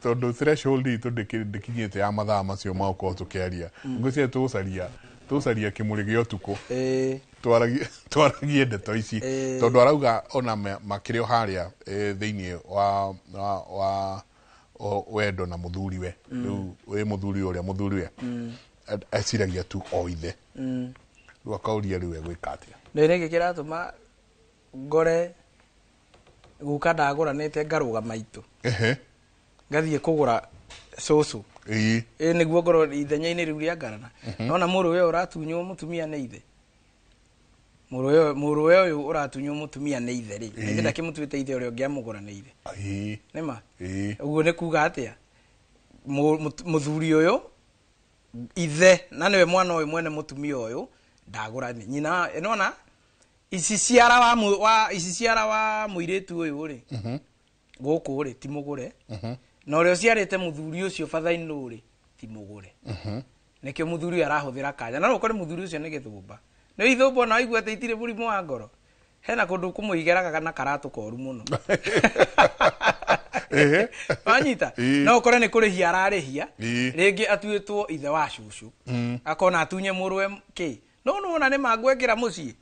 tondũ threshold itũ ndĩkinyĩte ya mathaa macio ma gũkorwo tũkĩaria. Ngwĩciria tũgũcaria kĩmũrĩ gĩa ũtukũ twaragie ndeto ici tondũ arauga ona makĩrĩ o harĩa thĩinĩ wa wendo na mũthuriwe. Rĩu wĩ mũthuri ũrĩa mũthuriwe eciragia tu o ithe. Rĩu akauria rĩu egwĩka atĩa? Nĩ nĩkĩ kĩratũma ngore guka ndagũranĩte ngarũga maitũ ngathiĩ kũgũra cũcũ ĩ nĩguo ngorwo ithenya-inĩ rĩu rĩa ngarana. Nona mũrũwe ũyũ ũratunywo mũtumia nĩ ithe, mũrũwe ũyũ ũratunywo mũtumia nĩ ithe rĩ, ithe ndakĩmũtuĩte ithe ũrĩa ũngĩamũgũra nĩ ithe. Nĩma ũguo nĩ kuga atĩa? Mũthuri ũyũ ithe na nĩwe mwana ũyũ mwene mũtumia ũyũ ndagũrani nyina. Nona ici ciara wa ici ciara wa mũirĩtu ũyũ rĩ gũkũ rĩ ti mũgũre, na ũrĩa ũciarĩte mũthuri ũcio father-in-law rĩ ti mũgũre. Nĩkĩo mũthuri ũyũ arahũthĩra kanya na no ũkore mũthuri ũcio nĩ gĩthũmba. Nĩ ithũmba ona waigua atĩ itirĩ mũrimũ wa ngoro, hena kũndũ kũmũigeraga na karatũ koru mũno. Wanyita no ũkore nĩ kũrĩhia ararĩhia rĩngĩ atuĩtwo ithe wa cũcũ akona atunye mũrũwe kĩ no nĩwona nĩ mangwekĩra mũciĩ,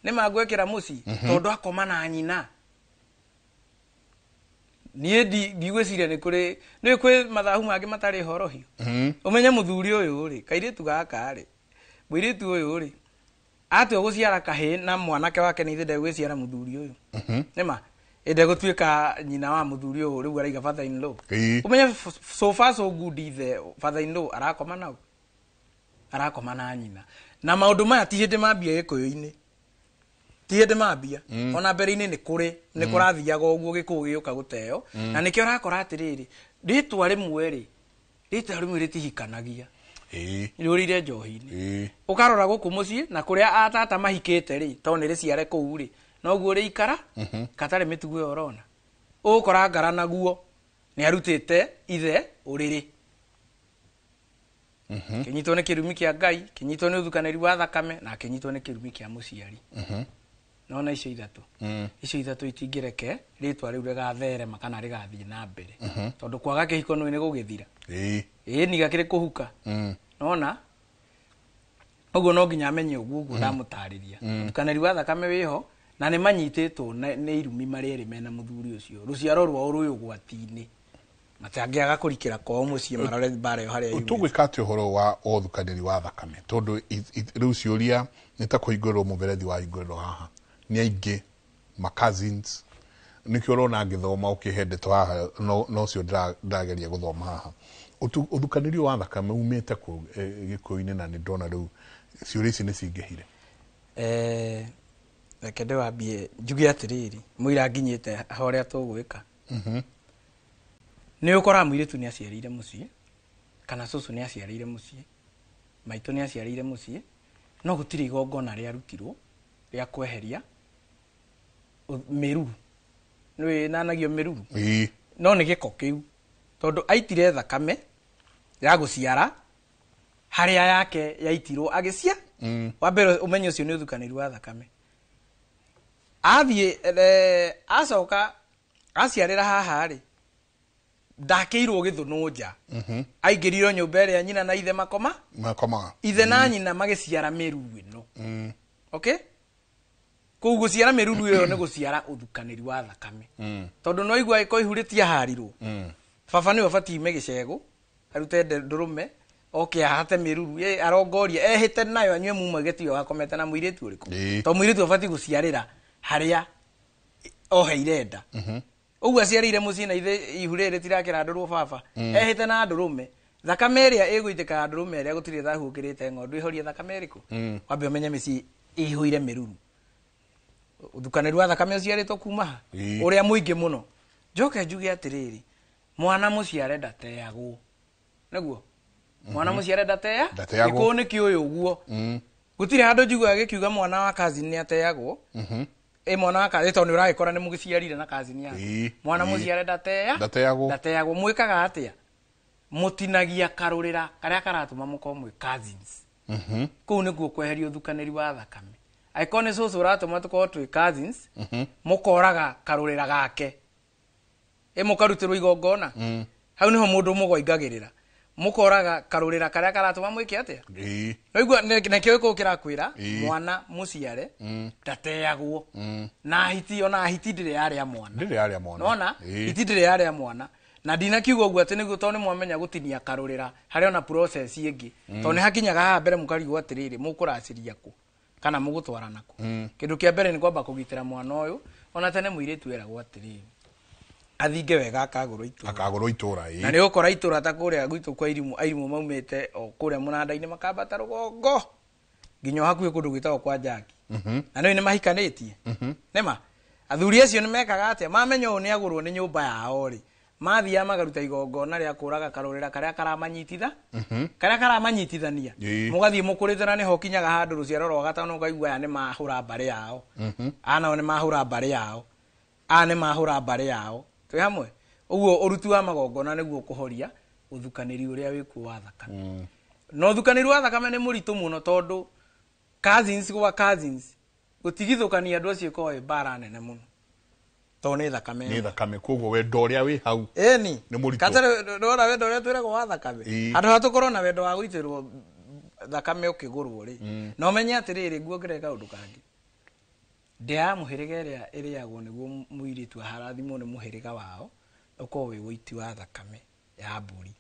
nĩ mangwekĩra mũciĩ tondũ akoma na nyina. Niĩ ndigwĩciria nĩ kũrĩ nĩ kwĩ mathahu mangĩ matarĩ horohio. Ũmenye mũthuri ũyũ rĩ kairĩtu gaka rĩ mũirĩtu ũyũ rĩ atua gũciara kahĩĩ na mwanake wake nĩ ithe ndegwĩciara mũthuri ũyũ. Nĩma ĩndegũtuĩka nyina wa mũthuri ũyũ rĩu araiga father in law. Ũmenye so far so good ithe father in law arakoma nau, arakoma na nyina. Na maũndũ maya ti hĩndĩ mambia gĩkũyũ-inĩ, ti hĩndĩ mambia ona mbere-inĩ nĩ kũrĩ nĩ kũrathiaga ũguo gĩkũyũ gĩũka gũteo. Na nĩkĩo ũrakora atĩrĩrĩ rĩtwa rĩmwe rĩ rĩtwa rĩmwe rĩtihikanagia rĩũrĩire njohi-inĩ. Ũkarora gũkũ mũciĩ na kũrĩa atata mahikĩte rĩ tondũ nĩ rĩciare kũu rĩ noguo rĩikara katarĩ mĩtugo ĩyo ũrona. Ũgũkora ngara naguo nĩ arutĩte ithe ũrĩrĩ kĩnyitwo nĩ kĩrumi kĩa Ngai, kĩnyitwo nĩ ũthukanĩri wa thakame na kĩnyitwo nĩ kĩrumi kĩa mũciari. Nona icio ithatũ icio ithatũ itingĩreke rĩtwa rĩu rĩgatherema kana rĩgathiĩ na mbere tondũ kwaga kĩhiko nĩ gũgĩthira. Ĩĩ niga kĩrĩ kũhuka. Nona ũguo no nginya amenye ũguo ũguo ndamũtarĩria. Ũthukanĩri wa thakame wĩho na nĩ manyitĩtwo nĩ irumi marĩ erĩ mena mũthuri ũcio rũciaro rwao rwĩ ũgwati-inĩ matangĩaga kũrikĩra kwao mũciĩ marore mbara ĩyo harĩa yumĩte. Tũgwĩka atĩa ũhoro wa ũthukanĩri wa thakame tondũ rĩu ciũria nĩ ta kũhingũrĩrwo mũberethi wahingũrĩrwo haha nĩ aingĩ ma cousins nĩkĩo ũrona ngĩthoma ũkĩhe ndeto haha no cio ndĩrageria gũthoma haha. Ũthukanĩri wa thakame umĩte kũ gĩkũyũ-inĩ na nĩ ndona rĩu ciũria ici nĩ cingĩhire. Reke ndĩwambie njuge atĩrĩrĩ mũira nginyĩte harĩa tũgwĩka. Nĩ ũkoraga mũirĩtu nĩ aciarĩire mũciĩ kana cũcũ nĩ aciarĩire mũciĩ maitũ nĩ aciarĩire mũciĩ no gũtirĩ igongona rĩarutirwo rĩa kweheria mĩruru. Nĩ nanagio mĩruru no nĩ gĩko kĩu tondũ aitire thakame ya gũciara Harĩa yake yaitirwo agĩcia. Wa mbere ũmenye ũcio nĩ ũthukanĩri wa thakame. Athiĩ acoka aciarĩra haha rĩ, ndakĩirwo gĩthũnũ nja. Aingĩrirwo nyũmba ĩrĩa nyina na ithe makoma. Makomaga. Ithe na nyina magĩciara mĩruru ĩno. Okay, kũu gũciara mĩruru ĩyo nĩ gũciara ũthukanĩri wa thakame. Tondũ no igua ĩko ihu rĩtiaharirwo. Baba nĩwe ũbatiĩ ime gĩcegũ, arute ndũrũme, oke ahate mĩruru, arongorie, ehĩte nayo anyue muma gĩtio akomete na mũirĩtu ũrĩkũ. Tondũ mũirĩtu abatiĩ gũciarĩra harĩa oheire nda. Ũguo aciarĩire mũciĩ na ithe ihu rĩrĩ rĩtirakĩrandũrwo baba. Ehĩte na ndũrũme. Thakame ĩrĩa ĩgũitĩka ya ndũrũme ĩrĩa gũtirĩ thahu ũkĩrĩte ng'ondu ĩhorie thakame ĩrĩkũ. Wambe ũmenye mĩciĩ ĩihũire mĩruru. Ũthukanĩru wa thakame ũciarĩtwo kuma ha? Ũrĩa mũingĩ mũno. Njoke njuge atĩrĩrĩ, mwana mũciare ndateagwo. Nĩguo? Mwana mũciare ndatea? Ndateagwo. Gĩkũyũ nĩ kĩũĩ ũguo. Gũtirĩ handũ njiguaga gĩkiuga mwana wa cousin nĩ ateagwo. Ĩ mwana wa cousin, tondũ nĩ ũragĩkora nĩ mũgĩciarire na cousin yaku. Mwana mũciare ndatea? Ndateagwo. Ndateagwo. Mwĩkaga atĩa? Mũtinagia karũrĩra karĩa karatũma mũkorwo mwĩ cousins. Kũu nĩkuo kweheria ũthukanĩri wa thakame. Angĩkorwo nĩ cũcũ ũratũma tũkorwo twĩ cousins, mũkoraga karũrĩra gake. Ĩ mũkarutĩrwo igongona. Hau nĩho mũndũ mũgwaingagĩrĩra. Mũkoraga karũrĩra karĩa karatũma mwĩke atĩa? Waigua nĩkĩo gĩkũyũ kĩrakwĩra mwana mũciare ndateagwo. Na hiti ona hiti ndĩrĩ yarĩa mwana. Ndĩrĩ yarĩa mwana. Nona? Hiti ndĩrĩ yarĩa mwana. Na ndinakiuga ũguo atĩ nĩguo tondũ nĩmwamenya gũtinia karũrĩra harĩ ona process ĩngĩ. Tondũ nĩ hakinyaga haha mbere mũkarigwo atĩrĩrĩ mũkũracĩria kũ kana mũgũtwarana kũ. Kĩndũ kĩa mbere nĩ kwamba kũgitĩra mwana ũyũ. Ona tene mũirĩtu eragwo atĩrĩrĩ athinge wega akagũrwo itũra. Akagũrwo itũra, Na nĩ ũgũkora itũra ta kũrĩa gwitũ kwa Irimũ, Airimũ maumĩte o kũrĩa mũnanda-inĩ makambata rũgongo nginya o hakuhĩ kũndũ gwĩtagwo kwa Jaki. Na nĩũĩ nĩ mahikanĩtie. Nĩma athuri acio nĩ mekaga atĩa? Mamenya ũyũ nĩ agũrwo nĩ nyũmba yao rĩ, mathiaga makaruta igongona rĩa kũraga karũrĩra karĩa karamanyititha, karĩa karamanyitithania. Mũgathiĩ mũkũrĩte na nĩho ũkinyaga handũ rũciaro rwa gatano ũkaigua aya nĩ mahũra mbarĩ yao. Aya nao nĩ mahũra mbarĩ yao. Aya nĩ mahũra mbarĩ yao. Twĩ hamwe? Ũguo ũruti wa magongona nĩguo kũhoria ũthukanĩri ũrĩa wĩkuo wa thakame. Na ũthukanĩri wa thakame nĩ mũritũ mũno tondũ cousins gwa cousins gũtigithũkania andũ acio ĩkoragwo ĩ mbara nene mũno. Tondũ nĩ thakame. Nĩ thakame, koguo wendo ũrĩa wĩ hau. Ĩni. Nĩ mũritũ. Katarĩ ndũrona wendo ũrĩa twĩragwo wa thakame. Handũ ha tũkorwo na wendo wa gũitĩrwo thakame ũkĩgũrwo rĩ. Na ũmenye atĩrĩrĩ, nguongerere kaũndũ kangĩ. Ndĩa ya mũhĩrĩga ĩrĩa ĩrĩagwo nĩguo mũirĩtu aharathimwo nĩ mũhĩrĩga wao, ũkorwo wĩ ũiti wa thakame ya mbũri.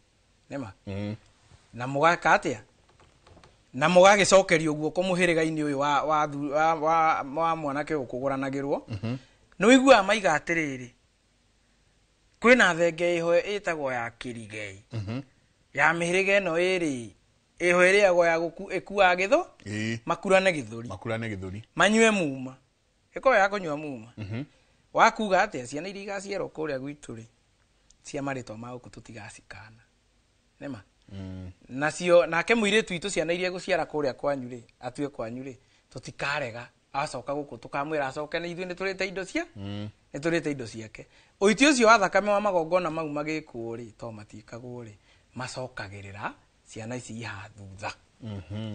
Nĩma? Na mũgaka atĩa? Na mũgagĩcokerio guoko mũhĩrĩga-inĩ ũyũ wa mwanake ũyũ kũgũranagĩrwo. Nĩ ũiguaga maiga atĩrĩrĩ, kwĩna thenge ĩho ĩtagwo ya kĩrigei. Ya mĩhĩrĩga ĩno ĩrĩ, ĩho ĩrĩagwo ya ĩkuaga gĩthũ, makurane gĩthũri. Makurane gĩthũri. Manyue muma. Ĩkorwo ya kũnyua muma. Wakuga atĩa ciana iria igaciarwo kũrĩa gwitũ rĩ, cia marĩtwa ma gũkũ tũtigacikana. Nĩma? Nacio nake mũirĩtu witũ ciana iria egũciara kũrĩa kwanyu rĩ, atue kwanyu rĩ, tũtikarega acoka gũkũ tũkamwĩra acoke nĩ ithuĩ nĩtũrĩte indo cia nĩtũrĩte indo ciake. Ũiti ũcio wa thakame wa magongona mau magĩkwo rĩ, to matiĩkagwo rĩ, macokagĩrĩra ciana ici ihaha thutha.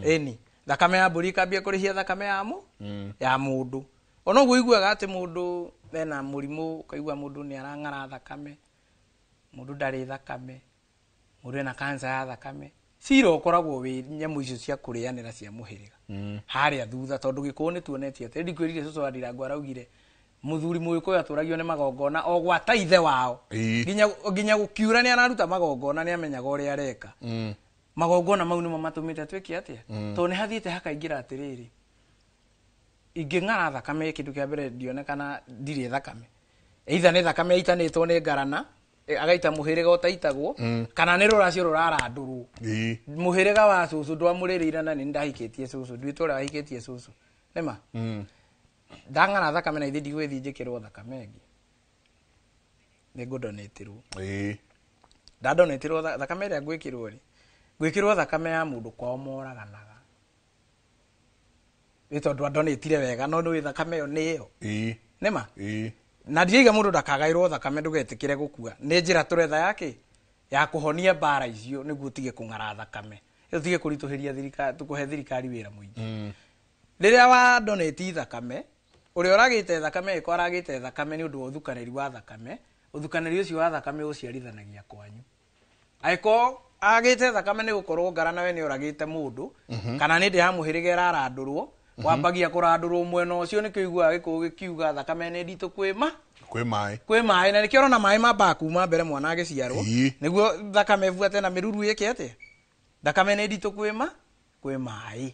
Ĩni, thakame ya mbũri ĩkambia kũrĩhia thakame ya ya mũndũ. Ona ũguo ũiguaga atĩ mũndũ ena mũrimũ, ũkaigua mũndũ nĩ arang'ara thakame, mũndũ ndarĩ thakame, mũndũ ena cancer ya thakame. Cira ũkoragwo wĩ nyamũ icio cia kũrĩanĩra cia mũhĩrĩga. Harĩa thutha tondũ gĩkũyũ nĩ tuonetie atĩ ndikwĩrire cũcũ wa Ndirango araugire mũthuri mũgĩkũyũ atũragio nĩ magongona o gwata ithe wao. Nginya gũkiura nĩ araruta magongona nĩ amenyaga ũrĩa areka. Magongona mau nĩmo matũmĩte twĩke atĩa? Tondũ nĩ hathiĩte hakaingĩra atĩrĩrĩ, ingĩng'ara thakame kĩndũ kĩa mbere ndionekana ndirĩ thakame. Either nĩ thakame ĩitanĩtwo nĩ ngarana, agaita mũhĩrĩga ũtaitagwo, kana nĩ rũracio rũrarandũrwo. Mũhĩrĩga wa cũcũ ndwamũrĩrĩire na nĩ ndahikĩtie cũcũ, nduĩte ũrĩa wahikĩtie cũcũ. Nĩma? Ndang'ara thakame na ithe ndigũgĩthiĩ njĩkĩrwo thakame ĩngĩ. Nĩ ngũdonĩtĩrwo. Ndadonĩtĩrwo thakame ĩrĩa ngwĩkĩrwo rĩ, ngwĩkĩrwo thakame ya mũndũ kwao moraganaga. Nĩ tondũ andonĩtire wega, no nĩũĩ thakame ĩyo nĩ ĩyo. Nĩma? Na ndiraiga mũndũ ndakagaĩrwo thakame ndũgetĩkĩre gũkua. Nĩ njĩra tũretha yake ya kũhonia mbara icio nĩguo ũtige kũng'ara thakame. Tũtige kũritũhĩria thirikari, tũkũhe thirikari wĩra mũingĩ. Rĩrĩa wa donate thakame, ũrĩa ũragĩte thakame ĩko aragĩte thakame nĩ ũndũ wa ũthukanĩri wa thakame, ũthukanĩri ũcio wa thakame ũciarithanagia kwanyu. Angĩkorwo agĩte thakame nĩ gũkorwo ngara nawe nĩ ũragĩte mũndũ, kana nĩ ndĩ ya mũhĩrĩga ĩrarandũrwo, wambagia kũrandũrwo mwena ũcio, nĩkĩo ũiguaga gĩkũyũ gĩkiuga thakame nĩ nditũ kwĩ ma kwĩ maĩ. Kwĩ maĩ, na nĩkĩo ũrona maĩ mambaga kuma mbere mwana agĩciarwo, nĩguo thakame ĩbuate na mĩruru ĩke atĩa. Thakame nĩ nditũ kwĩ ma kwĩ maĩ.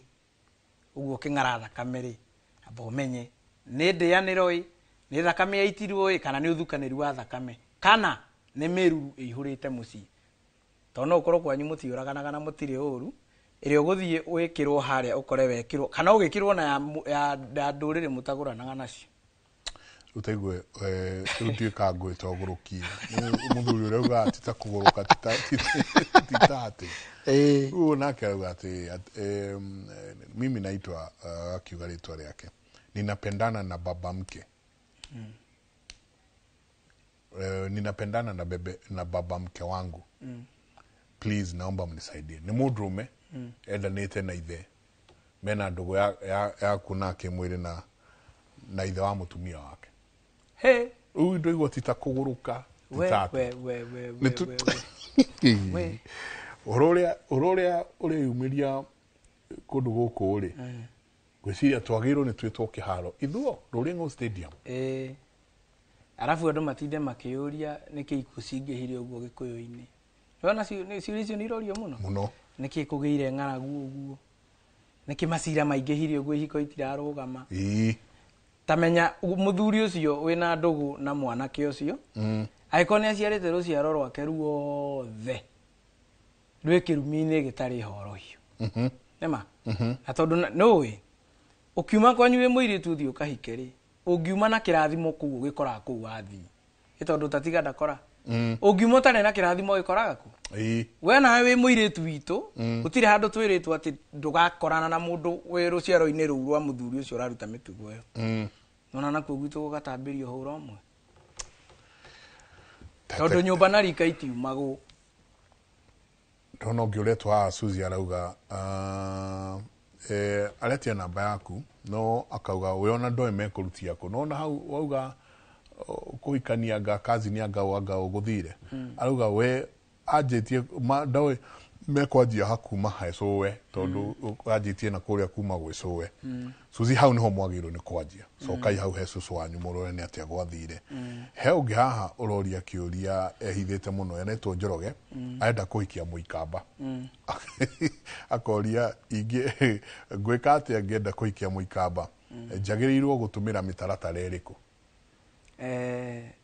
Ũguo ũkĩng'ara thakame rĩ, amba ũmenye nĩ ndĩanĩro ĩ, nĩ thakame yaitirwo ĩ, kana nĩ ũthukanĩri wa thakame, kana nĩ mĩruru ĩihũrĩte mũciĩ. Tondũ no ũkorwo kwanyu mũtiũraganaga na mũtirĩ ũru, ĩrĩa ũgũthiĩ wĩkĩrwo harĩa ũkore wekĩrwo, kana ũgĩkĩrwo na ya ndũrĩrĩ mũtagũranaga nacio. Ũtaigue rĩu ndiũĩ kana ngwĩta ũgũrũkie. Mũthuri ũrĩa ugaga ti ta kũgũrũka, ti ta atĩ. Rĩu nake arauga atĩ mimi naitwa, akiuga rĩtwa rĩake, ninapendana na baba mke. Ninapendana na bebe na baba mke wangu. Please naomba mnisaidie. Ni mũndũrũme endanĩte na ithe, mena ndũgũ ya kuona kĩmwĩrĩ na ithe wa mũtumia wake. He. Rĩu ndũigua ti ta kũgũrũka, ti ta atĩ. We, we, we, Nĩ we, we, we. Ũhoro ũrĩa ũreyumĩria kũndũ gũkũ rĩ, ngwĩciria twagĩrĩirwo nĩ twĩtwo kĩharo ithuo Rũrĩng'ũ Stadium. Arabu andũ matinde makĩyũria nĩkĩ ikuũ cingĩhire ũguo gĩkũyũ-inĩ. Nĩwona ciũria icio nĩ irorio mũno? Mũno. Nĩkĩ kũgĩire ng'aragu ũguo? Nĩkĩ macira maingĩhire ũguo ihiko itirarũgama? Ta menya mũthuri ũcio wĩna ndũgũ na mwanake ũcio, angĩkorwo nĩ aciarĩte rũciaro rwake ruothe rwĩ kĩrumi-inĩ gĩtarĩ horohio. Nĩma? Na tondũ nĩũĩ, ũkiuma kwanyu wĩ mũirĩtu ũthiĩ ũkahike rĩ, ũngiuma na kĩrathimo kũu ũgĩkoraga kũu wathiĩ. Nĩ tondũ ũtatiga ndakora. Ũngiuma ũtarĩ na kĩrathimo ũgĩkoraga kũ? We nawe wĩ mũirĩtu witũ, gũtirĩ handũ twĩrĩtwo atĩ ndũgakorana na mũndũ wĩ rũciaro-inĩ rũu rwa mũthuri ũcio ũraruta mĩtugo ĩyo. Nona nakuo gwitũ gũgatambĩrio hũra ũmwe. Tondũ nyũmba na rika itiumagwo. Ndona ũngĩ ũretwo haha Suzy arauga, aretia namba yaku, no akauga we ona ndoĩ mekũrutia kũ. No ona hau wauga kũhikania anga cousin anga anga ũgũthire. Arauga we anjĩtie ndoĩ mekwanjia ha kuma he cũwe, tondũ anjĩtie na kũrĩa kuma gwĩ cũwe. Suzy hau nĩho mwagĩrĩirwo nĩ kwanjia. Cokai hau he cũcũ wanyu mũrore nĩ atĩa gwathire. He ũngĩ haha ũroria kĩũria ehithĩte mũno, enetwo Njoroge, arenda kũhikia mũikamba. Akoria ingĩ ngwĩka atĩa ngĩenda kũhikia mũikamba? Njagĩrĩirwo gũtũmĩra mĩtaratara ĩrĩkũ?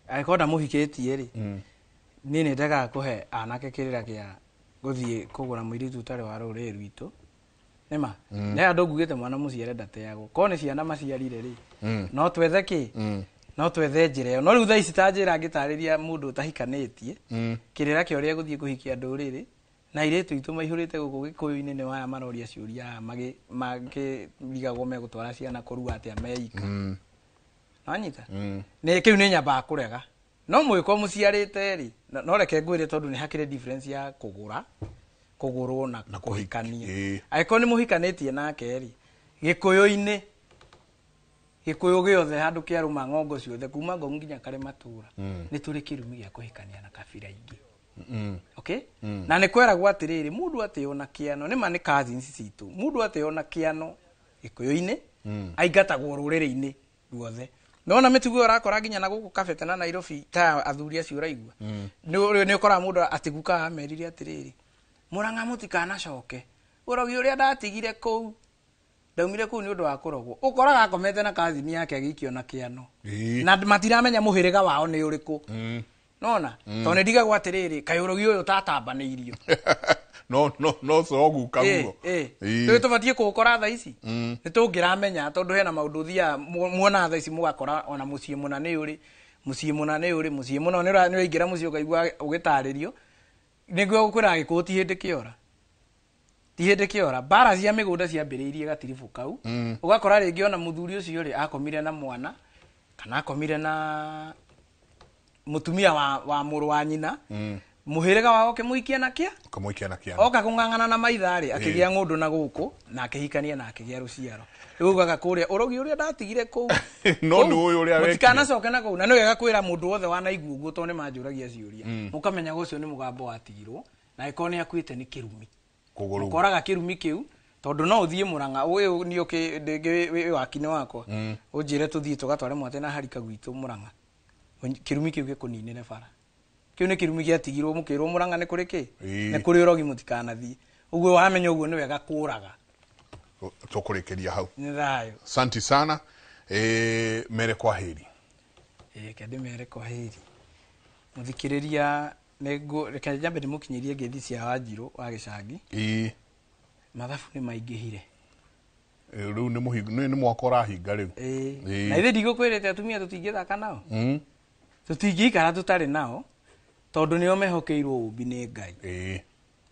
Angĩkorwo ndamũhikĩtie rĩ, niĩ nĩ ndegaga kũhe anake kĩrĩra kĩa gũthiĩ kũgũra mũirĩtu ũtarĩ wa rũrĩrĩ rwitũ. Nĩma? Nĩ andũ ngugĩte mwana mũciare ndateagwo. Korwo nĩ ciana maciarire rĩ, no twethe kĩ? No twethe njĩra ĩyo. No rĩu thaa ici ta njĩra ngĩtarĩria mũndũ ũtahikanĩtie, kĩrĩra kĩa ũrĩa gũthiĩ kũhikia ndũrĩrĩ, na airĩtu aitũ maihũrĩte gũkũ gĩkũyũ-inĩ nĩ waya maroria ciũria haha makĩrigagwo megũtwara ciana kũrua atĩa meika. Nĩwanyita? Nĩ kĩu nĩ nyambaga kũrega. No mũgĩkorwo mũciarĩte rĩ, no reke ngwĩre tondũ nĩ hakĩrĩ difference ya kũgũra, kũgũrwo na kũhikania. Angĩkorwo nĩ mũhikanĩtie nake rĩ, gĩkũyũ-inĩ, gĩkũyũ gĩothe handũ kĩarũma ng'ongo ciothe kuma Ngong nginya Karĩmatũra, nĩ tũrĩ kĩrumi gĩa kũhikania na kabira ingĩ. Okay? Na nĩ kweragwo atĩrĩrĩ, mũndũ atĩo na kĩano, nĩ ma nĩ cousins citũ, mũndũ atĩo na kĩano gĩkũyũ-inĩ, aingatagwo rũrĩrĩ-inĩ ruothe. Nona mĩtugo ĩyo ũrakora nginya na gũkũ Kabete na Nairobi ta athuri acio ũraigua. Nĩ ũkoraga mũndũ atĩ guka amerire atĩrĩrĩ, Mũrang'a mũtikanacoke, ũrogi ũrĩa ndatigire kũu, ndaumire kũu nĩ ũndũ wa kũrogwo. Ũkoraga akomete na cousin yake agĩikio na kĩano. Na matiramenya mũhĩrĩga wao nĩ ũrĩkũ. Nona? Tondũ nĩ ndigagwo atĩrĩrĩ, kaĩ ũrogi ũyũ ũtatambanĩirio. No, no, no so guka guo. Tũĩ tũbatiĩ kũũkora thaa ici? Nĩ tũngĩramenya tondũ hena maũndũ ũthiaga muona thaa ici mũgakora ona mũciĩ mũna nĩ ũrĩ, mũciĩ mũna nĩ ũrĩ, mũciĩ mũna nĩ ũraingĩra mũciĩ ũkaigua ũgĩtarĩrio. Nĩguo gũkwĩraga gĩkũyũ ti hĩndĩ kĩora. Ti hĩndĩ kĩora. Mbara cia mĩgũnda ciambĩrĩirie gatiribũ kau. Ũgakora rĩngĩ ona mũthuri ũcio rĩ, akomire na mwana, kana akomire na mũtumia wa mũrũ wa nyina. Mũhĩrĩga wao ũkĩmũikia na kĩa Ũkamũikia na kĩa. Oka kũng'ang'ana na maitha rĩ, akĩgĩa ng'ũndũ na gũkũ na akĩhikania na akĩgĩa rũciaro. Rĩu ugaga kũrĩa ũrogi ũrĩa ndatigire kũu. No nĩ ũyũ ũrĩa wekire. Mũtikanacoke na kũu. Na nĩ wega kwĩra mũndũ wothe wanaigua ũguo, tondũ nĩ manjũragia ciũria. Mũkamenya ũcio nĩ mũgambo watigirwo, na angĩkorwo nĩ akuĩte nĩ kĩrumi. Koguo rĩu Ũkoraga kĩrumi kĩu, tondũ no ũthiĩ Mũrang'a ũyũ niĩ wĩ wakini wakwa, ũnjĩre tũthiĩ tũgatware mwate na harika gwitũ Mũrang'a, kĩrumi kĩu gĩkũninĩre bara. Kĩu nĩ kĩrumi gĩatigirwo mũkĩrwo Mũrang'a nĩ kũrĩ kĩ? Nĩ kũrĩ ũrogi, mũtikanathiĩ. Ũguo wamenya ũguo nĩ wega kũraga. Tũkũrĩkĩria hau. Nĩ thayũ. Asante sana. Mere kwa heri. Reke ndĩmere kwa heri. Mũthikĩrĩria, reke nyambe ndĩmũkinyĩrie ngeithi cia Wanjirũ wa gĩcagi. Mathabu nĩ maingĩhire. Rĩu nĩ mũhingo, nĩ mwaka ũrahinga rĩu. Na ithe ndigũkwĩrĩte atumia tũtingĩthaka nao, tũtingĩikara tũtarĩ nao, tondũ nĩo mehokeirwo ũmbi nĩ Ngai.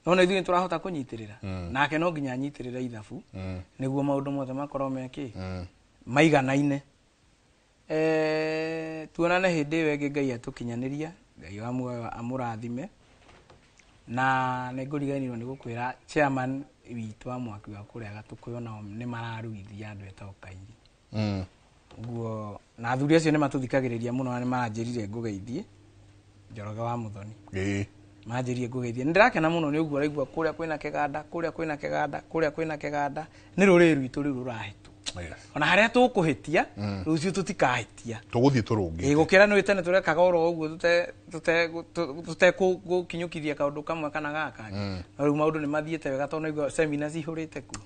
Nona ithuĩ nĩtũrahota kũnyitĩrĩra, nake no nginya anyitĩrĩre ithabu, nĩguo maũndũ mothe makorwo mekĩ maiganaine. Tuonane hĩndĩ ĩyo ĩngĩ Ngai atũkinyanĩria. Ngai wa muoyo amũrathime. Na nĩngũriganĩrwo nĩ gũkwĩra chairman witũ wa mwaki wa kũrĩa Gatũkũyũ nao nĩ mararuithia andũ etagwo Kairi. Ũguo na athuri acio nĩ matũthikagĩrĩria mũno, na nĩ maranjĩrire ngũgeithie Njoroge wa Mũthoni. Manjĩrire ngũgeithie. Nĩ ndĩrakena mũno nĩ ũguo ũraigua kũrĩa kwĩna kĩganda, kũrĩa kwĩna kĩganda, kũrĩa kwĩna kĩganda. Nĩ rũrĩrĩ rwitũ rĩu rũrahĩtwo. Ona harĩa tũkũhĩtia, rũciũ tũtikahĩtia. Tũgũthiĩ tũrũngĩte. Gũkĩra nĩ tene tũrekaga oro ũguo tũtegũkinyũkithia kaũndũ kamwe kana gaka. No rĩu maũndũ nĩ mathiĩte wega, tondũ naigua semina cihũrĩte kuo.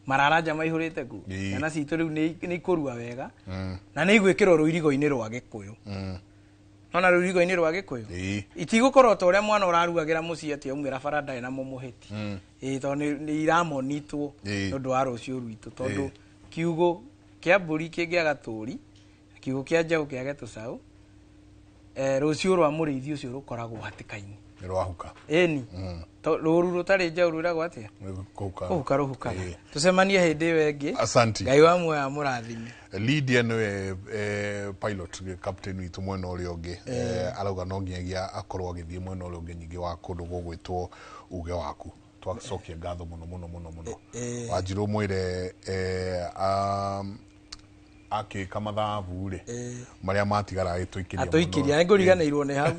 Mararanja maihũrĩte kuo. Ciana citũ rĩu nĩ ikũrua wega, na nĩ igwĩkĩrwo rũirigo-inĩ rwa Gĩkũyũ. Nona rũirigo-inĩ rwa Gĩkũyũ itigũkorwo ta ũrĩa mwana ũraruagĩra mũciĩ atĩ aumĩra bara ndarĩ na mũmũhĩti. Tondũ nĩ iramonitwo nĩ ũndũ wa rũciũ rwitũ, tondũ kiugo kĩa mbũri kĩngĩaga tũri, kiugo kĩa njaũ kĩage tũcaũ, rũciũ rwa mũrĩithi ũcio rũkoragwo hatĩka-inĩ. Nĩ rwahuka. Ĩni. Rũru rũtarĩ njaũ rwĩragwo atĩa? Kũhuka. Kũhuka rũhukaga. Tũcemanie hĩndĩ ĩyo ĩngĩ. Asante. Ngai wa muoyo amũrathime. Lydia nĩwe pilot captain witũ mwena ũrĩa ũngĩ. Arauga no nginyagia akorwo agĩthiĩ mwena ũrĩa ũngĩ nyingĩ wa kũndũ gũgwĩtwo uge waku. Twacokia ngatho mũno mũno mũno mũno. Wanjirũ mwĩre akĩka mathabu rĩ, marĩa matigara agĩtũikĩria mũno. Atũikĩria, nĩngũriganĩirwo nĩ hau.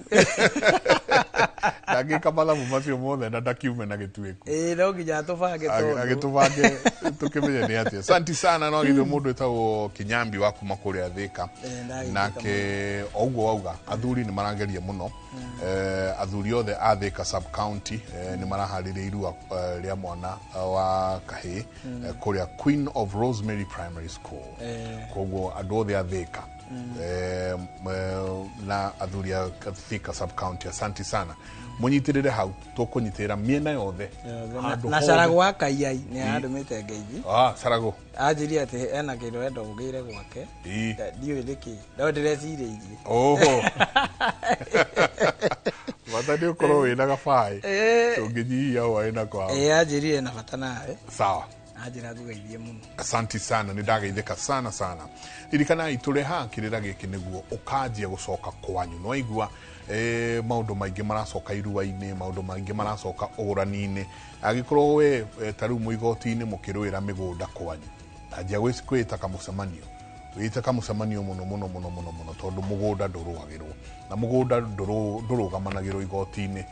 Ndangĩka mathabu macio mothe na ndakiume na gĩtuĩku. No nginya atũbange tondũ. Agĩtũbange tũkĩmenye nĩ atĩa. Asante sana. No agĩthio mũndũ wĩtagwo Kinyambi wa kuma kũrĩa Thĩka. Nake o ũguo wauga athuri nĩ marageria mũno. Athuri othe a Thĩka sub county nĩ maraharĩria irua rĩa mwana wa kahĩĩ, kũrĩa Queen of Rosemary Primary School. Koguo andũ othe a Thĩka, na athuri a Thika sub county, asante sana. Mũnyitĩrĩre hau, tũkũnyitĩrĩra mĩena yothe. Handũ Na hothe. Carago wa Kaiyai nĩ arandũmĩte ngeithi. Carago. Anjĩrire atĩ ena kĩndũ enda ũgĩre gwake. Ndiũĩ nĩkĩ, no ndĩrecirĩirie. Oho. Bata nĩ ũkorwo wĩna gabaĩ. Tũngĩnyihia hwaĩ na kwao. Anjĩrire na bata nawe. Sawa. Anjĩra ngũgeithie mũno. Asante sana, nĩ ndageithĩka sana sana. Ririkanai tũrĩ haha kĩrĩra gĩkĩ nĩguo ũkanjia gũcoka kwanyu. No igua maũndũ maingĩ maracoka irua-inĩ, maũndũ maingĩ maracoka ũgũrani-inĩ. Angĩkorwo we ta rĩu mũigoti-inĩ mũkĩrũĩra mĩgũnda kwanyu, anjia kwĩta kamũcemanio. Wĩte kamũcemanio mũno mũno mũno mũno mũno, tondũ mũgũnda ndũrũagĩrwo na mũgũnda ndũrũgamanagĩrwo igoti-inĩ.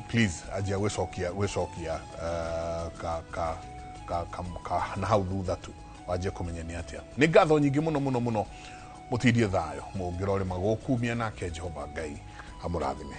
Please anjia gwĩcokia ka na hau thutha tu wanjie kũmenya nĩ atĩa. Nĩ ngatho nyingĩ mũno mũno mũno. Mũtindie thayũ, mũngĩrorĩma gũkumia nake Jehova Ngai amũrathime.